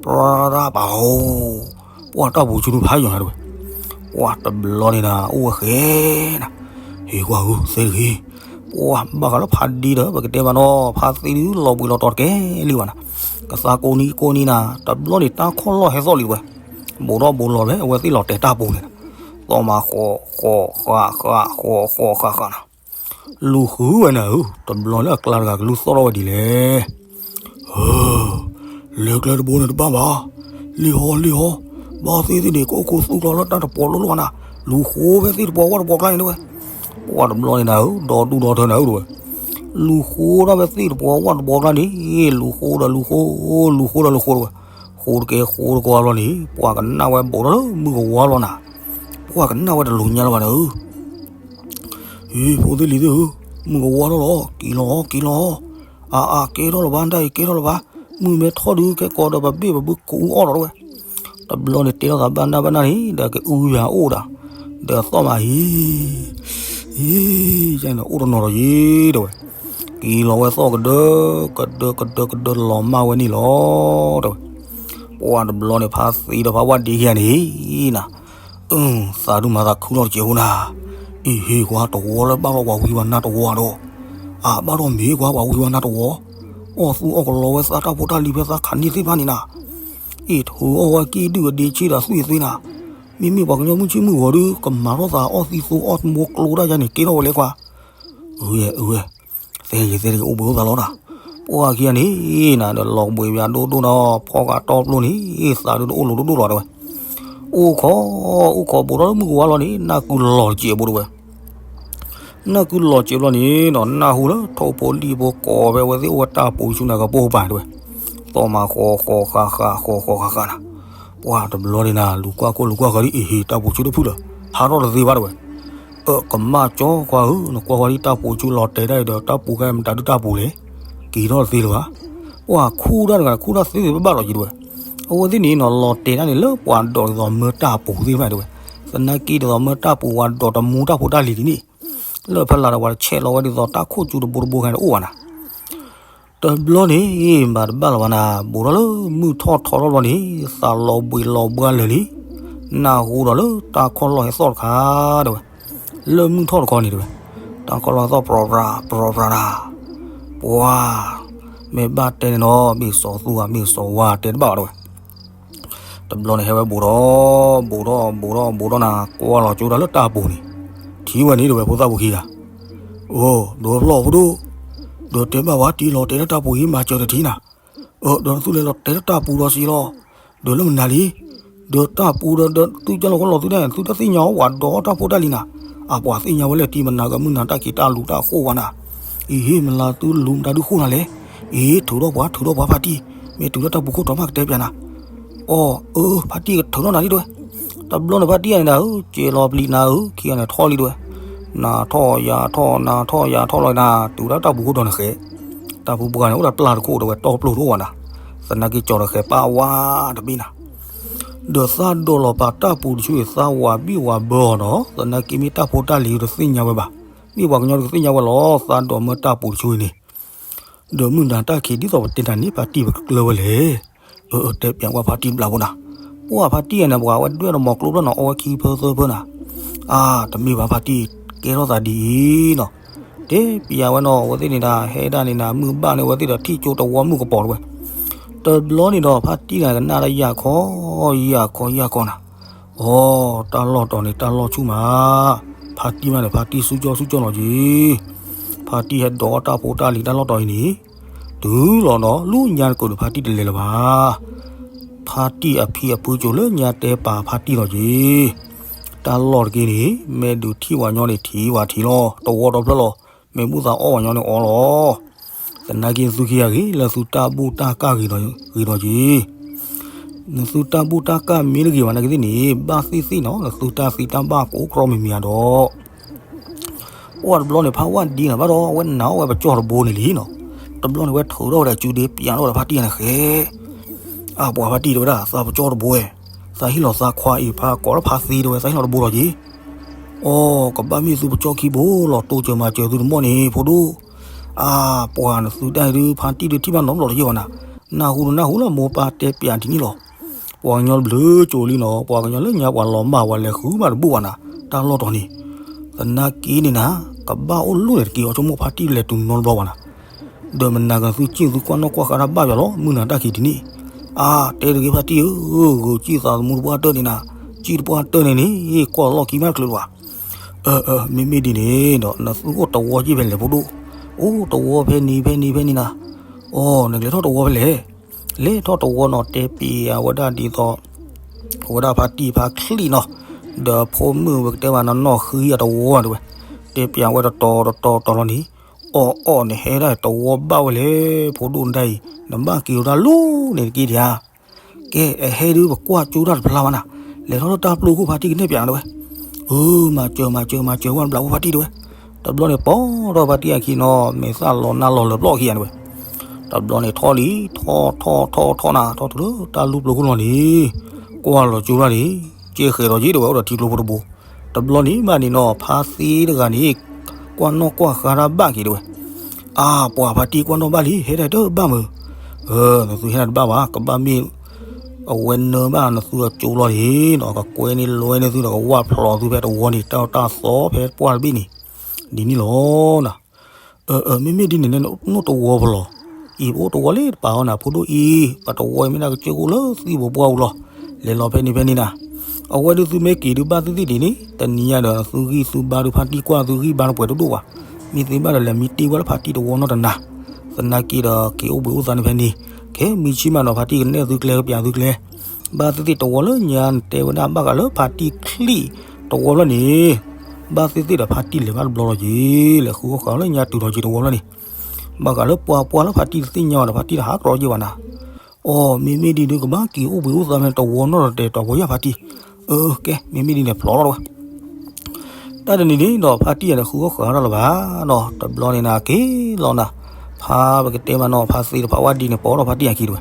ပြၢတၢ်ပာ်ဧိၤ, ပှၢ်တၢ်ပူၤတဆူဒုးဖးယိာ်နၤတဝဲ, ပှၢ်တဘျီန့ၣ်နၤ အိၣ်ဝဲဃဲနၤ, ဟ့ၣ်ကွၢ်ဧၢ သ့တဂ့ၤ ပှၢ်ဘၣ်ဃးလၢဖးဒံဒီး ပကတဲဘၣ်နီၤ ဖးသံဒုးလီၤဘှံးလီၤတီၤတကဲလံဘၣ်နၤ, ကသးကိးနံၤကိးနံၤနၤ တဘျီန့ၣ်တၢ်ခီၣ်လီၢ်ဟဲသီၣ်လံတဝဲ, ဘူးထီၣ်ဘူးလီၤလၢအဝဲသ့ၣ်လီၤတဲာ်တၢ်ပူၤန့ၣ်, သီၣ်မးဃီဃီဃာဃာဃီဃီဃာဃာ လူၤဃုဝဲနၤဧၢ, တဘျီလၢအကျါတဂၤကလူၤသီၣ်ထီၣ်ဝဲဒ်လဲၣ်, လဲၤကျဲတဘိန့ၣ်တဘၣ်ဘၣ်, လံၣ်ဟီလံၣ်ဟီ, ဘၣ်သ့ၣ်သ့ၣ်န့ၣ် ကအိၣ်ခိးသူၣ်ကျီၤလၢတၢ်တပီၤလိၤလိၤနၤ, လူၤဃုဝဲသ့ၣ်တပီၤဝၣ်တပီၤကျါန့ၣ်တဝဲ, ပှၢ်တဘျီန့ၣ်နၤဧၢ ဒီဒူၣ်ဒီထၢနၤဧၢတဝဲ, လူၤဃုဒၣ်ဝဲသ့ၣ်တပီၤဝၣ်တပီၤကျါန့ၣ်, လူၤဃုဒီးလူၤဃု, လူၤဃုဒီးလူၤဃုတဝဲ, ဃုတကဲဃုတကီဘျီန့ၣ် ပှၢ်ကနၣ်ဝဲဘူးထီၣ်လၢမုၢ်ကဝါဘျီနၤ, ပှၢ်ကနၣ်ဝဲတလူၤညါလၢၤဘၣ်နၤဧၢ ဟ့ၣ် ဖိသ့ၣ်လံၤသ့ၣ်ဧၢ, မုၢ်ကဝါထီၣ်လီၤ က့ၤလီၤက့ၤလီၤ, အါအါကဲထီၣ်လၢၤဘၣ် ဒၣ်အံၤကဲထီၣ်လၢၤဘၣ်, မုၢ်မ့ၢ်ထီၣ်ဒုးကဲကိးဒီးပဘ့ၣ်ပဘုကူအီၣ်လီၤတဝဲ, တဘျီန့ၣ်တဲထီၣ်သးဘၣ်နၢ်ဘၣ်နၢ်န့ၣ် ဒီးကအုယၤအိၣ်ဒီး, ဒီးသီၣ်မးဟံၣ်, ဟံၣ်, အိၣ်တနီၤဒီးယံၤတဝဲ, က့ၤလီၤဝဲသီၣ်ကဒၢ, ကဒၢကဒၢကဒၢလီၤမၢ်ဝဲန့ၣ်လီၤတဝဲ, ပှၢ်တဘျီန့ၣ်ဖးသံဒီးဖးဝၣ်ဒံခံဂၤန့ၣ်နၤ အၢ သးဒူၣ်မၤသးခုလီၤတစဲးဖိနၤ, အံၤဟ့ၣ်ကွၢ်တဝီလၢ ဘၣ်လီၤပှၤဝံပှၤနါတဝီဒီး, အဘၣ်ဒီးမ့ၢ်ကွၢ်ပှၤဝံပှၤနါတဝီ, အီၣ်သူအီၣ်ကလီဝဲသးတၢ်ဖိတၢ်လံၤဖဲသးခးန့ၢ်သ့ၣ်တဖၣ်န့ၣ်နၤ, အံၤထုးအီၣ်ဝဲကံၣ်ဒုၣ်အဒ့ဆ့ဒီးသွံၣ်သ့နၤ, မ့မ့ၢ်ပှၤကညီမုၢ်ဆ့ၣ်မုၢ်ဂီၤဒုး ကမၤထီၣ်သးအီၣ်သံသိအီၣ်မိၢ်ကျိဒၣ်ယါန့ၣ် ကဲထီၣ်ဝဲလဲၣ်ကွၢ်, အဝဲ အဝဲ သဲဂ့ၤသဲတဂ့ၤအိၣ်ဘှံးအိၣ်သးလီၤနၤ, ပှၢ်ခံဂၤန့ၣ်နၤ ဒီးလီၤဘှံးဘၣ်ဒိၣ်ဒိၣ်ဒီး ဖီၣ်ဃာ်တီပျိန့ၣ် သးဒုးတအိၣ်လိၤဒိၣ်ဒိၣ်လီၤတဲဝဲ, အိၣ်ခိး, အိၣ်ခိးဘူးထီၣ်လၢမုၢ်ကဝါလီၤန့ၣ် နၢ်ကုလီၤတစဲးဖိတဝဲ, နၢ်ကုလီၤစဲးဘျီန့ၣ်ဒီး နၢ်ဟူလၢထိၣ်ဖိလံၣ်ဖိကိးဖဲအဝဲသ့ၣ်အိၣ်ဝဲတၢ်ပူၤဆူနၤကပိာ်ပာ်တဲဝဲ, သီၣ်မးဃီဃီဃာဃာဃီဃီဃာဃာနၤ, ပှၢ်တဘျီန့ၣ်နၤ လူၤကွၢ်ခိၣ်လူၤကွၢ်ဃီဒ်အံၤ ဟ့ၣ် တၢ်ပူၤဆူတဖုလၢၤ ဟးထီၣ်တသ့ဘၣ်တဲဝဲ, အၢ ကမၣ်ကၠီခွါဧၢ နကွၢ်ကွၢ်ဒ်တၢ်ပူၤဆူလီၤတဲာ်ဒၣ်အံၤဒီး တၢ်ပူၤခဲအံၤမတၤဒုတၢ်ပူၤလဲၣ်, က့ၤထီၣ်တသ့လၢၤဘၣ်, ပှၢ်ခူၣ်တၢ်တဂၤ ခူၣ်တၢ်သ့သ့ၣ်ဘၣ်ဘၣ်လီၤက့ၤတဲဝဲ, အဝဲသ့ၣ်န့ၣ်နီၤ လီၤတဲာ်ဒၣ်န့ၣ်လၢပှၤဒိးဒ်သိးမၢတၢ်ပူၤသ့ၣ်တဖၣ်တဲဝဲ, သနာ်က့ဒ်သိးမၢတၢ်ပူၤ ပှၤဒိးတမူတၢ်ဖိတၢ်လံၤလံန့ၣ်, လၢဖဲလၢ်ဒီးပှၤတဆဲးလီၤဝဲဒ်သိးတၢ်ခိၣ်ကၠူတဘိတဘိခဲအံၤတအိၣ်ဘၣ်နၤ တဘျီန့ၣ် ဘၣ်တဘၣ်လၢၤဘၣ်နၤ ဘူးထီၣ်လၢမုၢ်ထီၣ်ထီထီၣ်ဘျီန့ၣ် သးလီၤဘှံးလီၤဘှါလၢာ်လံ, နၢ်ဟူဒီးလၢတၢ်ခီၣ်လီၢ်ဟဲသီၣ်တခါတဲဝဲ, လၢမုၢ်ထီၣ်တခီန့ၣ်တဲဝဲ, တၢ်ခီၣ်လီၢ်ဟဲသီၣ်ပြီၤပြီၤပြီၤပြီၤနၤ, ပှၤ မ့ၢ်ဘၣ်တဲန့ၣ်နီၤ မ့ၢ်စီၤသူဧါ မ့ၢ်စီၤဝါတဲတဘၣ်ဘၣ်တဲဝဲ တဘျီန့ၣ် ဟဲဝဲဘူးထီၣ် ဘူးထီၣ် ဘူးထီၣ် ဘူးထီၣ်နၤ ကွၢ်လီၤကၠိဒၣ်လၢတၢ်ပူၤန့ၣ်, ထံၣ်ဝဲန့ၣ်တဲဝဲ ဖိသၣ်ဖိခံဂၤ, အိ ဒီးဖျီၣ်ဖိဒိၣ်, ဒီးတဲဘၣ်ဝဲတံၢ်လီၤတဲာ်လၢတၢ်ပူၤအံၤ မၤစၢၤတထံၣ်နၤ, ဒီးနသုလဲၤလီၤတဲာ်လၢတၢ်ပူၤဒီးစံးလီၤ, ဒီးလၢမနုၤလံ, ဒီးတၢ်ပူၤဒီး သုကလီၤကလီၤသုဒၣ် သုတသ့ၣ်ညါအီၤ ဝၤဒိးအီၣ်တၢ်ဖိတၢ်လံၤနၤ, အပှၤသ့ၣ်ညါဝဲလၢတံၢ်မနၤဂၤမုၢ်နၤတၢ်ခံးတၢ်လူၤတၢ်ဃိၣ်ဝဲနၤ, အံၤဟ့ၣ် မလၤသုလူၤမတၤဒုဃိၣ်နၤလဲၣ်, အံၤ ထုးထီၣ်ပှၤ ထုးထီၣ်ပှၤဖါတံၢ်, မ့ၢ်တုၤလၢတၢ်ပူၤခိၣ်တီၤမးကတဲပျးနၤ, အီ အၢ ဖါတံၢ်ကထုးထီၣ်နၤလံတဲဝဲ, တဘျီန့ၣ်ဖါတံၢ်န့ၣ်နၤဧၢ ကဲလီၤပျံၤနၤဧၢ ခံဂၤန့ၣ်ထီၣ်လံတဲဝဲ, နၤထီၣ်ယၤထီၣ် နၤထီၣ်ယၤထီၣ်လီၤနၤ တုၤဒၣ်တၢ်ပူၤခိၣ်တီၤန့ၣ်ဃဲ, တၢ်ပူၤပှၤန့ၣ် အိၣ်ဒီးပျၢ်တခိၣ်တဲဝဲ တီပျိတအိၣ်ဘၣ်နၤ, သနာ်က့ကၠီၤဒီးဃဲပၢ်ဝါတဘ့ၣ်နၤ ဒီးသးဒိးလီၤပာ်တၢ်ပူၤတဆူအံၤ သးဝၤဘံၣ်ဝၤဘၢအီၤဒီး သနာ်က့မ့ၢ်တၢ်ဖိတၢ်လံၤတသ့ၣ်ညါဝဲဘၣ်, မ့ၢ်ပှၤကညီတကသ့ၣ်ညါဝဲလီၤ သးဒိးမၢတၢ်ပူၤတဆူအံၤန့ၣ်, ဒီးမုၢ်နၤတၢ်ခံးဒ်သိးပတဲနၤန့ၣ် ဖါတံၢ်ပကျၢၢ်ဝဲလဲၣ်, အၢ အၢ တဲပျးကွၢ်ဖါတံၢ်ဘျးဖိနၤ, ပှၢ်ဖါတံၢ်အံၤန့ၣ် ပှၤဝဲဒွဲၣ်ဒီးမီၤကျိဖျၢၣ်နီၤ အီဝဲခံဖၢသၢဖၢနၤ, အါ တမ့ၢ်ဘၣ်ဖါတံၢ် ကဲထီၣ်သးဒ်အံၤနီၤ, တဲပျးဝဲနီၤ အဝဲသ့ၣ်န့ၣ်ဒၣ် ဟဲဒၣ်န့ၣ်နၤ မုၢ်ဘၣ်န့ၣ် အဝဲသ့ၣ်ဒီးထံၣ်ကၠိတဝီမုၢ်ကပီၤတဝဲ, တဘျီန့ၣ်ဒီး ဖါတံၢ်န့ၣ်ကနၣ်လၢယၤခီ ယၤခီ ယၤခီနၤ, အိ တၢ်လီၢ်တီၤန့ၣ် တၢ်လီၢ်ဆူၣ်မး, ဖါတံၢ်မးန့ၣ် ဖါတံၢ်ဆူၣ်ကၠီဆူၣ်ကၠီလီၤက့ၤ, ဖါတံၢ်ဟဲဒိးအီၣ်တၢ်ဖိတၢ်လံၤတၢ်လီၢ်တီၤအံၤန့ၣ်, တုၤလီၤနီၤ လူညါတကိးဒီး ဖါတံၢ်တလဲၤလၢၤဘၣ် ဖါတံၢ်အဖံအဖုကၠိလၢညါတဲပာ်ဖါတံၢ်လီၤက့ၤ, တၢ်လီၢ်တက့ၢ်န့ၣ် မ့ၢ်ဒုးထံၣ်ဝဲညီန့ၣ် ထံၣ်ဝဲထံၣ်လီၤ တဝီဒီဖျၢၣ်လီၤ, မ့ၢ်ဘူၣ်သးအီၣ်ဝဲညီန့ၣ်အီလီၤ, သနာ်က့သုခံဂၤဂ့ၤ လၢသုတၢ်ဘူၣ်တၢ်ကၢ်ဂ့ၤဒီးက့ၤ, နသုတၢ်ဘူၣ်တၢ်ကၢ်မ့ၢ်တဂ့ၤဘၣ်နာ်က့သ့ၣ်န့ၣ် ဘၣ်သ့ၣ်သ့ၣ်နီၤ နသုတၢ်သံတၢ်ဘၣ်ကအိၣ်ကြီမံၤမံၤဧါဒီး ပှၢ်တဘျီန့ၣ် ဖးဝဲဒ်န့ၣ်ဘၣ်ဒီး အဝဲနာ်အီၣ်ဝဲပကၠီၣ်တဘိန့ၣ်လံနီၤ, တဘျီန့ၣ်ဝဲထုးထီၣ်ဝဲဒၣ်စုဒ့ပၠးထီၣ်ဝဲဒၣ်ဖါတံၢ်န့ၣ်ဃဲ, အပှၤဖါတံၢ်တဲဝဲဒၣ် သးပကၠီတဘိဝဲ, သးဟ့ၣ်လီၤသးခွါအံၤ ဖးကိးလၢဖါသ့တဲဝဲ သးဟ့ၣ်လီၤတဘိလီၤက့ၤ, အိ ကဘၣ်မ့ၢ်သုပကၠီခံဘိလီၤ တိစၢၤမၤစၢၤသုတမီၢ်န့ၣ် ဖိဒိၣ်, အပှၤနသုတၢ်ဒုး ဖါတံၢ်ဒုးထံၣ်ဘၣ်နီတဘျီတယ့ၢ်ဘၣ်နၤ, နၢ်ဟူတနၢ်ဟူလၢမိၢ်ပၢ်တဲပၠးဒ်န့ၣ်လီၤ. ပှၤကညီတဘျုးကၠိလံနီၤ, ပှၤကညီလၢညါပှၤလီၤမၢ်ပှၤလဲၤဃုမးတဘူၣ်ဘၣ်နၤ, တၢ်လီၢ်တီၤန့ၣ်, သနာ်က့န့ၣ်နၤ, ကဘၣ်အိၣ်လိၣ်န့ၣ်တက့ၢ် အီၤဆိကမိၣ်ဖါတံၢ်လဲၤတုၤနီတဘျီဘၣ်နၤ, ဒီးမနၤကသုစံၣ်သုကွၢ်နီၣ်ကွၢ်ဃါတၢ်ဘၣ်ယွၤလီၤ မုၢ်နၤတၢ်ခံးဒ်န့ၣ်, အါ တဲတဂ့ၤဖါတံၢ်ဧၢ, ဂုာ်စံၣ်သးသမူတပှၢ်တၢၢ်န့ၣ်နၤ, စံၣ်တပှၢ်တၢၢ်န့ၣ်န့ၣ် ကွၢ်လီၢ်ခံမးတချုးလၢၤဘၣ် အၢ အၢ မ့မ့ၢ်ဒ်န့ၣ်ဒီး နသုအိၣ်တဝီက့ၢ်ဖဲလဲၣ်ဖိဒိၣ်, အိၣ်တဝီဖဲန့ၣ်ဖဲန့ၣ်ဖဲန့ၣ်နၤ, အိ နကလဲၤထီၣ်တဝီဖဲလဲၣ်, လဲၤထီၣ်တဝီနီၤ တဲပျးဝဲဒၣ်ဒ်သိး အဝဲဒၣ်ဖါတံၢ်ဖါချံၣ်နီၤ, ဒီးဖိမုၣ်ဝဲကတဲဘၣ်နီၤ နီၢ်ဃံအတဝီတဲဝဲ, တဲပျးဝဲတတီၤတတီၤတတီၤလီၤန့ၣ်, အီၣ်အီၣ်န့ၣ်ဟဲဒၣ်တဝီဘၣ်ဝဲလဲၣ် ဖိဒိၣ်နတၢ်အံၤ, နဘၣ်က့ၤဝဲဒၣ်လီၤန့ၣ်တက့ၢ်ဒံးဧါ ကဲ အဟဲဒုးပကွၢ်ကၠိတၢ်တဖျါဘၣ်နၤ, လဲၤထီၣ်လၢတၢ်ပျိခိၣ်ဖါတံၢ်ကနဲၣ်ပၠးနၤတဲဝဲ, အၢ မၤစၢၤမၤစၢၤမၤစၢၤဝဲဘျးဖိဖါတံၢ်တဲဝဲ, တဘျီန့ၣ်ပိာ်ထီၣ်ဖါတံၢ်အခံနီၤ မဲာ်သၣ်လီၤနၢ်လီၤလၢာ်ပျီၢ်ခံဂၤတဲဝဲ, တဘျီန့ၣ်ထီၣ်လံ ထီၣ်ထီၣ်ထီၣ်ထီၣ်နၤ ထီၣ်တုၤလၢတၢ်လူၢ်ပျိခိၣ်လီၤန့ၣ်, ကွၢ်လီၤကၠိတၢ်န့ၣ်, ကဲဃဲၤဒီးက့ၤတဲဝဲ အိၣ်ဒီးထံကျိဖိတဘိ, တဘျီန့ၣ်ဘၣ်န့ၣ်နီၤ ဖါသ့တဂၤန့ၣ် ကွၢ်နီၣ်ကွၢ်ဃါတၢ်ဘၣ်က့ၤတဲဝဲ အါပှၤဖါတံၢ်ကွၢ်နီၣ်ဘၣ်လံ ဟဲဒၣ်တဘၣ်မုာ်, အၢ နသုဟဲဒၣ်တဘၣ်ဘၣ် ကဘၣ်မ့ၢ် အဝဲနၢဘၣ်နသုအကၠိလီၤန့ၣ်နီၤ ကကွဲန့ၢ်လွဲန့ၢ်သုဒီးကဝၢ်ဖျိးသုဖဲတဝီန့ၣ် တၢ်တၢ်သီဖဲပှၢ်တဘ့ၣ်န့ၣ်, ဒ်န့ၣ်လီၤနၤ, အၢ အၢ မ့မ့ၢ်ဒ်န့ၣ် နအိၣ်တဝီဖဲလဲၣ်, အံၤပအိၣ်တဝီလၢတပၤအီၤနၤ ဖိဒိၣ်အံၤ, ပတဝီအံၤမ့ၢ်ဒၣ်ကစၢၢ်ခိၣ်လၢသံၣ်ဘိပှၢ်ပူၤလီၤ, လဲၤလီၤဖဲန့ၣ်ဖဲန့ၣ်နၤ, အဝဲဒုးသုမ့ၢ်က့ၤဒုးဘၣ်သ့ၣ်သ့ၣ်ဒ်န့ၣ် တနံၤညါဒီးသုဂံၢ်သုဘါဒုးဖါတံၢ်ကွၢ်သုဂံၢ်ဘါနပှဲၤတဒိၣ်ဘၣ်, မ့ၢ်သ့ဘၣ်ဒီးလဲၤမံတ့ၢ်ဝဲလၢဖါတံၢ်တဝီနီတနၤ, သနာ်က့ဒီးက့ၤအိၣ်ဘှံးအိၣ်သါန့ၣ်ဖဲန့ၣ်, ခဲမံဆံမးနီၤ ဖါတံၢ်ကနဲၣ်သုကျဲကပျးသုကျဲ, ဘၣ်သ့ၣ်သ့ၣ်တဝီလၢညါနတဲဝဲဒၣ်ဘၣ်ဃးလၢဖါတံၢ်ချံၣ်တဝီဖျၢၣ်န့ၣ်, ဘၣ်သ့ၣ်သ့ၣ်ဒီးဖါတံၢ်လဲၤဘၣ်တဘျီလီၤက့ၤ, လဲၤဃုအီၣ်ဃုအီလၢညါတုၤထီၣ်က့ၤတဝီဖျၢၣ်န့ၣ်, ဘၣ်ဃးလၢပှၤပှၢ်လၢဖါတံၢ်တသ့ၣ်ညါဘၣ်ဒီးဖါတံၢ်တဟးကြီက့ၤဘၣ်နၤ, အိ မ့မ့ၢ်ဒ်ဒုး ကဘၣ်က့ၤအိၣ်ဘှံးအိၣ်သါဖဲတဝီနီတတဲာ်တီၤဖိယၢ်ဖါတံၢ်, အၢ ကဲ မ့မ့ၢ်ဒ်န့ၣ်ဖျိးလီၤတဲဝဲ တၢ်တနံၤန့ၣ်ဒီးဖါတံၢ်ယၤန့ၣ်ဃုအီၣ်ဃုအီတၢ်လၢၤဘၣ်နီၤ, တဘျီန့ၣ်နၤက့ၤလီၤနၤ, ဖါပကတဲမးနီၤ ဖါသ့ဒီးဖါဝၣ်ဒံန့ၣ် ပိာ်ထီၣ်ဖါတံၢ်အခံတဲဝဲ,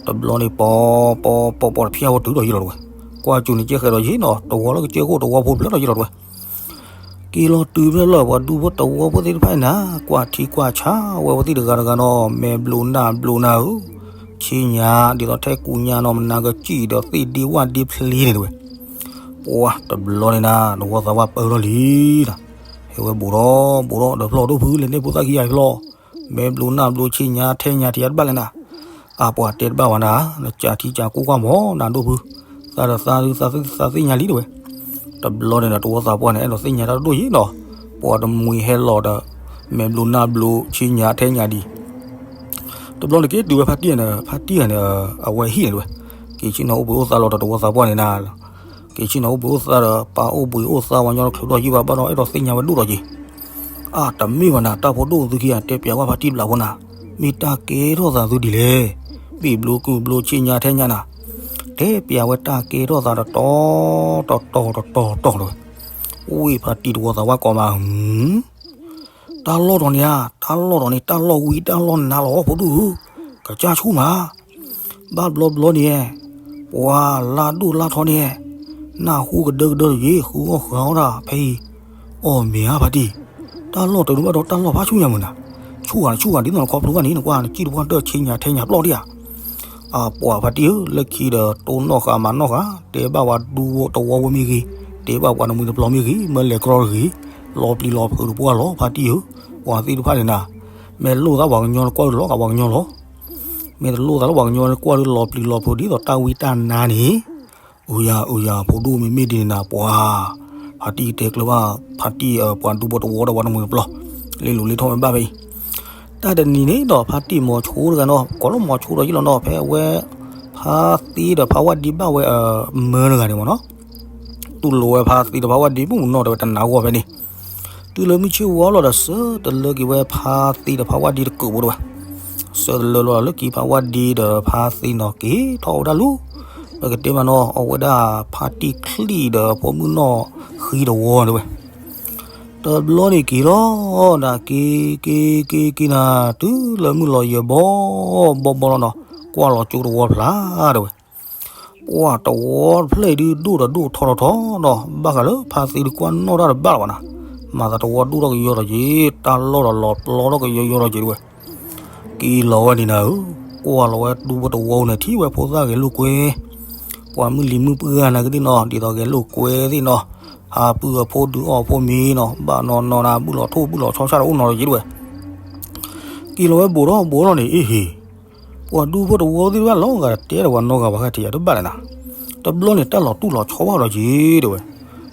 တဘျီန့ၣ်ပိာ်ပိာ်ပိာ်ပိာ်တဖျၢၣ်ဖိတုၤဒီးယံာ်လီၤတဲဝဲ, ကွၢ်စူၤန့ၣ်ကဲဃဲၤဒီးယံာ်နီၤ တဝီလၢကစၢၢ်ခိၣ်တဝီဖိဖျၢၣ်ဒီးယံာ်လီၤတဲဝဲ က့ၤလီၤတုၤဖဲလၢပှၤဒူဖိတဝီဖိသ့ၣ်တဖၣ်န့ၣ်နၤ, ကွၢ်ထံကွၢ်ဆးဝဲဖိသ့ၣ်တဂၤတဂၤနီၤ, မဲာ်ဘျိးနၢ်ဘျိးနၤဧၢ, ဆ့ညါ ဒ်သိးထဲကူညါနီၤ မနၤကစံၣ်ဒီးသ့ၣ်ဒ့ဝၣ်ဒ့ဖျ့န့ၣ်တဲဝဲ, ပှၤတဘျီန့ၣ်နၤ တဝီသးဝၣ်ပၢၢ်ထီၣ်လံနၤ, ဟဲဝဲဘူးဒီးဘူးဒီး ဒီးဖျီၣ်ဒိၣ်ဖု လဲၤန့ၢ်ဖိသၣ်ခံဂၤဖျီၣ်, မဲာ်ဘျိးနၢ်ဘျိးဆ့ညါထဲညါထံတဘၣ်လဲၣ်နၤ, အပှၤတဲတဘၣ်ဝဲနၤ, နကးထံကးကိၢ်ကွၢ်မီၤနၤဒိၣ်ဖု, သးဒီးသးဒုးသးသ့ၣ်ညါလံတဲဝဲ, တဘျီန့ၣ်ဒီးတဝီသးပှၢ်န့ၣ် အဲၣ်ဒိးသ့ၣ်ညါတၢ်တဒိၣ်ယံၤနီၤ, ပှၤတမှံၤဟဲလီၤဒီး မဲာ်ဘျိးနၢ်ဘျိးဆ့ညါထဲညါဒံး တဘျီန့ၣ်က့ၤတုၤဝဲဖါတံၢ်န့ၣ် ဖါတံၢ်န့ၣ် အဝဲဟံၣ်န့ၣ်တဲဝဲ, က့ၤဆ့ၣ်နီၤအိၣ်ဘှံးအိၣ်သါလီၤဒီးတဝီသးပှၢ်န့ၣ်နၤ, က့ၤဆ့ၣ်နီၤအိၣ်ဘှံးအိၣ်သါဒီး ပာ်အိၣ်ဘှံးအိၣ်သါဝဲညီတချုးဒီးယံၤဘၣ်ဘၣ်ဒီး အဲၣ်ဒိးသ့ၣ်ညါဝဲဒိၣ်ဒီးက့ၤ, အတမ့ၢ်ဘၣ်နၤ တၢ်ဖိဒိၣ်သုခံဂၤ တဲပျးကွၢ်ဖါတံၢ်ဘျးဖိနၤ, မ့ၢ်တၢ်ကဲထီၣ်သးသုဒ်လဲၣ်, ဘံၣ်ဘျိကုၢ်ဘျိဆ့ညါထဲညါနၤ, တဲပျးဝဲတၢ်ကဲထီၣ်သးတတီၤတတီၤတတီၤတတီၤတဲဝဲ, ဝ့ၢ်ဖါတံၢ်တဝီသးပှၢ်ကိးမး တၢ်လီၢ်တီၤန့ၣ်ဧါ, တၢ်လီၢ်တီၤန့ၣ် တၢ်လီၢ်ဝံတၢ်လီၢ်နါလီၤ ဖိဒိၣ်ဧၢ, ကစၢ်ဆူၣ်မး, ဘၣ်ဘျီဘျီန့ၣ်, ပှၤလါဒိၣ်လါထီန့ၣ်, နၢ်ဟူကဒၢကဒၢတယ့ၣ် ဃုအီၣ်ဃုအီတၢ်ဖဲအံၤ, အီၣ်မ့ၢ်ဧါဖါတံၢ်, တၢ်လီၢ်တဒုးဘၣ်ဒီးတၢ်လီၢ်ဖးဆူၣ်ညါမုၢ်နၤ, ဆူၣ်ဂၤနဆူၣ်ဂၤဒ်သိးနခီဖျိဘၣ်န့ၣ် နကွၢ်နစံၣ်တပှၢ်တၢၢ်ဆ့ညါထဲညါပျီၢ်ဒံးဧါ အပှၤဖါတံၢ်ဧၢ, လၢခံဒီးတိၢ်နီၣ်ဃာ်မၤနီၣ်ဃာ်, တဲဘၣ်ပှၤဒူဖိတဝီဖိမ့ၢ်ဂ့ၤ, တဲဘၣ်ပှၤနမှံၤတပျီၤမ့ၢ်ဂ့ၤ, မ့ၢ်လဲၤကြီတဂ့ၤ, လီၤပျံၤလီၤဖုးတပှၢ်လီၤ ဖါတံၢ်ဧၢ, ပှၤသ့ၣ်တဖၣ်န့ၣ်နၤ, မ့ၢ်လိၣ်သးပှၤကညီနကွၢ်ဒုးလီၤဂာ်ပှၤကညီလီၤ, မ့ၢ်တလိၣ်သးလၢပှၤကညီနကွၢ်ဒုး လီၤပျံၤလီၤဖုးဒ်သိးတၢ်ဝံတၢ်နါန့ၣ်, အိယၤအိယၤ ဖိဒိၣ်မ့မ့ၢ်ဒ်န့ၣ်နၤ ပှၤ, ဖါတံၢ်တဲကျၢၤဘၣ်, ဖါတံၢ်ပှၤဒူဖိတဝီဒီးပှၤနမှံၤတပျီၤ, လ့လိၤလ့ထီၣ်မ့ၢ်ဘၣ်ဖဲအံၤ တၢ်တနံၤန့ၣ်ဒီး ဖါတံၢ်မိၤဆိတဂၤနီၤ ကိးလၢမိၤဆိဒီးယံာ်လီၤနီၤ ဖဲအဝဲ ဖါသ့ဒီးဖါဝၣ်ဒံဘၣ်ဝဲ မၢတဂၤန့ၣ်မ့ၢ်နီၤ, တူၢ်လိာ်ဝဲဖါသ့ဒီးဖါဝၣ်ဒံ မုၢ်မုၢ်နီၢ်တဲဝဲတနၤဂီၢ်ဖဲန့ၣ်, တုၤလၢမုၢ်ဆ့ၣ်ဝါလီၤဒီး ဆၢတလၢက့ၤဝဲဖါသ့ဒီးဖါဝၣ်ဒံတကုးဖိတဲဝဲ, ဆၢတလၢလီၤလၢခံဖါဝၣ်ဒံဒီးဖါသ့နီၤက့ၤထီၣ်ဝဲဒၣ်လီၤ, ပကတဲမးနီၤ အဝဲဒၣ်ဖါတံၢ်ချံၣ်ဒီးဖိမုၣ်နီၢ်ဃံတဝီတဲဝဲ တ တဘျီန့ၣ်က့ၤလီၤနၤ က့ၤ က့ၤ က့ၤ က့ၤနၤ တုၤလၢမုၢ်လီၤယဲၢ်ဘီဘီဘီလီၤနီၤ, ကွၢ်လီၤကၠိတဝီဖျါတဲဝဲ. ပှၢ်တဝီဖျၢၣ်ဒုးဒိၣ်ဒီးဒိၣ်ထီထီထီနီၤ, ဘၣ်ဃးလၢဖါသ့ဒုးကွၢ်နီၣ်တၢ်တဘၣ်လၢၤဘၣ်နၤ, မၤသးတဝီဒိၣ်ထီၣ်ကယီထီၣ်က့ၤ, တၢ်လီၢ်ဒီးလီၤပျီထီၣ်ကယီယီထီၣ်က့ၤတဲဝဲ. က့ၤလီၤဝဲန့ၣ်နၤဧၢ, ကွၢ်လီၤဝဲဒူဖိတဝီန့ၣ် ထံၣ်ဝဲဖိသၣ်ဂဲၤလိာ်ကွဲ ပှၤမုၢ်လံၤမုၢ်ပှၢ်နၤကသ့ၣ်နီၤ, ဒ်သိးဂဲၤလိာ်ကွဲသ့ၣ်နီၤ, ဟးပုၢ်အဖိဒုးအီၣ်အဖိမ့ၤနီၤ, ဘၣ်နီၢ်နီၢ်နၤ ဘုၣ်လီၤထိၣ်ဘုၣ်လီၤဆီဆၣ်တအိၣ်နီတဂၤတဲဝဲ. က့ၤလီၤဝဲဘူးထီၣ်ဘူးထီၣ်န့ၣ် အ့ဟ့ၣ်, ပှၤဒူဖိတဝီသ့ၣ်တဖၣ်လီၤဂာ်ဒီးတဲဒီးပှၤနီၢ်ဂၤပှၤဂၤထံးယၤတဘၣ်လဲၣ်နၤ, တဘျီန့ၣ်တၢ်လီၤတူၢ်လီၤဆီဘၣ်ဒီးက့ၤတဲဝဲ.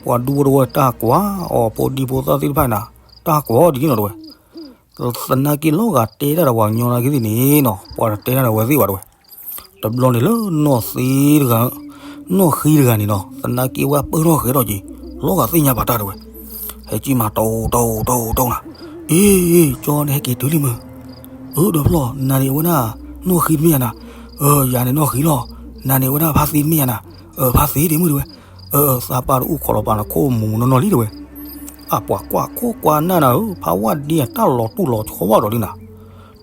ပှၤဒူဖိတဝီတၢ်ကွၢ်အီၤဖိဒံဖိသၣ်သ့ၣ်တဖၣ်နၤ, တၢ်ကွၢ်အီၤဒ်န့ၣ်လီၤတဲဝဲ. သနာ်က့လီၤဂာ်တဲတၢ်ဒီးပှၤကညီနာ်က့သ့ၣ်န့ၣ်နီၤ, ပှၤတတဲတၢ်ဒီးဝဲသ့ၣ်ဘၣ်တဲဝဲ. တဘျီန့ၣ်လၢနီၢ်သ့တဂၤ, နီၢ်ဃံတဂၤန့ၣ်နီၤ, သနာ်က့ဝဲပၢၢ်ထီၣ်ဃဲးထီၣ်က့ၤ, လီၤဂာ်သ့ၣ်ညါပာ်တၢ်တဲဝဲ. ဟဲကံၣ်မးတီတီတီတီနၤ, အ့ ကၠီန့ၣ်ဟဲက့ၤတုၤလံမုၢ်, အၢ ဒီးဖျီၣ် နၤန့ၣ်အဝဲဒၣ်နီၢ်ဃံတမ့ၢ်ဧါနၤ, အၢ ယၤန့ၣ်နီၢ်ဃံလီၤ, နၤန့ၣ်အဝဲဒၣ်ဖါသ့တမ့ၢ်ဧါနၤ, အၢ ဖါသ့ဒ့မုၢ်တဲဝဲ. အၢ သးပၢ်တအိၣ်ခိးလီၤပာ်နခိၣ်မူးမူးနီၢ်နီၢ်လံတဲဝဲ. အပှၤကွၢ်ခိၣ်ကွၢ်နၢ်နၤဧၢ, ဖးဝဲဒ်အတၢ်လီၤတူၢ်လီၤဆီဘၣ်ဒီးလံနၤ,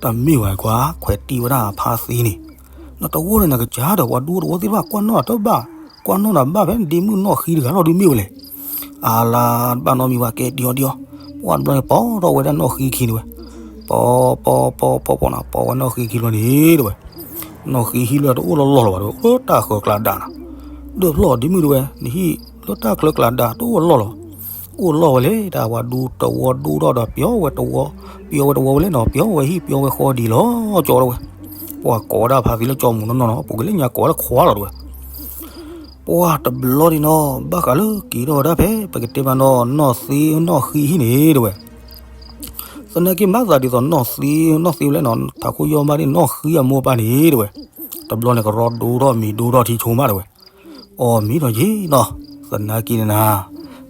တမ့ၢ်ဝဲကွၢ် ခွဲးတံၢ်ဝဲဒၣ်ဖါသ့န့ၣ်, နတဝီဒီးနကစၢ်ဒီးပှၤဒူတဝီသ့ၣ်တဖၣ်ကွၢ်နီၣ်တၢ်တဘၣ်, ကွၢ်နီၣ်နၤဘၣ်ဖဲဒ့မုၢ်နီၢ်ဃံတဂၤလီၤဒုးမ့ၢ်ဝဲလဲၣ်. အလါတဘၣ်နီတမံၤဘၣ် ကဲတံၤအီၤတံၤအီၤ, ပှၢ်တဘျီန့ၣ် ပိာ်ထီၣ်ဝဲဒၣ်နီၢ်ဃံခံတဲဝဲ. ပိာ်ပိာ်ပိာ်ပိာ်ပိာ်နၤ, ပိာ်ဝဲနီၢ်ဃံခံဘျီန့ၣ်တဲဝဲ. နီၢ်ဃံဟံးလၢတအိၣ်လီၢ်လီၢ်လၢၤဘၣ်တဲဝဲ, အိၣ်လၢတၢ်ချၢကျါဒၣ်နၤ, ဒီးဖျီၣ်ဒ့မုၢ်တဲဝဲ, နဟံၣ်လၢတၢ်ချၢကျါဒၣ်တအိၣ်လီၢ်လီၢ်, အိၣ်လီၢ်ဝဲလဲၣ်, တၢ်ပှၤဒူတဝီဒိၣ်ထီၣ်ဒီး ပျီဝဲတဝီ, ပျီဝဲတဝီဝဲလဲၣ်နီၤ, ပျီဝဲဟံၣ်ပျီဝဲဃီဒ်လီၤကၠီတဲဝဲ. ပှၢ်ကိးဝဲဒၣ်ဖါသ့လၢကၠီမူးနီၢ်နီၢ်နီၤ, ပူၤကွံာ်လၢညါကိးဝဲလၢခွါလီၤတဲဝဲ. ပှၢ်တဘျီန့ၣ်နီၤ, ဘၣ်ဃးလၢက့ၤထီၣ်ဝဲဒၣ်ဖဲ ပကတဲမးနီၤ နီၢ်သ့ နီၢ်ဃံဟံၣ်န့ၣ်တဲဝဲ. သနာ်က့မၤသးဒ်သိးနီၢ်သ့ နီၢ်သ့ဝဲလဲၣ်နီၤ, ထးခိၣ်ယီၢ်မးန့ၣ် နီၢ်ဃံအမိၢ်အပၢ်န့ၣ်တဲဝဲ. တဘျီန့ၣ် ကရီဒိၣ်ထီၣ်မံၤဒိၣ်ထီၣ်ထံဆိမးတဲဝဲ. အီၣ်မ့ၤဒီးယံာ်နီၤ, သနာ်က့န့ၣ်နၤ,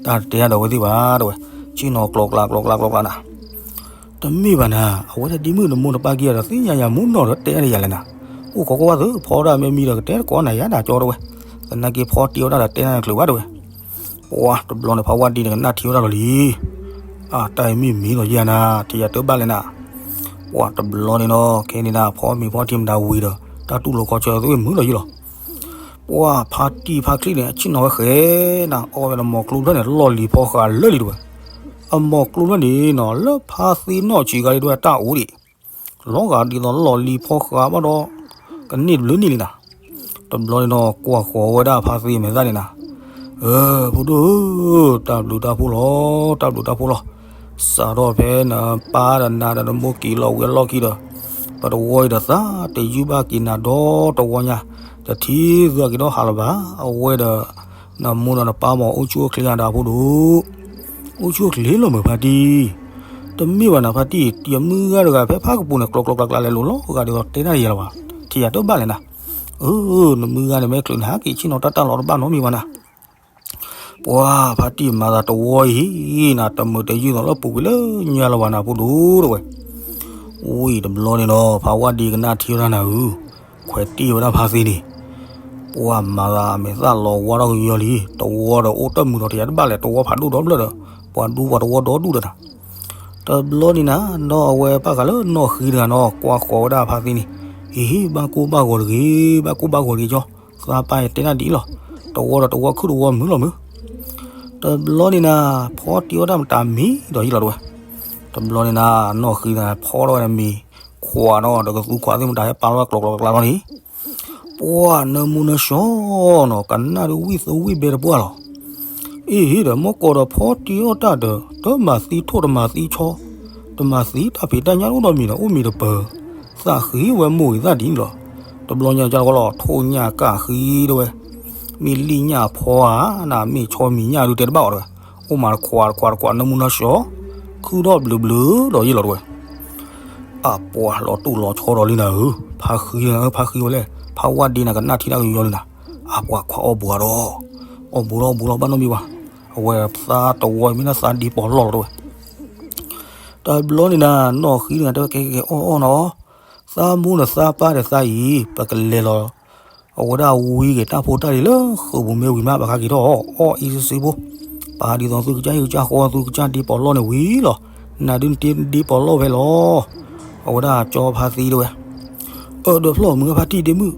တၢ်တတဲတၢ်ဒီးဝဲသ့ၣ်ဘၣ်တဲဝဲ, ဆ့ၣ်နီၤကျိၤကျါကျိၤကျါကျိၤကျါနၤ. တမ့ၢ်ဘၣ်နၤ, အဝဲဒၣ်ဒ့မုၣ်နမိၢ်နပၢ်က့ၤဒီးသ့ၣ်ညါယၤမူနီၤဒီးတဲတၢ်ဒီးယၤလဲၣ်နၤ. အိၣ်ခိးကွၢ်ဝဲသု ဖီဒၣ်မ့ၢ်မံဒီးကတဲတကိးနၤယၤဒၣ်ကၠီတဲဝဲ. သနာ်က့ဖီတံၢ်အီၣ်တၢ်ဒီးတဲနၤတချုးဘၣ်တဲဝဲ. ပှၢ်တဘျီန့ၣ် ဖးဝါဒံန့ၣ်ကနၣ်ထံဝဲဒၣ်လီၤလံ. အတၢ်အံၤမ့ၢ်မ့ၢ်လီၤယဲၢ်နၤ, ထံၣ်ယၤတဘၣ်လဲၣ်နၤ. ပှၢ်တဘျီန့ၣ်နီၤ, ခဲန့ၣ်နၤ ဖီမ့ၤဖီထံမတၤဝံၤဒီး တၢ်တူၢ်လိာ်ခီဆၢသုမုာ်လီၤယံလီၤ. ပှၢ်ဖါတံၢ်ဖါချံန့ၣ် အဆ့ၣ်နီၤဝဲဃဲနၤ, အီၣ်ဝဲဒီးမိၤကျိဖျၢၣ်န့ၣ် လီၢ်လံၤဖီဃးလၢာ်လံတဲဝဲ. အမိၤကျိဖျၢၣ်န့ၣ်နီၤ လၢဖါသ့နီၢ်ဆံးဂၤလံတဲဝဲတၢ်အိၣ်ဒံး လီၤဂာ်ဒ်သိးလီၢ်လံၤဖီဃးဘၣ်ဒီး ကန့ၢ်တဘျုးနံၣ်လံနၤ. တဘျီန့ၣ်နီၤ ကွၢ်ဃီၤဝဲဒၣ်ဖါသ့မဲာ်သၣ်န့ၣ်နၤ, အၢ ဖိဒိၣ်ဧၢ, တၢ်ဘျုးတၢ်ဖှိၣ်လီၤ, တၢ်ဘျုးတၢ်ဖှိၣ်လီၤ. စးထီၣ်ဖဲနပၢ်ဒီးနၤဒီးနမိၢ်က့ၤလီၤဝံၤအလီၢ်ခံဒီး ပတဝီအံၤဒီးသးတယုၢ်ဘၣ်က့ၤနၤဒီတဝီညါ, တထံၣ်သုက့ၤဒီးဟးလၢၤဘၣ်. အဝဲဒီး နမိၢ်ဒီးနပၢ်မ့ၢ်အိၣ်ဆူၣ်အိၣ်ချ့ဧါဒီးဖိဒိၣ်, အိၣ်ဆူၣ်အိၣ်ချ့လီၤမုာ်ဖါတံၢ်. တမ့ၢ်ဘၣ်နၤဖါတံၢ်, တံၤအမုၢ်ဂၤတဂၤဖဲဖးကပူၤန့ၣ် ကျိၤကျိၤကျါကျါလဲၤလိာ်လီၤဂာ်ဒ်သိးတဲတၢ်ယဲလီၤဘၣ်, ထံၣ်ယၤတဘၣ်လဲၣ်နၤ. အၢ နမုၢ်ဂၤန့ၣ်မ့ၢ်ချုးနဟးက့ၤဆ့ၣ်နီၤတၢ်တၢ်လီၤတဘၣ်နီတမံၤဘၣ်နၤ. ပှၢ်ဖါတံၢ်မၤသးတဝီအံၤနၤ တမုာ်တယုၢ်သိးလၢပူၤကွံာ်လၢညါလၢၤဘၣ်နၤဖိဒိၣ်တဲဝဲ. ဝံၤတဘျီန့ၣ်ဒီး ဖးဝါဒံကနၣ်ထံဝဲဒၣ်နၤဧၢ, ခွဲးတံၢ်ဝဲဒၣ်ဖါသ့န့ၣ် ပှၢ်မၤသးအမဲာ်သၣ်လီၤဝါထီၣ်ကယီလံ, တဝီဒီးအိၣ်တၢ်မုာ်ဒီးတယၤတဘၣ်လဲၣ်, တဝီဖးဒိၣ်ဒီဘျၢၣ်ဒီး ပှၤဒူပှၤတဝီဒီဒူၣ်ဒီးနၤ. တဘျီန့ၣ်နၤ ဒီးအဝဲဘၣ်ဃးလၢနီၢ်ဃံတဂၤနီၤ ကွၢ်ဃီၤဝဲဒၣ်ဖါသ့န့ၣ်, အ့ ဘၣ်ကိၢ်ဘၣ်ဂီၤတဂ့ၤ, ဘၣ်ကိၢ်ဘၣ်ဂီၤတဂ့ၤကၠီ, သးပၢ်ယတဲနၤဒ်အံၤလီၤ, တဝီဒီးတဝီခုၣ်တဝီမုာ်လီၤမုာ်. တဘျီန့ၣ်နၤ ဖီတံၢ်အီၣ်တၢ်မတၤမံၤဒီးယံလီၤတဲဝဲ. တဘျီန့ၣ်နၤ နီၢ်ဃံတဂၤဖီထီၣ်ဝဲဒၣ်မ့ၤ, ခွးဒီးတကသူခွးသ့ၣ်မတၤဟဲပာ်လီၤဝဲကျိၤကျိၤကျါကျါလီၤန့ၣ် ပှၢ်နၢမူနၢဆှီနီၤ ကနၣ်ဒုးဝံၣ်သဝံၣ်ဘဲတပှၢ်လီၤ. အ့ဟ့ဒီး မ့ၢ်ကီးဒီးဖီတံၢ်အီၣ်တၢ်ဒီး တမၤသံထိၣ်တမၤသံဆီ, တမၤသံတၢ်ဖံးတၢ်ညၣ်တအိၣ်ဒီးမံၤဒီး အိၣ်မံၤတပၢၤ, သးဃံဝဲမိၢ်ဂ့ၤသၣ်ဒ်န့ၣ်လီၤ. တဘျီညါကၢ်လီၤ ထိၣ်ညၣ်ကၢ်ဃံတဲဝဲ, မ့ၢ်လံၣ်ညၣ်ဖီဧါ, နမ့ၢ်ဆီမံၤညၣ်ဒုးတဲတဘၣ်အီၤတဲဝဲ, အိၣ်မးတခွးတခွးတခွးနၢမူနၢဆှီ, ခုၣ်ထီၣ်ဘျုးဘျုးဒီးယံလီၤတဲဝဲ. အပှၤလီၤတူၢ်လီၤဆီဒီးလံနၤဧၢ, ဖါဃံဧၢ ဖါဃံဝဲလဲၣ်, ဖးဝါဒံနၤကနၣ်ထံနၢ်ကယီလံနၤ, အပှၤခွါအီၣ်ဘူးအဒီး, အီၣ်ဘူးလီၤအီၣ်ဘူးလီၤဘၣ်နီတမံၤဘၣ်, အဝဲသးတဝီမ့ၢ်နသးဒံပီၤလီၢ်လီၤတဲဝဲ. တဘျီန့ၣ်နၤ နီၢ်ဃံတဂၤတဲဝဲ ကဲကဲကဲ အီၣ်အီၣ်နီၤ, သးမိၢ်ဒီးသးပၢ်ဒီးသးအံၤ ပကလဲၤလီၤ အဝဲဒၣ်ဝံၤက့ၤတၢ်ဖိတၢ်လံၤလၢဃုာ်ပူၤမ့ၢ်ဝံၤမး ပကဟဲက့ၤထီၣ်အီၣ်အီၣ်အံၤစုစုဖိ, ပာ်ဒ်သိးသုကစၢ်ဟ့ၣ်ကစၢ်ဃီ သုကစၢ်ဒ့ပီးလီၢ်န့ၣ်ဝံၤလီၤ. နၤဒုးနတ့ဒ့ပီးလီၢ်ဖဲလီၤ. အဝဲဒၣ်ကၠီဖါသံတဲဝဲ, အၢ ဒီးဖျီၣ်မုၢ်ဂၤဖါတံၢ်ဒ့မုၣ်,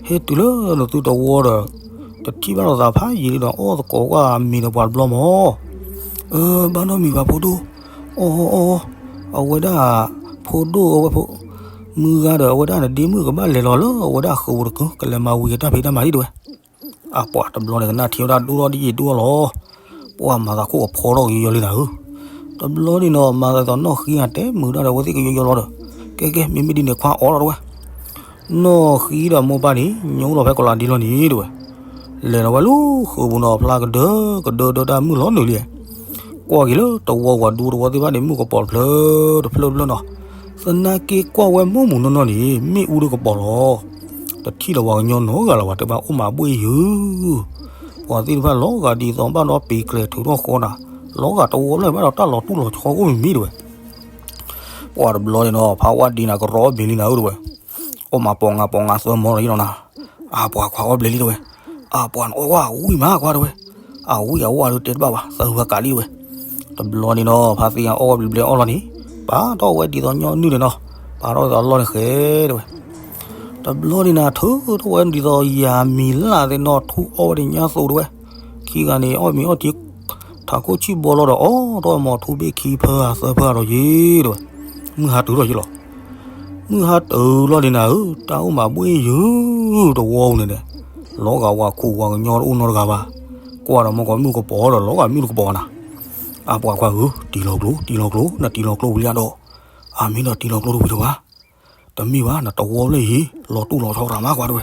ဟဲတုၤလၢနသုတဝီဒီး တထံၣ်ဘၣ်လိာ်သးဖးယံာ်လံဒီး အီၣ်သကိးကွၢ်မ့ၤဒီးပှၤတဘျီမၢ်. အၢ ဘၣ်နီတမံၤဘၣ်ဖိဒိၣ်, အီၣ်အီၣ်အီၣ်, အဝဲဒၣ် ဖိဒိၣ်အဝဲဖိ, မုၢ်ဂၤဒီးအဝဲဒၣ်နဒ့မုၣ်ကဘၣ်လဲၤလီၤလၢအဝဲဒၣ်ဃုာ်ပူၤတကုၤ ကလဲၤမၤဝံၤကတၢ်ဖံးတၢ်မၤဒံးတဲဝဲ. အပှၤတဘျီန့ၣ် ကနၣ်ထံဝဲဒၣ်ဒိၣ်ထီၣ်ဒ်ယံာ်ဒိၣ်လီၤ. ပှၤမၤသးခိၣ်ကဖီထီၣ်ကယီယီလံနၤဧၢ. တဘျီန့ၣ်နီၤ မၤသးဒ်သိးနီၢ်ဃံအတဲမုာ်တၢ်ဒီး အဝဲသ့ၣ်ကယီယီလီၤဒီး, ကဲကဲ မ့မ့ၢ်ဒ်န့ၣ်ခွါအီၣ်လီၤတဲဝဲ. နီၢ်ဃံဒီးမိၢ်ပၢ်န့ၣ် ညိလီၤဖဲကိးလါဒ့လီၤန့ၣ်တဲဝဲ. လဲၤလီၤဝဲလၢဃုာ်ပူၤနီၤ ဖျါကဒၢကဒၢဒၢတၢ်မုၢ်လီၤနုာ်လံ. ကွၢ်က့ၤလၢတဝီပှၤဒူတဝီသ့ၣ်တဖၣ်န့ၣ် မုၢ်ကပီၤတဖျၢၣ်တဖျၢၣ်နီၤ. သနာ်က့ကွၢ်ဝဲမိၢ်မုၢ်နီၢ်နီၢ်န့ၣ် မ့ၣ်အူဒၢကပီၤလီၤ. တထံၣ်လီၤပှၤကညီနီတဂၤလၢၤဘၣ် တဲဘၣ်အိၣ်မးဘှ့ၣ်ယုၤ. ပှၤသ့ၣ်တဖၣ်လီၤဂာ်ဒ်သိးဘၣ်ဒီးပ့ၤကျဲၤထုးထီၣ်ဃီနၤ, လီၤဂာ်တဝီဖျၢၣ်ဘၣ်ဒီးတၢ်လီၤတူၢ်လီၤဆီအိၣ်မံၤမံၤတဲဝဲ. ပှၤတဘျီန့ၣ်နီၤ ဖးဝါဒံနၤကရီမ့ၤလံနၤဧၢတဲဝဲ. အိၣ်မးပိာ်ငါပိာ်ငါသၢမီလီၤယနီၤနၤ. အပှၤခွါအီၣ်ဘျဲးလံတဲဝဲ. အပှၤနအီၣ်ဝဲအဝံၣ်မးခွါတဲဝဲ. အဝံၣ်အဝါဒီးတဲတဘၣ်ဘၣ် သၢဂၤကးလံတဲဝဲ. တဘျီန့ၣ်နီၤ ဖါသံအီၣ်ဝဲဘျဲးဘျဲးအီၣ်လီၤန့ၣ်, ပာ်ထီၣ်ဝဲဒ်သိးညီနုၢ်န့ၣ်နီၤ, ပာ်ထီၣ်ဒ်သိးလီၢ်န့ၣ်ဃဲတဲဝဲ. တဘျီန့ၣ်နၤ ထုးထီၣ်ဝဲဒ်သိးယၤမံၤလၢ်သ့ၣ်နီၤ ထူအီၣ်ဝဲဒ်ညါသိးတဲဝဲ. ခံဂၤန့ၣ် အီၣ်မ့ၤအီထံ ထးခိၣ်ဆံၣ်ဘီလီၤဒီး အီၣ်ထီၣ်ဝဲမ့ၤထူဘ့ၣ်ခံဖၢအသၢဖၢအါထီၣ်ယ့ၤတဲဝဲ. မုၢ်ဟါတုၤထီၣ်ယ့ၤလီၤ. မုၢ်ဟါတုၤလီၤန့ၣ်နၤဧၢ, တၢ်အိၣ်မးဘှ့ၣ်ယုၤတဝီပူၤန့ၣ်ဒီး, လီၤဂာ်ဝၤခိၣ်ဝၤကညီတအိၣ်နီတဂၤဘၣ်. ကွၢ်ဒီးမ့ၢ်ကီးမုၢ်ကပီၤဒီး လီၤဂာ်မုၢ်တကပီၤနၤ. အပှၤခွါဧၢ, တံၤလီၤကျိၤ တံၤလီၤကျိၤ နတံၤလီၤကျိၤဝံၤလံဒီး, အမ့ၢ်ဒီးတံၤလီၤကျိၤတဝံၤလၢၤဘၣ်. တမ့ၢ်ဘၣ် နတဝီလၢအံၤ လီၤတူၢ်လီၤဆီရၤမးကွၢ်တဲဝဲ.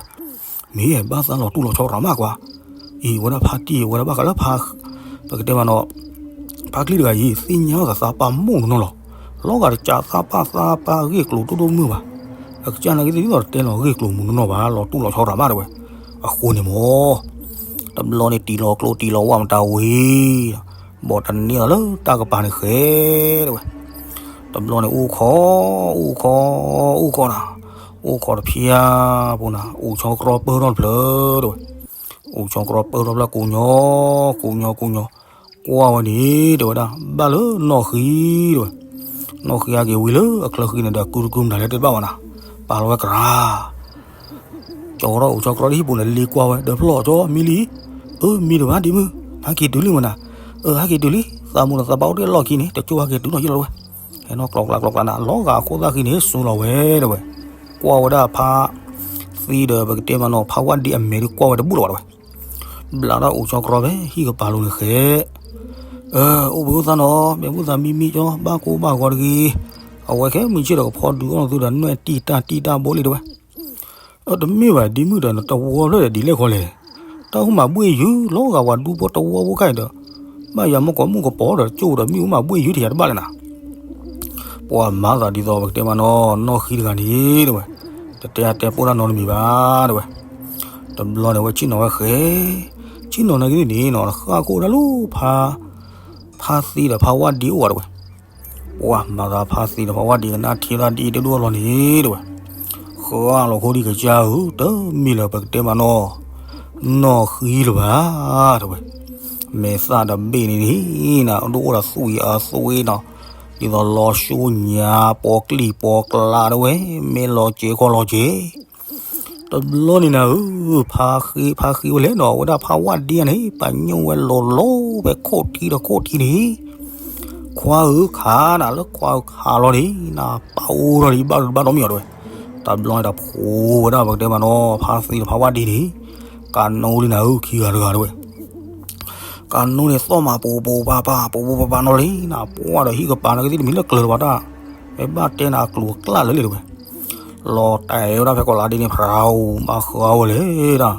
မ့ၢ်ဘၣ်သးလီၤတူၢ်လီၤဆီရၤမးကွၢ်. အံၤ ဝဲဒၣ်ဖါတံၢ် ဝဲဒၣ်ဘၣ်ဃးလၢဖါ, ပကတဲမးနီၤ, ဖါချံတဂၤအံၤ သ့ၣ်ညါသးသးပာ်မိၢ်နီၢ်နီၢ်လီၤ. လီၤဂာ်တကးသးပာ်သးပာ်ဂ့ၢ်ကျိၤဒိၣ်ဒိၣ်မုၢ်ဘၣ်. အကစၢ်နာ်က့သ့ၣ်ဒ်သိးတတဲလီၤဂ့ၢ်ကျိၤမုၢ်နီၢ်နီၢ်ဘၣ် လီၤတူၢ်လီၤဆီရၤမးတဲဝဲ. အဃိန့ၣ်မ့ၢ် တဘျီန့ၣ်တံၤလီၤကျိၤတံၤလီၤဝၣ်မတၤဝံၤ, ဘီးတန့ၢ်လီၤလၢတၢ်ကပၤန့ၣ်ဃဲတဲဝဲ. တဘျီန့ၣ် အိၣ်ခိး, အိၣ်ခိး, အိၣ်ခိးနၤ, အိၣ်ခိးတဖျၢၣ်ဖိနၤ, အိၣ်ဆီကြီပၢၢ်ထီၣ်တဖျၢၣ်တဲဝဲ. အိၣ်ဆီကြီပၢၢ်ထီၣ်တဖျၢၣ်ကိးညီ, ကိးညီကိးညီ, ကွၢ်ဝဲန့ၣ် တဲဝဲဒၣ် ဘၣ်လၢနီၢ်ဃံတဲဝဲ. နီၢ်ဃံဟဲက့ၤဝံၤလၢအချၢဃံန့ၣ်ဒီး ကုတကုမတၤလဲၣ်တဲတဘၣ်ဘၣ်နၤ, ပာ်လီၤဝဲကရၢ ကၠီထီၣ်အိၣ်ကၠီကြီတဟံၣ်ပူၤန့ၣ် လ့ကွၢ်ဝဲ ဒီးဖျီၣ်ကၠီမံလံ, အၢ မံတဘၣ်ဒ့မုၣ်, ဟဲက့ၤတုၤလံမနၤ, အၢ ဟဲက့ၤတုၤလံ, သးမူဒီးသးဘၣ်အိၣ်တ့ၢ်လီၢ်ခံန့ၣ် တကၠိဟဲက့ၤတုၤနီၢ်ယ့ၢ်လီၤဝဲ, ဟဲနီၢ်ကျီကျါကျီကျါနၤ လီၤဂာ်အခိၣ်သၣ်ဃံန့ၣ် စိလီၤဝဲတဲဝဲ, ကွၢ်ဝဲဒၣ်ဖါသံဒီး ပကတဲမးနီၤ ဖါဝၣ်ဒံအမဲာ်ဒုးကွၢ်ဝဲတဘူၣ်လီၤဘၣ်တဲဝဲ, ဘျးထီၣ်အိၣ်ကၠီကြီဖဲဟံၣ်ကပၤလိၤန့ၣ်ဃဲ အၢ အိၣ်ဘှံးအိၣ်သါနီၤ မဲာ်ဘူၣ်သးမံမံကၠီ ဘၣ်ကိၢ်ဘၣ်ဂီၤတဂ့ၤ, အဝဲခဲမုၢ်ဆ့ၣ်ဒီးကဖီဒုးအီၣ်နသုဒီးနွဲၣ်တံၢ်တၢ်တံၢ်တၢ်ဘိလံတဲဝဲ, အၢ တမ့ၢ်ဘၣ် ဒ့မုၣ်ဒီးနတဝီဖျၢၣ်ဒီးဒ်လဲၣ်ခီလဲၣ်, တၢ်အိၣ်မးဘှ့ၣ်ယုၤ လီၤဂာ်ပှၤဒူဖိတဝီဖိခဲအံၤဒီး, ဘၣ်ယၤမ့ၢ်ကီးမုၢ်ကပီၤဒီးကၠိဒီးမ့ၣ်အူမးဘှ့ၣ်ယုၤထံၣ်ယၤတဘၣ်လဲၣ်နၤ ပှၤမၤသးဒ်သိးပကတဲမးနီၤ နီၢ်ဃံတဂၤန့ၣ်တဲဝဲ, တတဲအတဲပိၢ်တၢ်နီတမံၤဘၣ်တဲဝဲ, တဘျီန့ၣ်ဝဲဆ့ၣ်နီၤဝဲဃဲ, ဆ့ၣ်နီၤနာ်က့န့ၣ်နီၤ ဃၣ်ခိၣ်ဒၣ်လၢဖါ, ဖါသံဒီးဖါဝၣ်ဒံအိၣ်ဝဲတဲဝဲ, ပှၤမၤသးဖါသံဒီးဖါဝၣ်ဒံကနၣ်ထံသၣ်ဒ်အံၤတဒိၣ်လီၤန့ၣ်တဲဝဲ, ဃၣ်လီၤခိၣ်ဒံကစၢ်ဧၢ တမ့ၢ်လၢပကတဲမးနီၤ နီၢ်ဃံလၢၤဘၣ်တဲဝဲ, မဲာ်သၣ်တဘ့ၣ်န့ၣ်န့ၣ်နၤ ဒိၣ်အိၣ်ဒီးသွံၣ်အသွံၣ်နီၤ, ဒ်သိးလီၤစိညါ ပီၤကျံၢ်ပီၤကျါတဲဝဲ, မ့ၢ်လီၤစဲၤခီလီၤစဲၤ, တဘျီန့ၣ်နၤဧၢ, ဖါဃံ ဖါဃံဝဲလဲၣ်နီၤ အဝဲဒၣ်ဖါဝၣ်ဒံန့ၣ် ပညိၣ်ဝဲလိၤလိၤဖဲခိၣ်ထံဒီးခိၣ်ထံန့ၣ်, ခွါဧၢခးနၤလၢခွါဧၢခးလီၤန့ၣ် နပာ်အိၣ်ထီၣ်လံဘၣ်ဒိဘၣ်ဒီမံၤအီၤတဲဝဲ, တဘျီန့ၣ်ဒီးဖိဝဲဒၣ်ပကတဲမးနီၤ ဖါသံဒီးဖါဝၣ်ဒံန့ၣ်, ကနိလံနၤဧၢ ခံဂၤတဂၤတဲဝဲ ကနိန့ၣ်သီၣ်မးပိာ်ပိာ်ပၤပၤ ပိာ်ပိာ်ပၤပၤနီၤလံနၤ ပှၢ်ဒီးဟံၣ်ကပၤနာ်က့သ့ၣ်တမံၤလၢကျၢၤလၢၤဘၣ်တၢ်, မ့ၢ်ဘၣ်တဲနၤအကျိၤအကျဲလၢာ်လံတဲဝဲ, လီၤတဲာ်ဝဲဒၣ်ဖဲကိးလါဒ့န့ၣ် ဖြးမၤဃၢဝဲလဲၣ်ဒၣ်,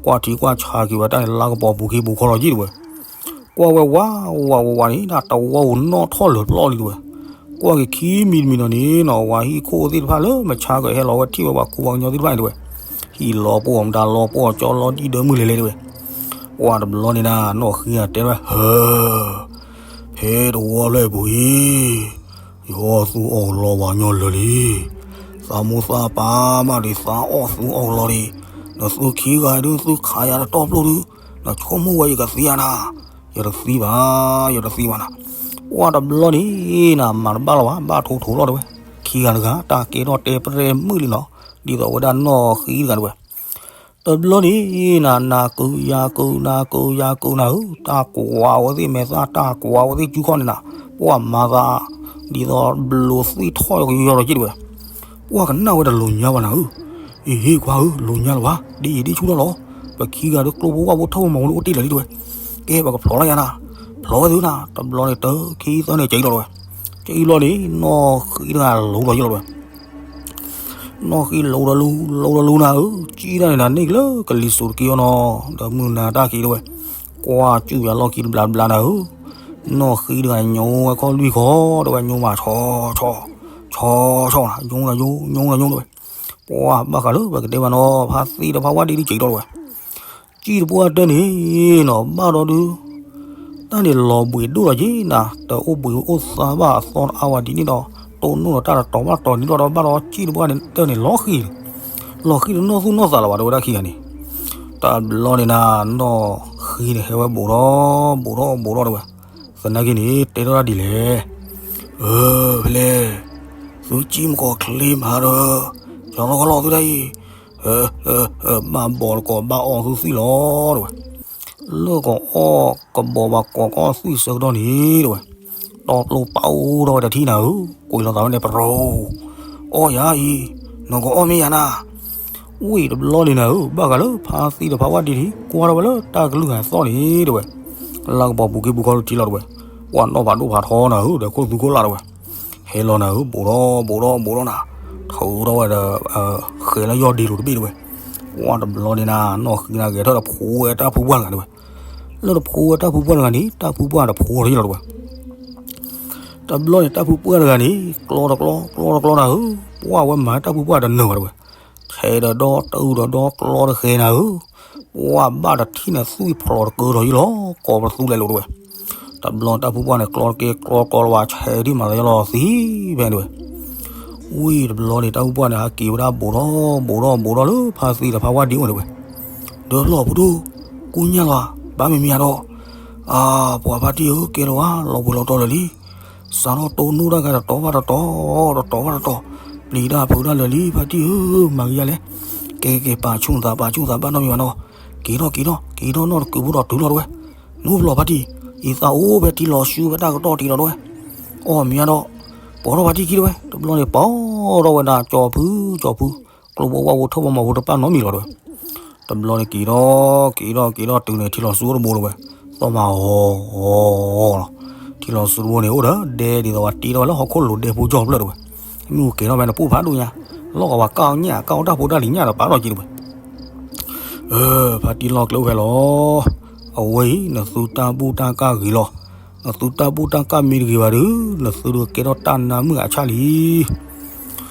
ကွၢ်ထံကွၢ်ဆးက့ၤဝဲတၢ်န့ၣ် လါကပီၤပူၤခံပူၤခီလီၤယံၣ်တဲဝဲ, ကွၢ်ဝဲဝးဝးဝးဝးန့ၣ် တၢ်တဝီဧိၤနီၣ်ထီၣ်လၢာ်ပျီလံတဲဝဲ, ကွၢ်က့ၤခံမံၤတမံၤနီၤန့ၣ်နီၤ ဝၤဟံၣ်ခိၣ်သ့ၣ်တဖၣ်လၢမဆါကဟဲလီၤဝဲထံၣ်ဝဲပှၤခူပှၤကညီသ့ၣ်တဖၣ်န့ၣ်တဲဝဲ, ဟံၣ်လီၤပှီၢ်မတၤလီၤပှီၢ်ကၠီလီၤဒံၣ်ဒၢမုၢ်လဲၤလဲၤတဲဝဲ, ပှၢ်တဘျီန့ၣ်နၤ နီၢ်ဃံအတဲဝဲ ဟၢ ဖဲတဝီဖျၢၣ်အပူၤအံၤ, ယဟီၣ်သူအီၣ်ကလီပှၤကညီလၢာ်လံ, သးမိၢ်သးပၢ်မးဒံး သးအီၣ်သူအီၣ်ကလီဒံး, နသုခံဂၤဒုး သုခးယၤတတီၢ်ပျိၢ်ဒုး, နဆိကမိၣ်ဝဲယကသံယၤနၤ, ယတသံဘၣ်, ယတသံဘၣ်နၤ. ပှၢ်တဘျီန့ၣ်နၤ မၤတဘၣ်လီၤဘၣ်, ဘၣ်ထိထိလီၤတဲဝဲ. ခံဂၤတဂၤ တၢ်ကဲထီၣ်တဲပြဲမုၣ်လံနီၤ, ဒ်သိးအဝဲဒၣ်နီၢ်ဃံတဂၤတဲဝဲ. တဘျီန့ၣ်နၤ နၤကုၤယၤကုၤ နၤကုၤယၤကုၤနၤဧၢ, တၢ်ကွၢ်ဝဲသ့ၣ်မဲာ်သၣ် တၢ်ကွၢ်ဝဲသ့ၣ်စုခီၣ်န့ၣ်နၤ, ပှၢ်မၤသး ဒ်သိးဘျိးသွံၣ်ထီၣ်ကယီလီၤက့တဲဝဲ. ပှၢ်ကနၣ်ဝဲတလိၤညါဘၣ်နၤဧၢ, အ့ဟ့ၣ်ခွါဧၢ လိၤညါလၢၤဘၣ်, ဒ်အံၤဒ်ဆူၣ်ထီၣ်လီၤ. ပခံဂၤဒီးကျိဖိဝၣ်ဖိထၢၣ်ဖိမၤဖိန့ၣ်အိၣ်တ့ၢ်လၢၤလံတဲဝဲ. ကဲ ပကဖျိးလၢယၤနၤ, ဖျိးဝဲသုနၤ. တဘျီန့ၣ်တခံသၢန့ၣ်ကဲအံၤလီၤတဲဝဲ. ကဲအံၤလီၤန့ၣ် နီၢ်ဃံတဂၤလိၤလီၤယလီၤတဲဝဲ. နီၢ်ဃံလိၤဒီးလူၤ လိၤဒီးလူၤနၤဧၢ, စံၣ်တၢ်န့ၣ်နၤန့ၣ်ကလၢကလံၤစိးတက့ၢ်အီၤနီၤ, ဒီးမုၢ်နၤတၢ်က့ၤတဲဝဲ. ကွၢ်စူၣ်ယၤလီၢ်ခံတဘျီဘျီနၤဧၢ, နီၢ်ဃံတဂၤညိဝဲခီၣ်လွံၢ်ခီၣ်တဲဝဲ, ညိမးဆီ ဆီ ဆီ ဆီနၤ, ညိနၤညိ ညိနၤညိတဲဝဲ. ပှၢ်ဘၣ်ဃးလၢပကတဲဘၣ်နီၤ ဖါသံဒီးဖါဝါဒံဒုးကဲအံၤလီၤတဲဝဲ. စံၣ်တပှၢ်တၢၢ်န့ၣ်နီၤ ဘၣ်ဒီးဒုး တၢ်န့ၣ်လီၤဘှံးဒိၣ်လီၤက့နၤ, တအိၣ်ဘှံးအိၣ်သါဘၣ်အသီတအါဝဲဒ်န့ၣ်ဒီး တိၢ်နီၣ်ဒီးတၢ်တတီၤဘၣ်တတီၤန့ၣ်ဒီး ဘၣ်ဒီးစံၣ်တပှၢ်န့ၣ်တၢၢ်န့ၣ်လီၤဃံၤ, လီၤဃံၤတနီၢ်သူၣ်နီၢ်သးလၢၤဘၣ်တဲဝဲဒၣ်ခံဂၤန့ၣ်. တဘျီန့ၣ်နၤ နီၢ်ဃံန့ၣ်ဟဲဝဲဘူးဒီး ဘူးဒီး ဘူးဒီးတဲဝဲ. သနာ်က့န့ၣ် တဲထီၣ်တၢ်ဒ်လဲၣ်. အၢ ဖဲလဲၣ်, သုစံၣ်မကီၤချ့မးဒီး ကၠီၤလီၤကလီသုဒၣ်အံၤ, ဘၣ်ဘီၣ်တကိးဘၣ်အီၣ်သုသံၣ်လီၤတဲဝဲ. လၢကအီၣ်ကဘီၣ်ဘၣ်ကိးကအီၣ်သွံၣ်ဆၢကတီၢ်န့ၣ်တဲဝဲ, တီကျိပာ်အိၣ်ထီၣ်ဝဲတထံၣ်နၤဧၢ, ကွံာ်လီၤသးဝဲန့ၣ် ပရိၤ, အီၣ်ယၤအံၤ, နကအီၣ်မ့ၢ်ယၤနၤ. ဝံၤတဘျီန့ၣ်နၤဧၢ, ဘၣ်ဃးလၢဖါသံဒီးဖါဝါဒံထံး ကွၢ်ထီၣ်ဝဲလၢတၢ်ကလုၢ်ဂၤသီၣ်န့ၣ်တဲဝဲ, လၢကပီၤပူၤက့ပူၤခီတထံၣ်လီၤတဲဝဲ, ပှၢ်နီၣ်ဖးဒိၣ်ဖးထီနၤဧၢ ဒီးခိၣ်သူခိၣ်လၢ်တဲဝဲ, ဟဲလီၤနၤဧၢ ဘူးထီၣ်ဘူးထီၣ်ဘူးထီၣ်နၤ, ထုးထီၣ်ဝဲဒီး ဃဲၤလၢယီၢ်ဒ့လိၤတဘ့ၣ်တဲဝဲ. ပှၢ်တဘျီန့ၣ်နၤ နီၢ်ဃံနၤဂဲၤထီၣ်ဒီးဖိဝဲတၢ်ဖုပှၢ်တဂၤတဲဝဲ. လၢတဖိဝဲတၢ်ဖုပှၢ်တဂၤန့ၣ် တၢ်ဖုပှၢ်တဖိထီၣ်ယလီၤတဲဝဲ. တဘျီန့ၣ် တၢ်ဖုပှၢ်တဂၤန့ၣ် ကျီတကျီ ကျီတကျီနၤဧၢ, ပှၢ်ဝဲမၤတၢ်ဖုပှၢ်တနၢၤဘၣ်တဲဝဲ. ထဲဒီးဒီ တအုၣ်ဒီးဒီ ကျီတဃဲနၤဧၢ, ပှၢ်ဘၣ်တထံၣ်န့ၣ် သွံၣ်ဖျိးတကၢထီၣ်ယလီၤ ကိးပသူလဲၤလိာ်တဲဝဲ. တဘျီတၢ်ဖုပှၢ်န့ၣ် ကျီတက့ ကျီကျီလၢၤဘၣ် ဆဲးဒ်မၤသးယလီၤသံဖဲတဲဝဲ. ဝံၤတဘျီန့ၣ် တၢ်ဖုပှၢ်န့ၣ် ဟးက့ၤဝဲဒၣ်ဘူးထီၣ်ဘူးထီၣ်ဘူးထီၣ်လၢဖါသံဒီးဖါဝါဒံအိၣ်တဲဝဲ. ဒီးဖျီၣ်ဖိဒိၣ်, ကူညၢ်လီၤ, ဘၣ်မ့မ့ၢ်ဧါဒီး, အၢ ပှၤဖါတံၢ်ဧၢ ကဲလီၤဝဲ လီၤပှဲၤလီၤတီၤလၢာ်လံ. စးထီၣ်တိၢ်နီၣ်တၢ်ဂၤတတီၤဘၣ်တတီၤ, တတီၤဘၣ်တတီၤ, ပျံၤတၢ်ဖုးတၢ်လၢာ်လံ ဖါတံၢ်ဧၢ, မၤကယၤလဲၣ်. ကဲကဲ ပာ်ဆူၣ်နသး ပာ်ဆူၣ်နသး ဘၣ်နီတမံၤဘၣ်နီၤ. က့ၤထီၣ်က့ၤထီၣ် က့ၤထီၣ်နီၣ်တကုာ်ဖိဒီးတုၤလီၤတဲဝဲ. နအိၣ်ဖျီၣ်ဖါတံၢ်, ယသးအိၣ်ဖဲထံလီၤဆူဖဲတၢ်ကတီၢ်ထံလီၤတဲဝဲ. အီၣ်မ့ၢ်ဧါဒီး, ပိာ်ထီၣ်ဖါတံၢ်ခံတဲဝဲ. တဘျီန့ၣ် ပိာ်ထီၣ်ဝဲဒၣ်ကၠီၤဖုကၠီၤဖု, ကျိဖိဝၣ်ဖိထၢၣ်ဖိမၤဖိတပၣ်နီတမံၤလီၤတဲဝဲ. တဘျီန့ၣ်က့ၤထီၣ်က့ၤထီၣ်က့ၤထီၣ်တုၤန့ၣ် ထံလီၤဆူအိၣ်တဘိတဲဝဲ, သီၣ်မၤအီၤအီၤလီၤ. ထံလီၤဆူတဘိန့ၣ် အိၣ်ဒီးဒဲဒ်သိးပှၤတ့ထီၣ်ဝဲလၢဟီၣ်ခိၣ်လိၤဒဲဖိကၠီၣ်ဖျၢၣ်တဲဝဲ. မ့ၣ်အူကဲၤထီၣ်ဖဲန့ၣ် ပူၣ်ဖးဒိၣ်ညါ, လီၢ်ကဝၤကၢ်အီၣ်ညၣ် ကၢ်အီၣ်တၢ်ဖိတၢ်လံၤညၣ်ဒီးပာ်ထီၣ်က့ၤတဲဝဲ. အၢ ဖါတံၢ်လီၢ်ကျဲအိၣ်ဖဲလီၤ. အဝဲအံၤ နသုတၢ်ဘူၣ်တၢ်ကၢ်ဂ့ၤလီၤ. နသုတၢ်ဘူၣ်တၢ်ကၢ်မ့ၢ်တဂ့ၤဘၣ်ဒီး နသုဒီးကဲထီၣ်တၢ်နါမုၣ်အဆၣ်လံ.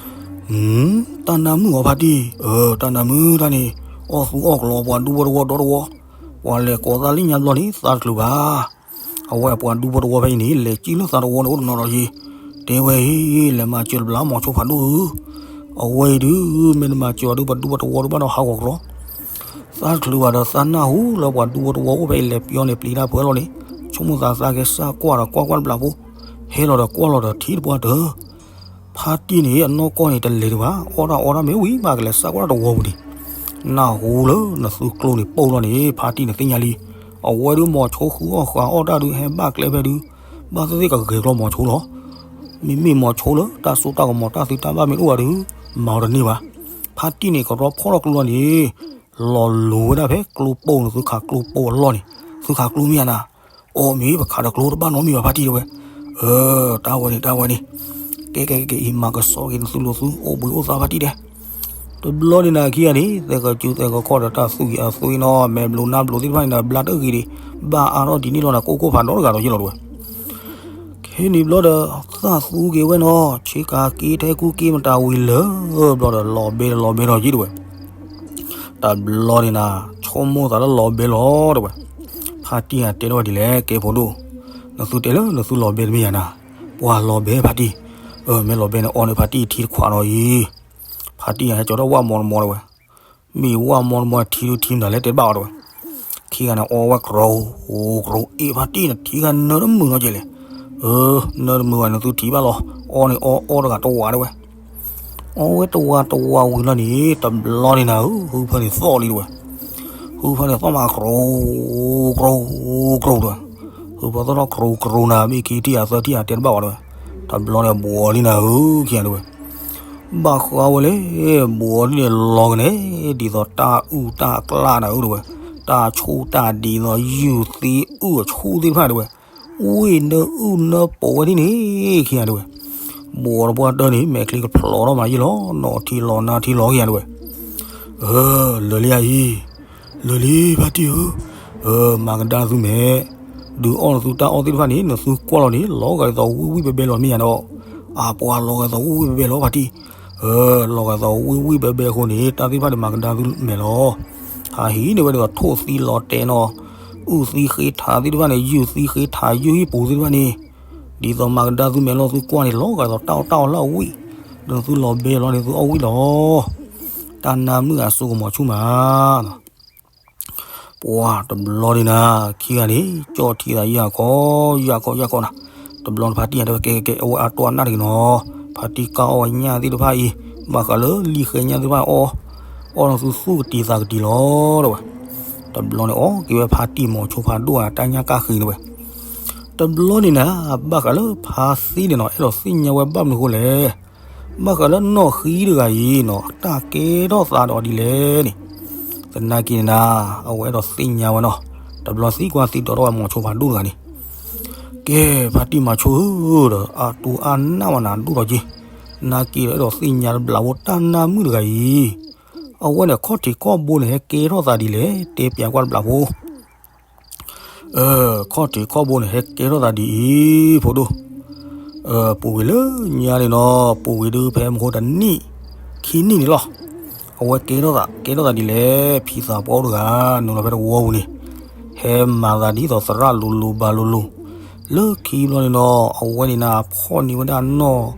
တၢ်နါမုၣ်အီၤဖါတံၢ်, အၢ တၢ်နါမုၣ်တၢ်န့ၣ် အီၣ်သူအီၣ်ကလီ ပှၤဒူဖိတဝီဒီတဝီ, ပှၤလဲၤကိးသးလၢညါဘျီန့ၣ် သးတချုးဘၣ်. အဝဲပှၤဒူဖိတဝီဖဲအံၤန့ၣ် လဲၤစံၣ်လၢသးတဝီန့ၣ် အိၣ်တနီၤဒီးယံၤ, တဲဝဲအံၤ လဲၤမၤစၢၤတဘျီမီၤဆိဖးဒိၣ်ဧၢ. အဝဲအံၤဒုး မ့ၢ်တမၤစၢၤအီၤဒုး ပှၤဒူဖိတဝီဒုးဘၣ်ဒီးဟးဂီၤကလီ သးတချုးဘၣ်ဒီး သးနၢ်ဟူလၢပှၤဒူဖိတဝီအိၣ်ဖဲအံၤ လဲၤပျီန့ၣ် ပျံၤတၢ်ဖုးလီၤန့ၣ်, ဆိကမိၣ်သးသးကဲစၢ်ကွၢ်ဒီးကွၢ်ကွၢ်တဘျီဖိ, ဟဲလီၤဒီးကွၢ်လီၤဒီးထံၣ်တပှၢ်တၢၢ်, ဖါတံၢ်န့ၣ် အနီၢ်ကီၢ်န့ၣ်တလဲၤဒံးဘၣ်, အီၣ်တၢ်အီတၢ်မ့ၢ်ဝံၤဘၣ်ကလဲၤစၢ်ကွၢ်တၢ်တဝီပူၤန့ၣ်, နၢ်ဟူလၢနသုကျိန့ၣ်ပိၢ်လီၤန့ၣ် ဖါတံၢ်န့ၣ်သ့ၣ်ညါလံ. အဝဲဒုးမီၤဆိဃုအီၣ်ဃာ်အီၣ်တၢ်ဒုး ဟဲဘၣ်ကျဲဖဲဒုး, ဘၣ်သ့ၣ်သ့ၣ်ကဂဲၤကျီမီၤဆိလီၤ. မ့မ့ၢ်မီၤဆိလၢတၢ်စိတၢ်ကမီၤတၢ်သံတၢ်ဘၣ်မ့ၢ်တအိၣ်ဘၣ်ဒီး မၤအီၤတန့ၢ်ဘၣ်. ဖါတံၢ်န့ၣ်ကရီဖီၣ်ထီၣ်ကျိလီၤန့ၣ်, လီၤလိၤဝဲဒၣ်ဖဲကျိပိၢ်န့ၣ် သုခးကျိပိၢ်အလီၢ်န့ၣ်, သုခးကျိမ့ၢ်ဧါနၤ. အီၣ်မ့ၢ်ပခးဒီးကျိတဘၣ်နီတမံၤဘၣ်ဖါတံၢ်တဲဝဲ. အၢ တၢ်ဝဲန့ၣ် တၢ်ဝဲန့ၣ်, ကဲကဲကဲ အံၤမၤကဆှီက့ၤနသုလိၤသု အိၣ်ဘှံးအိၣ်သါဖါတံၢ်တဲ တဘျီန့ၣ်နၤခံဂၤန့ၣ် သဲကီၤကူသဲကီၤခီၣ်ဒီးတၢ်သူၣ်ဂ့ၤအသွံၣ်နီၤ မဲာ်ဘျုးနၢ်ဘျုးသ့ၣ်တဖၣ်န့ၣ်ဒီး ဘျါတဂ့ၤဒံး, ဘၣ်အါထီၣ်ဒ်န့ၣ်လီၤနၤ ကိၣ်ကိၣ်ဖးဒီတဂၤဒီးယ့ၢ်လီၤတဲဝဲ. ခဲန့ၣ်ဘျီဒီး သၣ်သူက့ၤဝဲနီၤ ဆ့ကၤက့ၤထဲကူက့ၤမတၤဝံၤလၢာ်ဘျီဒီး လီၤဘဲလီၤဘဲဒီးယ့ၢ်တဲဝဲ. တဘျီန့ၣ်နၤ ဆိကမိၣ်သးလၢလီၤဘဲလီၤတဲဝဲ. ဖါတံၢ်ဧၢ တဲထီၣ်ဝဲဒ်လဲၣ် ကဲဖိဒိၣ်, နသုတဲလၢနသုလီၤဘဲတမ့ၢ်ယၤနၤ, ပှၤလီၤဘဲဖါတံၢ်, အၢ မ့ၢ်လီၤဘဲန့ၣ် အီၣ်န့ၢ်ဖါတံၢ်ထံတခွးဒီးအံၤ, ဖါတံၢ်ဧၢ ဟဲကၠီထီၣ်ဝၣ်မီတမီတဲဝဲ, မ့ၢ်ဝၣ်မီတမီထံဒုထံမတၤလဲၣ်တဲဘၣ်အီၤတဲဝဲ. ထံဂၤန့ၣ်အီဝဲကရိၤ, ကရိၤအ့ၣ်ဖါတံၢ်န့ၣ် ထံဂၤနၢတမုာ်နီတကဲလဲၣ်. အၢ, နၢတမုာ်ဘၣ်န့ၣ်သုထံၣ်ဘၣ်လီၤ. အီန့ၣ်အီအီတဂၤတဝးတဲဝဲ. အီဝဲတဝးတဝးဝံၤလီၤန့ၣ် တဘျီန့ၣ်နၤဧၢ, ဟုဖၢန့ၣ်သီၣ်လံတဲဝဲ. ဟုဖၢန့ၣ်သီၣ်မးကရိၤ, ကရိၤ, ကရိၤတဲဝဲ. ဟုဖၢသီၣ်ထီၣ်ကရိၤကရိၤနၤ မ့ၢ်ခံထံၣ်အသၢထံၣ်အတဲတဘၣ်ဝဲတဲဝဲ. တဘျီန့ၣ်ဘှီလံနၤဧၢ, ခံဂၤတဲဝဲ. ဘၣ်ဃးဝဲလဲၣ်, ဘှီလံန့ၣ်လီၤကန့ၣ် ဒ်သိးတၢ်အုၣ်တၢ်ကျၢ်နၤဧၢတဲဝဲ, တၢ်ဆူၣ်တၢ်ဒ်သိးယုၢ်သံအုၣ်အဆူၣ်သ့ၣ်တဖၣ်တဲဝဲ, ဝံၣ်နၢအုၣ်နၢပိာ်ဝဲဒ်န့ၣ် ခံဂၤတဲဝဲ. ဘှီတပှၢ်တၢၢ်န့ၣ် မဲာ်ချံကဖျိးထီၣ်မးယံာ်လီၤ, နီၢ်ထံလီၤနါထံလီၤ ခံဂၤတဲဝဲ. အၢ, လၢာ်လံဧါအံၤ, လၢာ်လံဖါတံၢ်ဧၢ, အၢ, မၤကဒါသုမဲာ်, ဒုးအီၣ်နသုတၢ်အီၣ်သ့ၣ်တဖၣ်န့ၣ် နသုကွၢ်လီၤန့ၣ် လီၤဂာ်ဒ်သိးဝံၣ်ဝံၣ်ဘဲဘဲလီၤမ့ၢ်ယါဒီး, အပှၤလီၤဂာ်ဒ်သိးဝံၣ်ဝံၣ်ဘဲဘဲလီၤဖါတံၢ်, အၢ, လီၤဂာ်ဒ်သိးဝံၣ်ဝံၣ်ဘဲဘဲအဃိန့ၣ် တၢ်သ့ၣ်တဖၣ်န့ၣ် မၤကဒါသုမဲာ်လီၤ. ဟးဟံးန့ၢ်ဝဲဒ်သိးထိၣ်သံလီၤတဲာ်နီၤ, အုၣ်သံဃ့ထးသ့ၣ်တဖၣ်န့ၣ် ယုၢ်သံဃ့ထးယုၢ်ဟံၣ်ပူၤသ့ၣ်တဖၣ်န့ၣ်, ဒ်သိးမၤကဒါသုမဲာ်လီၤ သုကွၢ်န့ၣ် လီၤဂာ်ဒ်သိးတၢ်အီၣ်တၢ်အီလၢအဝံၣ်, ဒီးသုလီၤဘဲလီၤန့ၣ်သုအီၣ်ဝံၣ်လီၤ. တၢ်နါမုၣ်အစိကမီၤဆူၣ်မး ပှၤတဘျီန့ၣ်နၤ, ခံဂၤန့ၣ် ကၠီၣ်ထံသးယၢ်ခီ, ယၢ်ခီ ယၢ်ခီနၤ, တဘျီန့ၣ်ဖါတံၢ်တဲဝဲ ကဲကဲကဲ အဝဲအတိၢ်အနၢ်တဂ့ၤနီၤ, ဖါတံၢ်ကၢ်အီၣ်ဝဲညၣ်သ့ၣ်တဖၣ်အံၤ, ဘၣ်ဃးလၢလံာ်ဃဲညၣ်သ့ၣ်တဖၣ်အီၣ်, အီၣ်လီၤသုသူၣ်ကတံၤသးကတံၤလီၤ တဲဝဲ. တဘျီန့ၣ်အီၣ်က့ၤဝဲဖါတံၢ်မီၤဆိဖးဒိၣ်ဧါ တၢ်ညၣ်ကၢ်ဃ့တဲဝဲ. တဘျီန့ၣ်နၤ, ဘၣ်ဃးလၢဖါသံန့ၣ်နီၤ အဲၣ်ဒိးသ့ၣ်ညါဝဲဘၣ်မနုၤအဃိလဲၣ် ဘၣ်ဃးလၢနီၢ်ဃံတဂၤအံၤနီၤ တၢ်ကဲထီၣ်သးဒီးဒ်လဲၣ်န့ၣ်, သနာ်က့န့ၣ်နၤ, အဝဲအဲၣ်ဒိးသ့ၣ်ညါဝဲနီၤ, တဘျီသံကွၢ်သံဒိးထီၣ်ဝဲမီၤဆိဖးဒိၣ်တဂၤန့ၣ်, ကဲ, ဖါတံၢ်မၤဆိဧၢဒီး အတိၢ်အနၢ်ဝဲနၤဒိၣ်ထီၣ်က့ၤ, သနာ်က့ဒီးအဲၣ်ဒိးသ့ၣ်ညါတဘျီဖိတၢ်နါမုၣ်တဂၤအံၤ, အဝဲန့ၣ်ခီၣ်ထံးခီၣ်ဘိန့ၣ် ဟဲကဲထီၣ်သးဒ်လဲၣ် တဲပၠးကွၢ်တဘျီဖိ ခီၣ်ထံးခီၣ်ဘိန့ၣ် ဟဲကဲထီၣ်သးဒ်အံၤ ဖိဒိၣ်, ပူၤကွံာ်လၢညါန့ၣ်နီၤ, ပူၤကွံာ်ဒုးဖဲမဟိတနံၣ်, ခံနံၣ်န့ၣ်လီၤ. အဝဲကဲထီၣ်သး ကဲထီၣ်သးဒ်လဲၣ်, ဖံသးပှၢ်အိၣ်တဂၤ နုာ်လီၤဖဲတဝီပူၤန့ၣ်, ဟဲမၤသးဒ်သိးသရၣ်လိၤလိၤဘၣ်လိၤလိၤ, လၢခံဘျီန့ၣ်နီၤ အဝဲန့ၣ်နၤဖီၣ်န့ၢ်ဝဲဒၣ် နီၢ်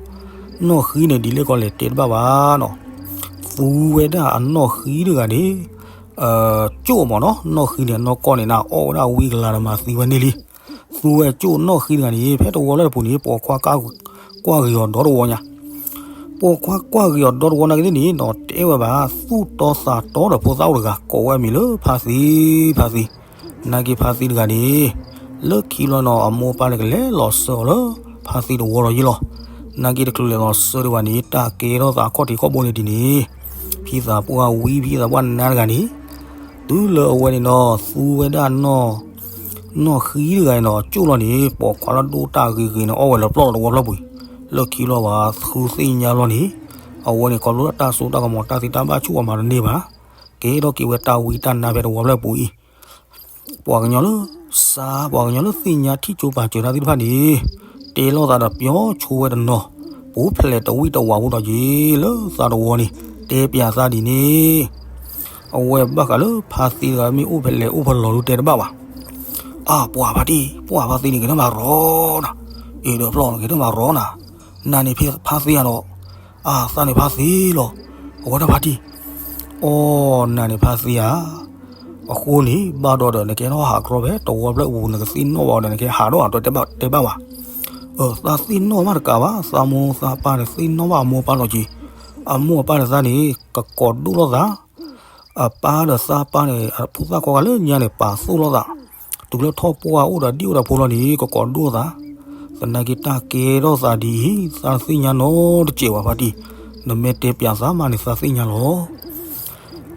ဃံန့ၣ် ဒ်လဲၣ်ကီးလဲၣ်တဲတဘၣ်ဘၣ်နီၤ, သူဝဲဒၣ်အနီၢ်ဃံတဂၤန့ၣ် ကၠိၣ်မးနီၤ, နီၢ်ဃံန့ၣ် နီၢ်ကီၢ်န့ၣ် နအီၣ်ဝဲဒၣ်ဝံကလၤဒီးမၤသံဝဲန့ၣ်လံ. သူဝဲကၠိၣ်နီၢ်ဃံတဂၤန့ၣ် ဖဲတဝီလၢတပူၤန့ၣ် ပိာ်ခွါကွၢ်ဂ့ၤအီၤဒီတဝီညါ, ပိာ်ခွါကွၢ်ဂ့ၤအီၤဒီတဝီနာ်က့သ့ၣ်န့ၣ်နီၤ တဲဝဲဘၣ် သူၣ်တီသးတီဒီးဖိသၣ်အိၣ်တဂၤ ကိးဝဲအမံၤလၢဖါသံ, ဖါသံ, နာ်က့ဖါသံတဂၤန့ၣ် လၢခံဘျီနီၤ အမိၢ်အပၢ်န့ၣ် ကလဲၤလီၤစၢအီၤလၢ ဖါသံတဝီလီၤယံၤလီၤ. နာ်က့တချုးလဲၤလီၤစၢဒံးဘၣ်န့ၣ် တၢ်ကဲထီၣ်သးခီၣ်ထံးခီၣ်ဘိန့ၣ်ဒ်န့ၣ်, ဖံသးပှၢ်ဝံ ဖံသးပှၢ်နါတဂၤန့ၣ် တုၤလၢအဝဲန့ၣ်နီၤ သူဝဲဒၣ် နီၢ်ဃံတဂၤန့ၣ်နီၤ ကၠိၣ်လီၤန့ၣ် ပိာ်ခွါလၢဒိၣ်တၢ်ဂ့ၤဂ့ၤန့ၣ် အီၣ်ဝဲလၢပျီၢ်လီၤတဝီဖျၢၣ်ပူၤ, လၢခံဘျီဘၣ် သူသ့ၣ်ညါလီၤန့ၣ်, အဝဲန့ၣ် ခီဖျိလၢတၢ်စိတၢ်ကမီၤ တၢ်သံတၢ်ဘၣ်ဆူၣ်အီၤမၤတန့ၢ်ဘၣ်, ကဲထီၣ်က့ၤဝဲတၢ်ဝံတၢ်နါဖဲတဝီဖျၢၣ်ပူၤအံၤ ပှၤကညီလၢ စး ပှၤကညီလၢသ့ၣ်ညါထံၣ်ကၠိပာ်စၢၤတၢ်သ့ၣ်တဖၣ်န့ၣ် တဲလိာ်သးဒီးပျီဆိဝဲတနီၤ, ပူၤဖျဲးတဝံၣ်တဝးဖိဒီးက့ၤလၢသးတဝီန့ၣ် တဲပၠးသးဒ်န့ၣ်, အဝဲဘၣ်ဃးလၢဖါသံတဂၤမ့ၢ်အိၣ်ဖဲလဲၣ်အိၣ်ဖဲလဲၣ်ဒုးတဲတဘၣ်ဘၣ်. အါ ပှၤဖါတံၢ် ပှၤဖါသံန့ၣ် ကဲထီၣ်မးရီနၤ, အ့ၣ်ဒီးဖျီၣ်န့ၣ် ကဲထီၣ်မးရီနၤ, နၤန့ၣ်ဖါသံဧါဒီး, အါ သးန့ၣ်ဖါသံလီၤ, အဝဲဒၣ်ဖါတံၢ်, အီ နၤန့ၣ်ဖါသံဧါ အဃိန့ၣ် ဘၣ်ဒီးဒီး နကဲထီၣ်ဟးကြီဖဲတဝီဖျၢၣ်ပူၤ နကသ့ၣ်နီၣ်ဘၣ်ဒီး နကဟးထီၣ်အတဲဘၣ်ဘၣ်. အၢ သးသ့ၣ်နီၣ်ဘၣ်တကးဘၣ်, သးမိၢ်သးပၢ်န့ၣ် သ့ၣ်နီၣ်ဘၣ်အမိၢ်အပၢ်လီၤက့ၤ, အမိၢ်အပၢ်န့ၣ်သးန့ၣ် ကကိးဒိၣ်လိာ်သး, အပၢ်ဒီးသးပၢ်န့ၣ် အဖိသၣ်ခီဂာ်လၢညါန့ၣ် ပာ်သိၣ်လိာ်သး, တုၤလၢထီၣ်ပှၢ်အိၣ်ဒီးဒံၣ်အိၣ်ဒီးဖိလီၤန့ၣ် ကကိးဒိၣ်သး, သနာ်က့တၢ်ကဲထီၣ်သးဒ်အံၤ သးသ့ၣ်ညါနီတစဲးဘၣ်ဖါတံၢ်, နမ့ၢ်တဲပၠးသးမးန့ၣ် သးသ့ၣ်ညါလီၤ.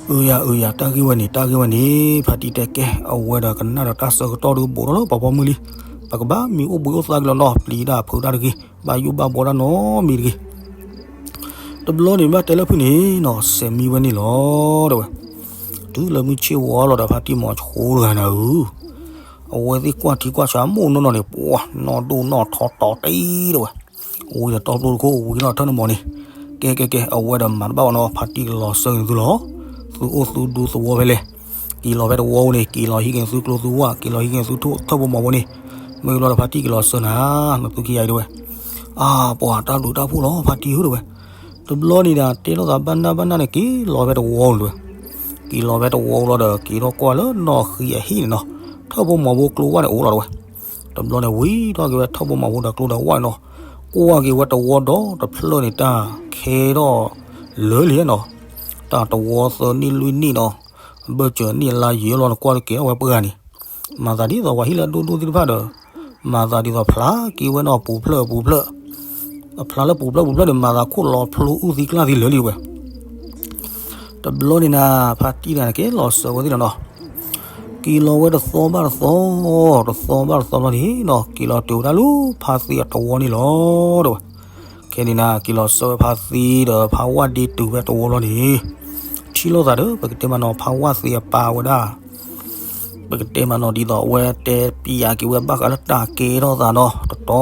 အၢယၤ အၢယၤ တၢ်ဂ့ၢ်ဝဲန့ၣ် တၢ်ဂ့ၢ်ဝဲန့ၣ် ဖါတံၢ်တဲကဲ အဝဲဒီးကနၣ်ဒီးတၢ်ဆၢကတီၢ်ဒုးဘူးထီၣ်လၢပှၤပိာ်မုၣ်လံ, ပကဘၣ်မံၤအိၣ်ဘှံးအိၣ်သါက့ၤလီၤနီၤ ပျံၤတၢ်ဖုးတၢ်တဂ့ၤ, ဘၣ်ယိၣ်ဘၣ်ဘှီတၢ်နီတမံၤတဂ့ၤ. တဘျီန့ၣ် ဘၣ်တဲလၢဖုၣ်န့ၣ်နီၤ စဲးမံဝဲန့ၣ်လီၤ တဲဝဲ. တုၤလၢမုၢ်ဆ့ၣ်ဝီလီၤဒီး ဖါတံၢ်မီၤဆိတဂၤနၤဧၢ, အဝဲသ့ၣ်ကွၢ်ထံကွၢ်ဆးမိၢ်နီၢ်နီၢ်န့ၣ် ပှၤနီၢ်ဒိၣ်နီၢ်ထီတီၤတံၢ် တဲဝဲ. ဝံၤဒီးတီပျိတခိၣ် ဝံၤဒီးထၢနမီၤန့ၣ်, ကဲကဲကဲ အဝဲဒီးမၤတဘၣ်ဘၣ်နီၤ ဖါတံၢ်ကလီၤစၢက့ၤသုလီၤ. သုအိၣ်သုဒူသဝီဖဲလဲၣ်, က့ၤလီၤဖဲတဝီပူၤန့ၣ် က့ၤလီၤဟံးက့ၤသုကျိသုဝၣ် က့ၤလီၤဟံးက့ၤသုထိၣ်ထၢၣ်ဖိမီၤဖိန့ၣ်, မ့ၢ်လီၤဒီးဖါတံၢ်ကလီၤစၢနၤ, နသူခံဂၤအံၤတဲဝဲ. အါ ပှၤတၢ်ဘျုးတၢ်ဖှိၣ်လီၤ ဖါတံၢ်ဧၢ တဲဝဲ. တဘျီန့ၣ်ဒီး တဲလိာ်သးဘၣ်နၢ်ဘၣ်နၢ်န့ၣ် က့ၤလီၤဖဲတဝီပူၤတဲဝဲ. က့ၤလီၤဝဲတဝီလီၤဒီး က့ၤထီၣ်ကွၢ်လၢနီၢ်ဃံအဟံၣ်န့ၣ်နီၤ, ထၢၣ်ဖိမီၤဖိကျိဝၣ်န့ၣ်အိၣ်လီၤတဝဲ. တဘျီန့ၣ် ဝံၤထီၣ်က့ၤဝဲထၢၣ်ဖိမီၤဖိဒီးကျိဒီးဝၣ်န့ၣ်နီၤ, ကွၢ်က့ၤဝဲတဝီဒီတဖျၢၣ်န့ၣ် တၢ်ခဲထီၣ်လၢာ်လံနီၤ, တၢ်တဝီသၢနံၣ်လွံၢ်နံၣ်နီၤ, ဘၢၣ်စၢၤနံၣ်လါယံာ်လီၤန့ၣ် ကွၢ်က့ၤအီၤဝဲပှၢ်န့ၣ် မၤသးဒ်သိးပှၤဟံၣ်လၢအဒိၣ်ဒိၣ်သ့ၣ်တဖၣ်ဒီး မၤသးဒ်သိးဖျါက့ၤဝဲနီၤ ပူၤဖျၢၣ်ပူၤဖျၢၣ်, အဖျါလၢပူၤဖျၢၣ်ပူၤဖျၢၣ်န့ၣ် မၤသးခိၣ်လီၤဖျိအုၣ်သံကျၢ်သံလၢာ်လံဝဲ. တဘျီန့ၣ်နၤ ဖါတံၢ်တဂၤန့ၣ်က့ၤလီၤစၢၤဝဲသ့ၣ်လီၤနီၤ, က့ၤလီၤဝဲတသီဘၣ်တသီ, တသီဘၣ်တသီဘျီန့ၣ်နီၤ က့ၤလီၤတုၤဝဲဒၣ်လၢဖါသံအတဝီန့ၣ်လီၤ တဲဝဲ. ခဲန့ၣ်နၤ က့ၤလီၤစၢၤဝဲဖါသံဒီးဖါဝၣ်ဒ့တုၤဝဲတဝီလီၤန့ၣ်, ထံၣ်လိာ်သးဒီး ပကတဲမးနီၤ ဖါဝၣ်သ့အပၢ်ဝဲဒၣ် ပကတဲမးနီၤဒ်သိးအဝဲတဲပျးက့ၤဝဲဘၣ်ဃးလၢတၢ်ကဲထီၣ်သးနီၤ တတီၤ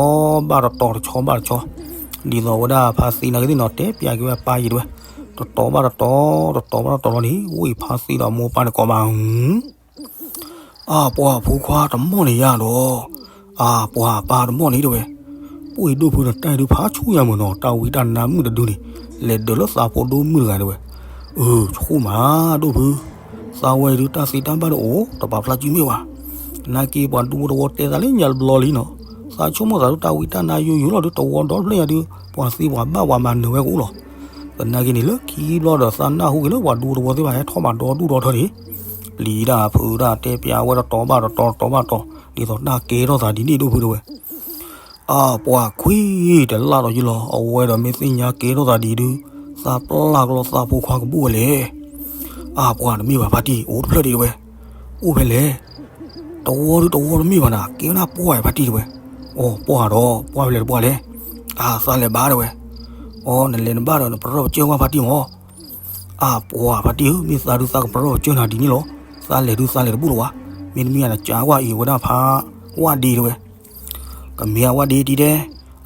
ဘၣ်တတီၤ တဆီဘၣ်တဆီ, ဒ်သိးဝဲဒၣ်ဖါသံနာ်က့သ့ၣ်နီၤ တဲပျးက့ၤဝဲအပၢ်ယံၤတဝဲ, တတီၤဘၣ်တတီၤ တတီၤဘၣ်တတီၤလီၤန့ၣ် ဝံၤဖါသံဒီးမိၢ်ပၢ်န့ၣ်ကိးဘၣ် အါ ပှၤဖိခွါတမီၢ်န့ၣ်ယါဒီး, အါ ပှၤပၢ်တမီၢ်န့ၣ်တဲဝဲ, ပှၤဒိၣ်ဖုဒီးတၢ်ဒုးဖးဆူၣ်ယါမုၢ်နီၤ တၢ်ဝံတၢ်နါမုၣ်တဒုန့ၣ် လဲၤဒၢးလၢသးဖိဒိၣ်မုၣ်တဂၤတဲဝဲ, အၢ ဆိၣ်မးဒိၣ်ဖု, သးဝဲဒုးတၢ်သ့တၢ်ဘၣ်ဒုးအိၣ် တပာ်ဖျါစုမ့ၢ်ဘၣ်, နာ်က့ပှၤဒူဖိတဝီတဲသးလၢညါတဘျီလံနီၤ, သးဆိကမိၣ်သးဒုးတၢ်ဝံတၢ်နါယိယိလီၤဒုး တဝီဒီဖျၢၣ်ညါဒုး ပှၤသံပှၤဘၣ်ပှၤမၤနၢၤဝဲကအိၣ်လီၤ. သနာ်က့န့ၣ် လၢခံဘျီဒီးသးနၢ်ဟူက့ၤလၢပှၤဒူဖိတဝီသ့ၣ်တဖၣ် ဟဲထီၣ်မၤဒီဒူၣ်ဒီထၢန့ၣ်, ပျံၤတၢ်ဖုးတၢ်တဲပျးဝဲတတီၤဘၣ်တတီၤ တတီၤဘၣ်တတီၤ ဒ်သိးတၢ်ကဲထီၣ်သးဒ်န့ၣ်ဒိၣ်ဖုတဲဝဲ, အါ ပှၤခွံတလၢ်ဒီးယလီၤ အဝဲဒီးမ့ၢ်သ့ၣ်ညါကဲထီၣ်သးဒ်ဒုး သးပျၢ်ကလီသးဖိခွါကဘူၣ်ဝဲလဲၣ်. အါ ပှၤတမ့ၢ်ဘၣ်ဖါတံၢ် အိၣ်တဖျၢၣ်ဒံးတဲဝဲ, အိၣ်ဖဲလဲၣ်. တဝီဒုးတဝီတမ့ၢ်ဘၣ်နၤ ကဲဝဲဒၣ်ပှၢ်ဝဲဖါတံၢ်တဲဝဲ, အီ ပှၢ်ဒီး ပှၢ်ဖဲလဲၣ်တပှၢ်လဲၣ်. အါ သးလဲၤဘၣ်တဲဝဲ, အီ နလဲၤနဘၣ်ဒီးနပရၢၢ်ပစၢၢ်ကွၢ်ဖါတံၢ်မး အါ ပှၤဖါတံၢ်ဧၢ မ့ၢ်သးဒုးသးကပရၢၢ်ပစၢၢ်နၤဒ်န့ၣ်လီၤ. သးလဲၤဒုးသးလဲၤတဘူၣ်လၢၤဝဲ, မ့တမ့ၢ်နကးကွၢ်အံၤဝဲဒၣ်ဖါဝၣ်ဒ့တဲဝဲ, ကမ့ၢ်အဝၣ်ဒ့ဒ်တဲ,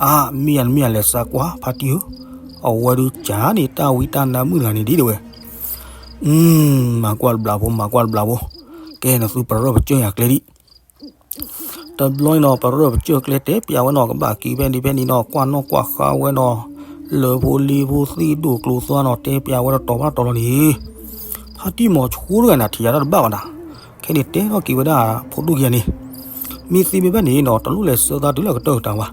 အါ မ့ၢ်ယၤနမ့ၢ်ယၤလဲၤစးကွၢ်ဖါတံၢ်ဧၢ, အဝဲဒုးကးန့ၣ်တၢ်ဝံတၢ်နါမုၣ်တဂၤန့ၣ်ဒ်တဲဝဲ, မၤကွၢ်တဘျီဖိ မၤကွၢ်တဘျီဖိ, ကဲနသုပရၢၢ်ပစၢၢ်ယၤကျဲဒံး တဘျီန့ၣ်နီၤ ပရၢၢ်ပစၢၢ်ကျဲတဲပျးဝဲနီၤ ကဘၣ်က့ၤဖဲန့ၣ်ဖဲန့ၣ်နီၤ ကွၢ်နီၣ်ကွၢ်ဃါဝဲနီၤ, လၢဖိလံၤဖိသံၣ်ဒိၣ်ကျိၤသွါနီၤ တဲပျးဝဲတတီၤဘၣ်တတီၤလီၤန့ၣ်, ဖါတံၢ်မီၤဆိတဂၤန့ၣ် ထံၣ်ယၤတၢ်တဘၣ်ဘၣ်နၤ, ခဲန့ၣ်တဲထီၣ်က့ၤဝဲဒၣ်ဖိဒိၣ်ခံဂၤန့ၣ်, မ့ၢ်သ့မ့ၢ်ဘၣ်န့ၣ်နီၤ တလိၣ်လဲၤဆှၢသးတုၤလၢအကတၢၢ်ကတၢၢ်ဘၣ်,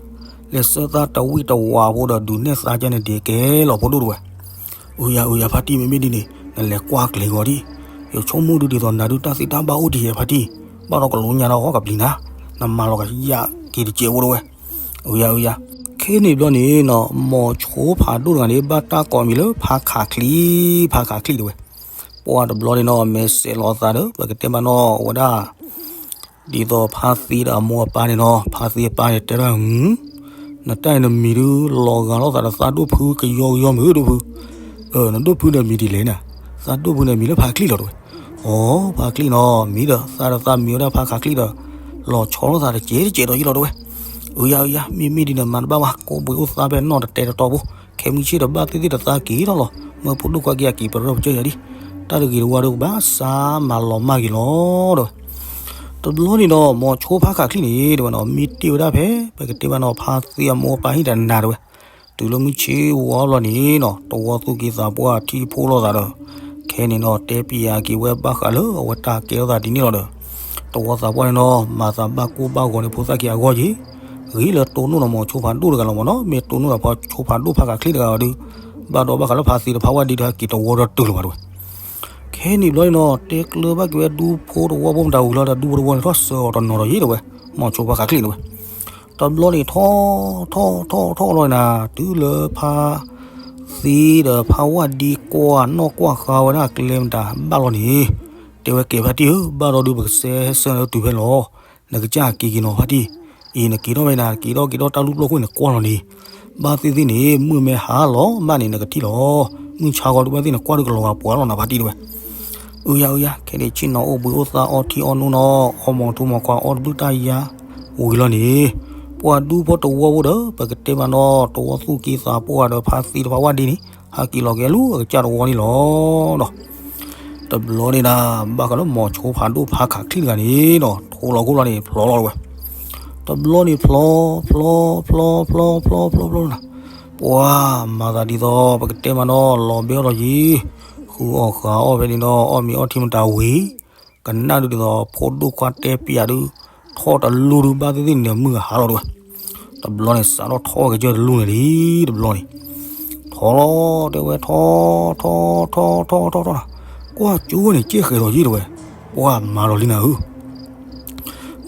လဲၤဆှၢသးတဝံၣ်တဝါဖိဒီးဒုးနဲၣ်သးကန့ၣ်ဒ်ကဲလီၤဖိဒိၣ်တဲဝဲ. အုယၤ အုယၤ ဖါတံၢ် မ့မ့ၢ်ဒ်န့ၣ် နလဲၤကွၢ်ကျဲၤဂီၤဒံး, ယဆိကမိၣ်ဒုးဒ်သိးနၤဒုးတၢ်သ့တၢ်ဘၣ်အိၣ်တ့ၢ်ယဲဖါတံၢ်, ဘၣ်ဒီးကလိညါဒီးဟီၣ်ကပျံၤနၤ, နမၤလီၤကယၢ်က့ၤတစဲးဖိတဲဝဲ. အုယၤ အုယၤ, ခဲန့ၣ်ဘျီန့ၣ်နီၤ မီၤဆိဖးဒိၣ်တဂၤန့ၣ် ဘၣ်တၢ်ကိးမံၤလၢဖါခးချံ, ဖါခးချံတဲဝဲ, ပှၢ်တဘျီန့ၣ်နီၤ မဲာ်ဆဲးလီၤသးဒီး ပကတဲမးနီၤ အဝဲဒၣ် ဒ်သိးဖါသံဒီးအမိၢ်အပၢ်န့ၣ်နီၤ, ဖါသံအပၢ်န့ၣ်တဲဒၣ်, နတၢ်အံၤနမံၤဒုး လီၤဂာ်လိာ်သးဒီးသးဒိၣ်ဖုကယီကယီမ့ၢ်ဒိၣ်ဖု, နဒိၣ်ဖုဒီးမံၤဒ်လဲၣ်နၤ, သးဒိၣ်ဖုန့ၣ်မံၤလၢဖါချံလီၤတဲဝဲ. အိ ဖါချံနီၤ မံၤဒီး သးဒီးသးမံၤဝဲဒၣ်ဖါခးချံဒီး လီၤဆီလိာ်သးတစဲးတစဲးဒီးယလီၤတဲဝဲ. အုယၤ အုယၤ မ့မ့ၢ်ဒ်န့ၣ်မၤတဘၣ်ဘၣ် ကိးဘှံးအိၣ်သးဖဲနီၢ်တတဲတတီၤဖိ, ခဲမုၢ်ဆ့ၣ်ဒီးဘၣ်သ့ၣ်သ့ၣ်ဒီးသးက့ၤထီၣ်လီၤ, မၢဖိဒိၣ်ခွါက့ၤအက့ၤပရၢၢ်ပစၢၢ်ယၤဒံး, တၢ်တဂ့ၤတဝါဒီးကဘၣ်စးမၤလီၤမၢ်က့ၤလီၤတဲဝဲ. တဘျီန့ၣ်ဒီး မီၤဆိဖါခးချံန့ၣ်တဲဝဲနီၤ မ့ၢ်တ့ၢ်ဝဲဒၣ်ဖဲ ပကတဲဘၣ်နီၤ ဖါသံအမိၢ်အပၢ်ဟံၣ်တနၤတဲဝဲ, တုၤလၢမုၢ်ဆ့ၣ်ဝါဘျီန့ၣ်နီၤ တဝီသူၣ်က့သးပှၢ်ထံၣ်ဖှိၣ်လိာ်သးဒီး ခဲန့ၣ်နီၤ တဲပျးက့ၤဝဲဘၣ်ဃးလၢအဝဲတၢ်ကဲထီၣ်သးဒ်န့ၣ်လီၤဒီး တဝီသးပှၢ်န့ၣ်နီၤ မၤသးဘၣ်ကိၢ်ဘၣ်ဂီၤန့ၣ်ဖိသၣ်က့ၤအဂီၢ်က့ၤ, ဂ့ၤလၢတိၢ်နီၣ်ဒီးမီၤဆိဖးဒိၣ်တဂၤလီၤမးနီၤ, မ့ၢ်တိၢ်နီၣ်ဒီးဖါဆိဖးဒိၣ်ဖါခးချံတဂၤဒီး ဘၣ်ဒီးဘၣ်ဃးလၢဖါသံဒီးဖါဝၣ်ဒ့ဒီးဟဲက့ၤတဝီဒီးတုၤလၢၤဘၣ်တဲဝဲ. ခဲန့ၣ်ဘျီန့ၣ်နီၤ တဲကျၢၤဘၣ်က့ၤဝဲဒူဖိတဝီဖိမတၤဝံၤလီၤဒီး ဒူဖိတဝီန့ၣ်ထီၣ်စၢၤအီၤတနီၤဒီးယံၤတဲဝဲ, မီၤဆိဖါခးချံတဲဝဲ. တဘျီန့ၣ်ထီၣ် ထီၣ် ထီၣ် ထီၣ်လီၤနၤ တုၤလၢဖါသံဒီးဖါဝၣ်ဒ့ကွၢ်နီၣ်ကွၢ်ဃါဝဲဒၣ်ကျဲမတၤဘၣ်လီၤန့ၣ်, တဲဝဲကဲဖါတံၢ်ဧၢ, ဘၣ်ဒီးဒုးပကစဲးဟဲဆှၢနၤလၢတုၤဖဲလီၤ, နကစၢ်က့ၤက့ၤနီၤဖါတံၢ်, အံၤနက့ၤထီၣ်ဖဲနၤ က့ၤထီၣ်က့ၤထီၣ်တၢ်လူၢ်ပျီၢ်ခိၣ်န့ၣ်ကွၢ်လီၤန့ၣ်, ဘၣ်သ့ၣ်သ့ၣ်န့ၣ် မုၢ်မ့ၢ်ဟါလီၤမးန့ၣ် နကထံၣ်လီၤ, မုၢ်ဆါဂီၤဒုးဘၣ်သ့ၣ်နကွၢ်ဒုးကလီၤဂာ်ပှၤလီၤနၤဖါတံၢ်တဲဝဲ. အုယၤ အုယၤ ခဲန့ၣ်ဆ့ၣ်နီၤအိၣ်ဘှံးအိၣ်သါအီထံအီနိနီၤ အီမီၤထူမီၤခွါအီတဘျုးတၢ်ယါဝံၤလီၤန့ၣ်, ပှၤဒူဖိတဝီဖိဒီး ပကတဲမးနီၤ တဝီသူၣ်က့သးပှၢ်ဒီးဖါသံတဖါဝၣ်ဒ့န့ၣ် ဟဲက့ၤလီၤက့ၤလူၤအကစၢ်တဝီန့ၣ်လီၤ. တဘျီန့ၣ်ဒၣ် ဘၣ်ဃးလၢမီၤဆိဖးဒိၣ်ဖါခးချံတဂၤန့ၣ်နီၤ ထိလီၤခိၣ်လီၤန့ၣ် ဖျီလီၤတဲဝဲ. တဘျီန့ၣ်ဖျီ ဖျီ ဖျီ ဖျီ ဖျီ ဖျီ ဖျီ ဖျီနၤ, ပှၤမၤသးဒ်သိး ပကတဲမးနီၤ လီၤဘဲအီၤဒီးယံၤ, ဃ အီၣ်ဃုအီၣ်ဃာ်အီၣ်ဖဲန့ၣ်ဒီး အီၣ်မ့ၤအီထံမတၤဝံၤ, ကနၣ်ဒုးဒ်သိးဖိဒိၣ်ခွါတဲပျးဒုး, ထီၣ်တလူဒုးဘၣ်သ့ၣ်သ့ၣ်န့ၣ်မုၢ်ဟါလီၤတဝဲ. တဘျီန့ၣ် စးထီၣ်ထီၣ်က့ၤကၢၢ်တလူန့ၣ်လံ, တဘျီန့ၣ် ထီၣ်လီၤတဲဝဲ ထီၣ်ထီၣ်ထီၣ်ထီၣ်ထီၣ်ထီၣ်ထီၣ်, ကွၢ်ကၠိဝဲန့ၣ် ကဲဃဲၤဒီးယ့ၢ်တဝဲ, ပှၢ်မၤဒီးလံနၤဧၢ.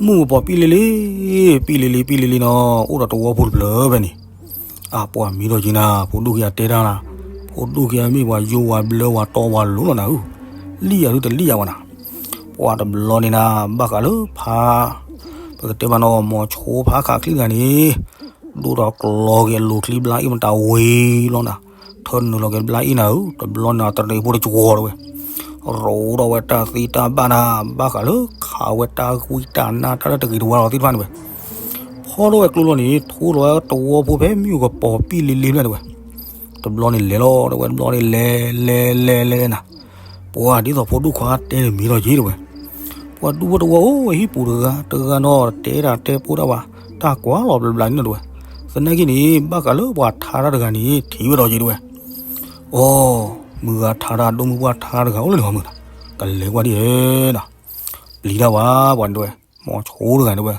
မုၢ်ကပီၤပံၣ်လံလံ, ပံၣ်လံလံ ပံၣ်လံလံနီၤ, အိၣ်ဒီးတဝီဖိတဖျၢၣ်ဖဲန့ၣ်. အပှၤမံဒီးက့ၤနၤ, ဖိဒိၣ်ခံဂၤတဲတၢ်နၤ, ဖိဒိၣ်ခံဂၤမ့ၢ်ပှၤယိဝၤဘျၢဝၤတီဝၤလိၤလီၤနၤဧၢ, လံၣ်ယၤဒုးတလံၣ်ယၤဝဲနၤ. ပှၤတဘျီန့ၣ်နၤ, ဘၣ်ဃးလၢဖး, ပကတဲမးနီၤ မိၤဆိဖးခးချံတဂၤန့ၣ်, ဒိၣ်ထီၣ်ကျီက့ၤအလိၤချံဘျါအ့ၣ်မတၤဝံၤလီၤနၤ, ထၢနုာ်လီၤက့ၤဘျါအ့ၣ်နၤဧၢ, တဘျီန့ၣ်တရံးဖိတကဝီၤတဝဲ ရိးထီၣ်ဝဲတၢ်သ့တၢ်ဘၣ်နၤ, ဘၣ်ဃးလၢခးဝဲတၢ်ဝံတၢ်နါတၢ်လၢတဂ့ၤတဝါလီၤသ့ၣ်တဖၣ်န့ၣ်ဝဲ, ဖီထီၣ်ဝဲကျိလီၤန့ၣ် ထိလီၤဝဲတဝီဖိဖဲမုၢ်ကပီၤပံၣ်လံလံဖျၢၣ်န့ၣ်ဝဲ. တဘျီန့ၣ်လဲၤလီၤတဝဲ, တဘျီန့ၣ်လဲၤ လဲၤ လဲၤ လဲၤ လဲၤနၤ, ပှၤဒ်သိးဖိဒိၣ်ခွါတဲန့ၣ်မံဒီးက့ၤတဝဲ. ပှၤဒူဖိတဝီအိၣ်ဝဲဟံၣ်ပူၤတဂၤ တဂၤနီၤ တဲတၢ်တဲပိတၢ်ဘၣ်, တၢ်ကွၢ်လီၤဘျးဘျးန့ၣ်တဝဲ. သနာ်က့န့ၣ် ဘၣ်ဃးလၢပှၤထါတၢ်တဂၤန့ၣ် ထံၣ်ဝဲဒီးက့ၤတဝဲ. အိ, မုၢ်ဂၤထါတၢ် ဒိၣ်မုၢ်ပှၢ်ထါတဂၤအိၣ်လၢနဂီၢ်မုၢ်နၤ, ကလဲၤကွၢ်ဒ်လဲၣ်နၤ, ပျံၤတၢ်ဝဲ ပှၤန့ၣ်တဝဲ, မိၤဆိတဂၤန့ၣ်တဝဲ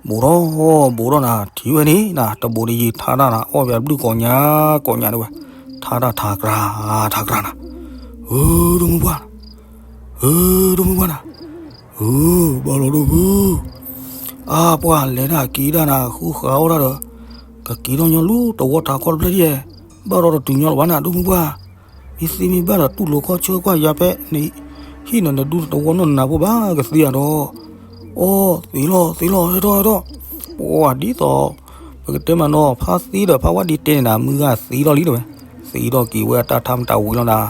ဘူးထီၣ် ဘူးထီၣ်နၤ, ထံၣ်ဝဲန့ၣ်နၤ တဘူးတယံၤထါတၢ်နၤ အီၣ်ပှၤဘျုးကိးညါ ကိးညါတဝဲ, ထါတၢ်ထါကြၢ် ထါကြၢ်နၤ, ဧၢ ဒိၣ်မုၢ်ပှၢ်, ဧၢ ဒိၣ်မုၢ်ပှၢ်နၤ, ဧၢ ဘၣ်လီၤဒိၣ်ဖု, အါ ပှၤလဲၤတၢ်က့ၤတၢ်နၤ ဃုဃးအီၣ်တၢ်ဒီး, ကက့ၤထီၣ်ညီလူတဝီထးခီတဖျၢၣ်ဒ်, ဘၣ်ဒီးတတုၤညီလၢၤဘၣ်နၤ ဒိၣ်မုၢ်ပှၢ်, မ့ၢ်သ့မ့ၢ်ဘၣ်ဒီးတူၢ်လိာ်ခီၣ်ဆၢကွၢ်ယၤဖဲန့ၣ်, ဟံၣ်နၤနဒူတဝီနီၢ်နၤဖိဘၣ်ကသ့ဧါဒီး, အိ, သ့လီၤ သ့လီၤ ဟဲထီၣ် ဟဲထီၣ်, ပှၤဒ်သိး ပကတဲမးနီၤ ဖါသ့ဒီးဖါဝါဒံတဲန့ၣ်နၤ မုၢ်ဂၤသ့ထီၣ်လံတဝဲ, သ့ထီၣ်က့ၤဝဲတၢ်ထါမတၤဝံၤလီၤနၤ,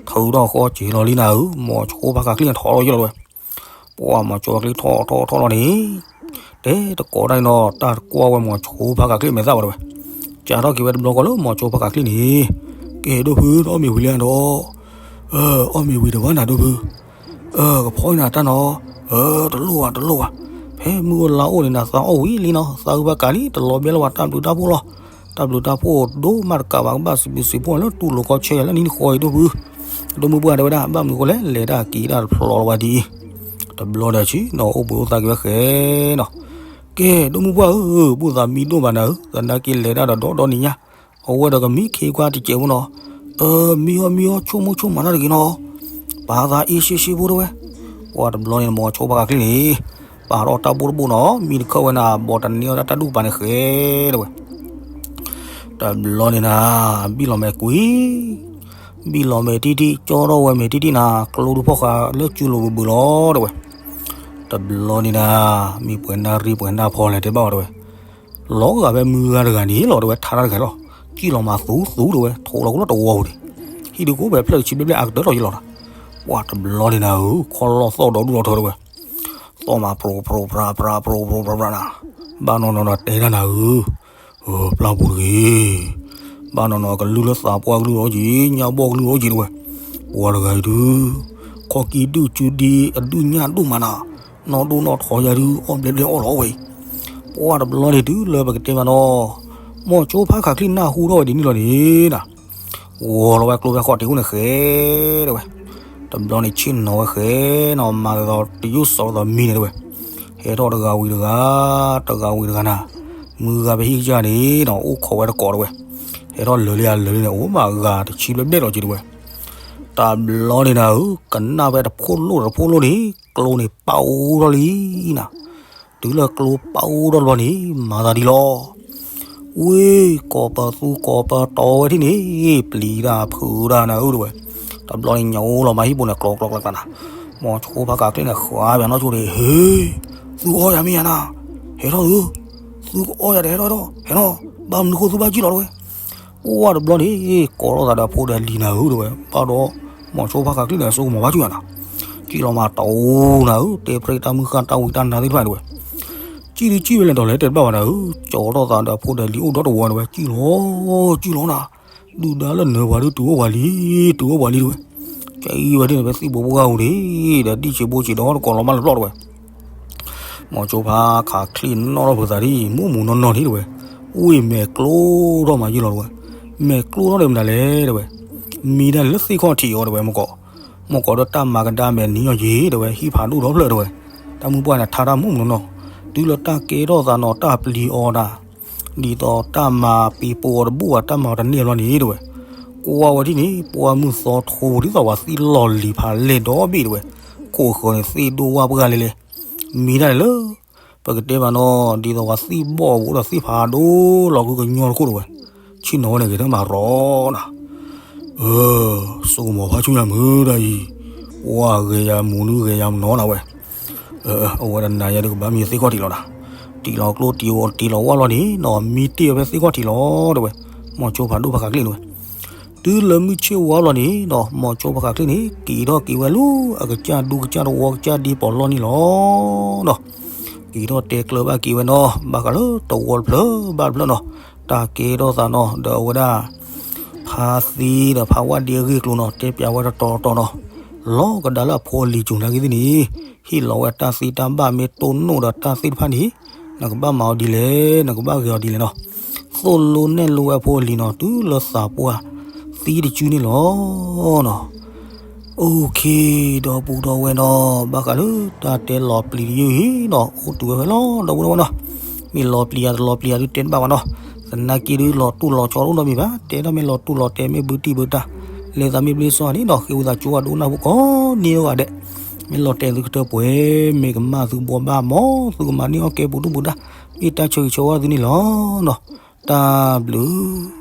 ထုးထီၣ်ဃီက့ၤလီၤလံနၤဧၢ, မိၤဆိဖးခးချံန့ၣ်ထီၣ်လီၤယလီၤတဝဲ. ပှၤမိၤဆိဖးခးချံထီၣ်ထီၣ်ထီၣ်လီၤန့ၣ်, တဲတကိးတၢ်န့ၣ်နီၤ တၢ်တကွၢ်ဝဲမိၤဆိဖးခးချံမဲာ်သၣ်ဘၣ်တဝဲ, စးထီၣ်က့ၤဝဲတဘျီဃီလၢမိၤဆိဖးခးချံန့ၣ်, ကဲဒိၣ်ဖု နအီၣ်မ့ၤဝံၤလံဧါဒီး, အီၣ်မ့ၤဝံၤတဘၣ်နၤဒိၣ်ဖု, ကဖီနၤတၢ်နီၤ, တလိၣ်ဘၣ် တလိၣ်ဘၣ်, ဖဲမုၢ်အိၣ်လါအိၣ်န့ၣ်နၤ သးအီၣ်ဝံၤလံနီၤ သးအုးဘၣ်ကးလံ တလီၤဘဲလၢၤဘၣ် တၢ်ဘျုးတၢ်ဖှိၣ်လီၤ, တၢ်ဘျုးတၢ်ဖှိၣ်ဒိၣ်မးတကးဘၣ် ကဘၣ်စံးဘျုးစံးဖှိၣ်လၢတူၢ်လိာ်ခီၣ်ဆၢယၤလၢနံၣ်နဃီအံၤဒိၣ်ဖု, ဒိၣ်မုၢ်ပှၢ်တဲဝဲဒၣ် ဘၣ်မနုၤဃိလဲၣ် လဲၤတၢ်က့ၤတၢ်တဖျီလီၤဝဲဒ်အံၤ, တဘျီဒီးဆံးနီၤ အိၣ်ဘှံးအိၣ်သါက့ၤဝဲဃဲနီၤ, ကဲဒိၣ်မုၢ်ပှၢ်ဧၢ, ဘူၣ်သးမံဒိၣ်မးနၤဧၢ, သနာ်က့လဲၤတၢ်ဒီးဒီဒီနံၤညါ, အဝဲဒီးကမံခ့ခွါတစဲးဖိနီၤ, အမံအီၣ်မံအီၣ်ဆိကမိၣ်ဆိကမးတၢ်တဂ့ၤနီၤ, ပာ်သးအ့ၣ်ရှ့ရှ့ဖိတဝဲ, ပှၤတဘျီန့ၣ်မိၤဆိဖးခးချံန့ၣ်, ပာ်ထီၣ်တၢ်ဘိတဘိနီၤ မံတခၢၣ်ဝဲနၤ ဘီတန့ၢ်အီၣ်တၢ်တၢ်ဒူၣ်ပာ်န့ၣ်ဃဲတဝဲ တဘျီန့ၣ်နၤ, ဘံၣ်လီၤမဲာ်ကွံာ်, ဘံၣ်လီၤမဲာ်တံၢ်တံၢ် ကၠီထီၣ်ဝဲမဲာ်တံၢ်တံၢ်နၤ ကျိဒုးဖီၣ်ဃာ်လၢစုလိၤဘုးဘုးလီၤတဝဲ, တဘျီန့ၣ်နၤ, မ့ၢ်ပှဲၤနၢ်ရံၣ်ပှဲၤနၢ်ဖီလဲၣ်တဲဘၣ်အီၤတဝဲ, လီၤဂာ်ဖဲမုၢ်ဂၤတဂၤန့ၣ်လီၤတဝဲ ထါတၢ်တဂၤလီၤ, ကံၣ်လီၤမၤသူသူတဝဲ ထိးလီၤကလီတဝီပူၤန့ၣ်, ဟံၣ်ဒုးကအိၣ်ဖဲဖျၢၣ်တဆံဘျဲၣ်ဘျဲၣ်အကတၢၢ်လီၤယလီၤနၤ, ပှၤတဘျီန့ၣ်နၤဧၢ ခီလီၢ်သီၣ်ဒီးဒူၣ်လီၤထၢတဝဲ သီၣ်မး ပြိပြိပြါပြါ ပြိပြိပြါပြါနၤ, ဘၣ်နီၢ်နီၢ်ဒီးတဲတၢ်နၤဧၢ, ပျၢ်ပူၤတဂ့ၤ, ဘၣ်နီၢ်နီၢ်ကလုၢ်လၢသးပှၢ်ကလုၢ်လီၤက့ၤ ညၣ်ဘီၣ်ကလုၢ်လီၤက့ၤတဝဲ, ပှၤတဂၤအံၤဒုး, ခီၣ်ကံဒုၣ်စုဒံအဒုၣ်ညၣ်ဒိၣ်မးနၤ, နီၢ်ဒိၣ်နီၢ်ထီယၤဒုး အီၣ်ဘျဲဘျဲအီၣ်လီၤဝဲအံၤ, ပှၤတဘျီန့ၣ်တုၤလၢပကတဲမးနီၤ, မိၤဆိဖးခးချံနၢ်ဟူထီၣ်ဝဲဒ်န့ၣ်လီၤန့ၣ်နၤ ဂီၤလီၤဝဲကျိဖဲဃီၣ်တ့ၢ်အိၣ်န့ၣ်ဃဲတဝဲ, တဘျီန့ၣ်ဆ့ၣ်နီၤဝဲဃဲနီၤ မၤသးဒီးတယုၢ်စီၤသးမံန့ၣ်တဝဲ, ဟဲထီၣ်တဂၤဝံၤတဂၤ, တဂၤဝံၤတဂၤနၤ, မုၢ်ဂၤဖဲဟံၣ်ကစၢ်န့ၣ်နီၤ အိၣ်ခိးဝဲတကိးတဝဲ, ဟဲထီၣ်လၢာ်လံဧါလၢာ်လံန့ၣ် အိၣ်မးဂၤတဆံဘျဲၣ်ဘျဲၣ်လီၤက့ၤတဝဲ, တဘျီန့ၣ်နၤဧၢ ကနၣ်ဝဲတဖိလိၣ်တဖိလိၣ်န့ၣ် ကျိန့ၣ်ပာ်အိၣ်ထီၣ်လံနၤ, တုၤလၢကျိပာ်အိၣ်ထီၣ်တဘျီန့ၣ် မၤသးဒ်လီၤ ဝ့ၢ် ကိးပသူကိးပတီၤဝဲထံၣ်န့ၣ် ပျံၤတၢ်ဖုးတၢ်နၤဧၢတဝဲ, တဘျီန့ၣ်ညိလီၤမးဟံၣ်ပူၤန့ၣ် ကျီကျီကျီကျီနၤ, မိၤဆိဖးခးချံန့ၣ် ဃါပၠးနီၢ်ဆိန့ၣ် ဟ့, သုအီၣ်ယၤမ့ၢ်ယၤနၤ, ဟဲထီၣ်သု, သုကအီၣ်ယၤဒီးဟဲထီၣ်ဟဲထီၣ်, ဟဲထီၣ်, ဘၣ်မနုၤဃိသုဘၣ်ကံၣ်လီၤတဝဲ ပှၤတဘျီန့ၣ် ကိးထီၣ်သးဒီးဖိဒီးလံၤနၤဧၢတဝဲ, ဘၣ်ဒီး မိၤဆိဖးခးချံန့ၣ် အစိကမီၤဘၣ်ကံၣ်နၤ, ကံၣ်လီၤမးတအိၣ်နၤဧၢ, တဲပြဲတၢ်မုၢ်ဃၢ်တၢ်ဝံတၢ်နါသ့ၣ်တဖၣ်တဝဲ, ကံၣ်ဒုးကံၣ်ဝဲလဲၣ်ဒီးလဲၣ်တဲတဘၣ်ဘၣ်နၤဧၢ, ကၠီထီၣ်သးဒီးဖိဒီးလံၤအိၣ်ဒီတဝီတဝဲ, ကံၣ်လီၤ, ကံၣ်လီၤနၤ, ဒုၣ်ဒါလၢနၢၤပှၤဒုးတုၤအိၣ်ပှၤလံ, တုၤအိၣ်ပှၤလံတဝဲ, ကံၣ်ဝဲဒ်န့ၣ် ဖဲသံၣ်ဘိဖိဂၤဧိၤန့ၣ်, ဒီးဒံၣ်ဆံးဘိဆံးဒီတကိးလီၤမးလၢပျီၢ်တဝဲ မိၤဆိဖးခးချံနီၣ်ထီၣ်ဖုးသးဒ် မူးမူးနီၢ်နီၢ်န့ၣ်တဝဲ, ဝ့ၢ်မဲာ်ကျိထီၣ်မးယ့ၢ်လီၤတဝဲ, မဲာ်ကျိထီၣ်ဒီးမနုၤလဲၣ်တဝဲ, မံဒၣ်လၢသ့ၣ်ခီၣ်ထံးအီၤတဲဝဲ မ့ၢ်ကီး, မ့ၢ်ကီးဒီးတၢ်မၤကဒါမဲာ်နံၤအီၤယ့ၤတဲဝဲ ဟံၣ်ဖးဒိၣ်ဒီဖျၢၣ်တဲဝဲ, တၢ်မုၢ်ပှၢ်န့ၣ်ထါတၢ်မူမနီၤနီၤ, တုၤလၢတၢ်ကဲထီၣ်သးနီၤ တၢ်ပျံၤအီၤဒၣ် ဒ်သိးတၢ်မၤပ့ၤပိာ်အီၤတဘူၣ်ဘၣ် တၢ်မၤအီၤတန့ၢ်ဘျီန့ၣ်တဲဝဲ, ကွၢ်ဝဲဒ်န့ၣ် ပှၢ်မုၢ်သီထိဒ်သိးပှၤသံၣ်လီၤလံၤဖးလဲၢ်ဒီဘ့ၣ်တဲဝဲ, ခိၣ်ဃၢၤန့ၣ် သ့ၣ်ဒိၣ်ဝၣ်ပှၢ်လဲၣ်လဲၣ်, မံဒၣ်န့ၣ်လၢ ပကတဲဘၣ်နီၤ ဒ်သိးပှၤသံၣ်ဘီၣ်ပူၤဒီးသ့ၣ်ဖးဒိၣ်လီၤ ကုကညီတခိၣ်တဲဝဲ, ဆ့ၣ်နီၤဝဲန့ၣ်ဂဲၤထၢၣ်မၤရီနၤ အၢ, စိကမီၤဖးဆူညါမုာ်တၢ်အံၤ, ပှၢ်ဂဲၤယၤမူၤနုၤဂဲၤယၤမနီၤနၤဝဲ, အဝဲဒၣ်နၤယၤဒုးကဘၣ်မံသ့ၣ်ခီၣ်ထံးလီၤနၤ, တံၢ်လီၤကျိတံၢ်လီၤဝၣ်လီၤန့ၣ်နီၤ မံတ့ၢ်ဝဲဖဲသ့ၣ်ခီၣ်ထံးလီၤတဲဝဲ, မိၤဆိဖးဒိၣ်ဖးဃးကျ့ၣ်န့ၣ်ဝဲ, တုၤလၢမုၢ်ဆ့ၣ်ဝါလီၤန့ၣ်နီၤ မိၤဆိဖးဃးကျ့ၣ်န့ၣ် က့ၤထီၣ်က့ၤဝဲလၢ အကစၢ်ဒူကစၢ်တဝီကစၢ်ဒ့ပီးလီၢ်န့ၣ်လီၤနီၤ က့ၤထီၣ်တဲကျၢၤဘၣ်က့ၤဝဲနီၤ ဘၣ်ဃးလၢတဝီတဖျၢၣ်ဘၣ်တဖျၢၣ်နီၤ, တၢ်ကဲထီၣ်သးနီၤ ဒီးအဝဲဒၣ် ဖါသံဒီးဖါဝၣ်ဒ့အဂ့ၢ်အကျိၤနီၤ တဲပျးဝဲတတီၤတတီၤနီၤ, လီၤကဒါလၢအဖိအလံၤစူၤနာ်က့သ့ၣ်န့ၣ်, ဟ့ၣ်လီၤဝဲတၢ်သ့တၢ်ဘၣ်မ့ၢ်တိၢ်နီၣ်ဒီးတၢ်သ့ၣ်တဖၣ်န့ၣ်, နကဘၣ်မၤအီၤဒ်လဲၣ် နကဘၣ်ဂဲၤအီၤဒ်လဲၣ်နီၤ, သိၣ်လိနဲၣ်လိဝဲအဖိအလံၤနီၤ တုၤလၢသးပှၢ်သံတစုန့ၣ်လီၤနီၤ OK ဒီပုၢ်ဒီဝဲၢ်နီၤ ဘၣ်ဃးလၢတၢ်တဲလီၤပျံၤတယုၢ်အံၤနီၤ အိၣ်တုၤဝဲဖဲလီၤ ဒီပုၢ်ဒီဝဲၢ်နီၤ, မ့ၢ်လီၤပျံၤယၤတလီၤပျံၤယၤဒုးတဲတဘၣ်ဘၣ်နီၤ, သနာ်က့ဒုးလီၤတူၢ်လီၤဆီအိၣ်ဒီးမံၤဘၣ် တဲဒၣ်မ့ၢ်လီၤတူၢ်လီၤတဲာ်မ့ၢ်ဘုတံၢ်ဘုတၢ်, လဲၤသးမ့ၢ်ဘျ့စီၤန့ၣ်နီၤ ဃ့ဝံသးစူၤဝဲဒိကနၣ်ဖိကိးနံၤဒိၣ်ဂၤဒဲး, မ့ၢ်လီၤတဲာ်သုကတၢၢ်ပှဲၤ မ့ၢ်ကမၣ်သုဘှီဘၣ် မ်သုကမၤန့ၢ်အီၣ်ကဲပူၤဒိၣ်ပူၤဒါ, မ့ၢ်တၢ်ဆၢဂ့ၤဆၢဝါသုန့ၣ်လီၤနီၤ, တၢ်ဘျုး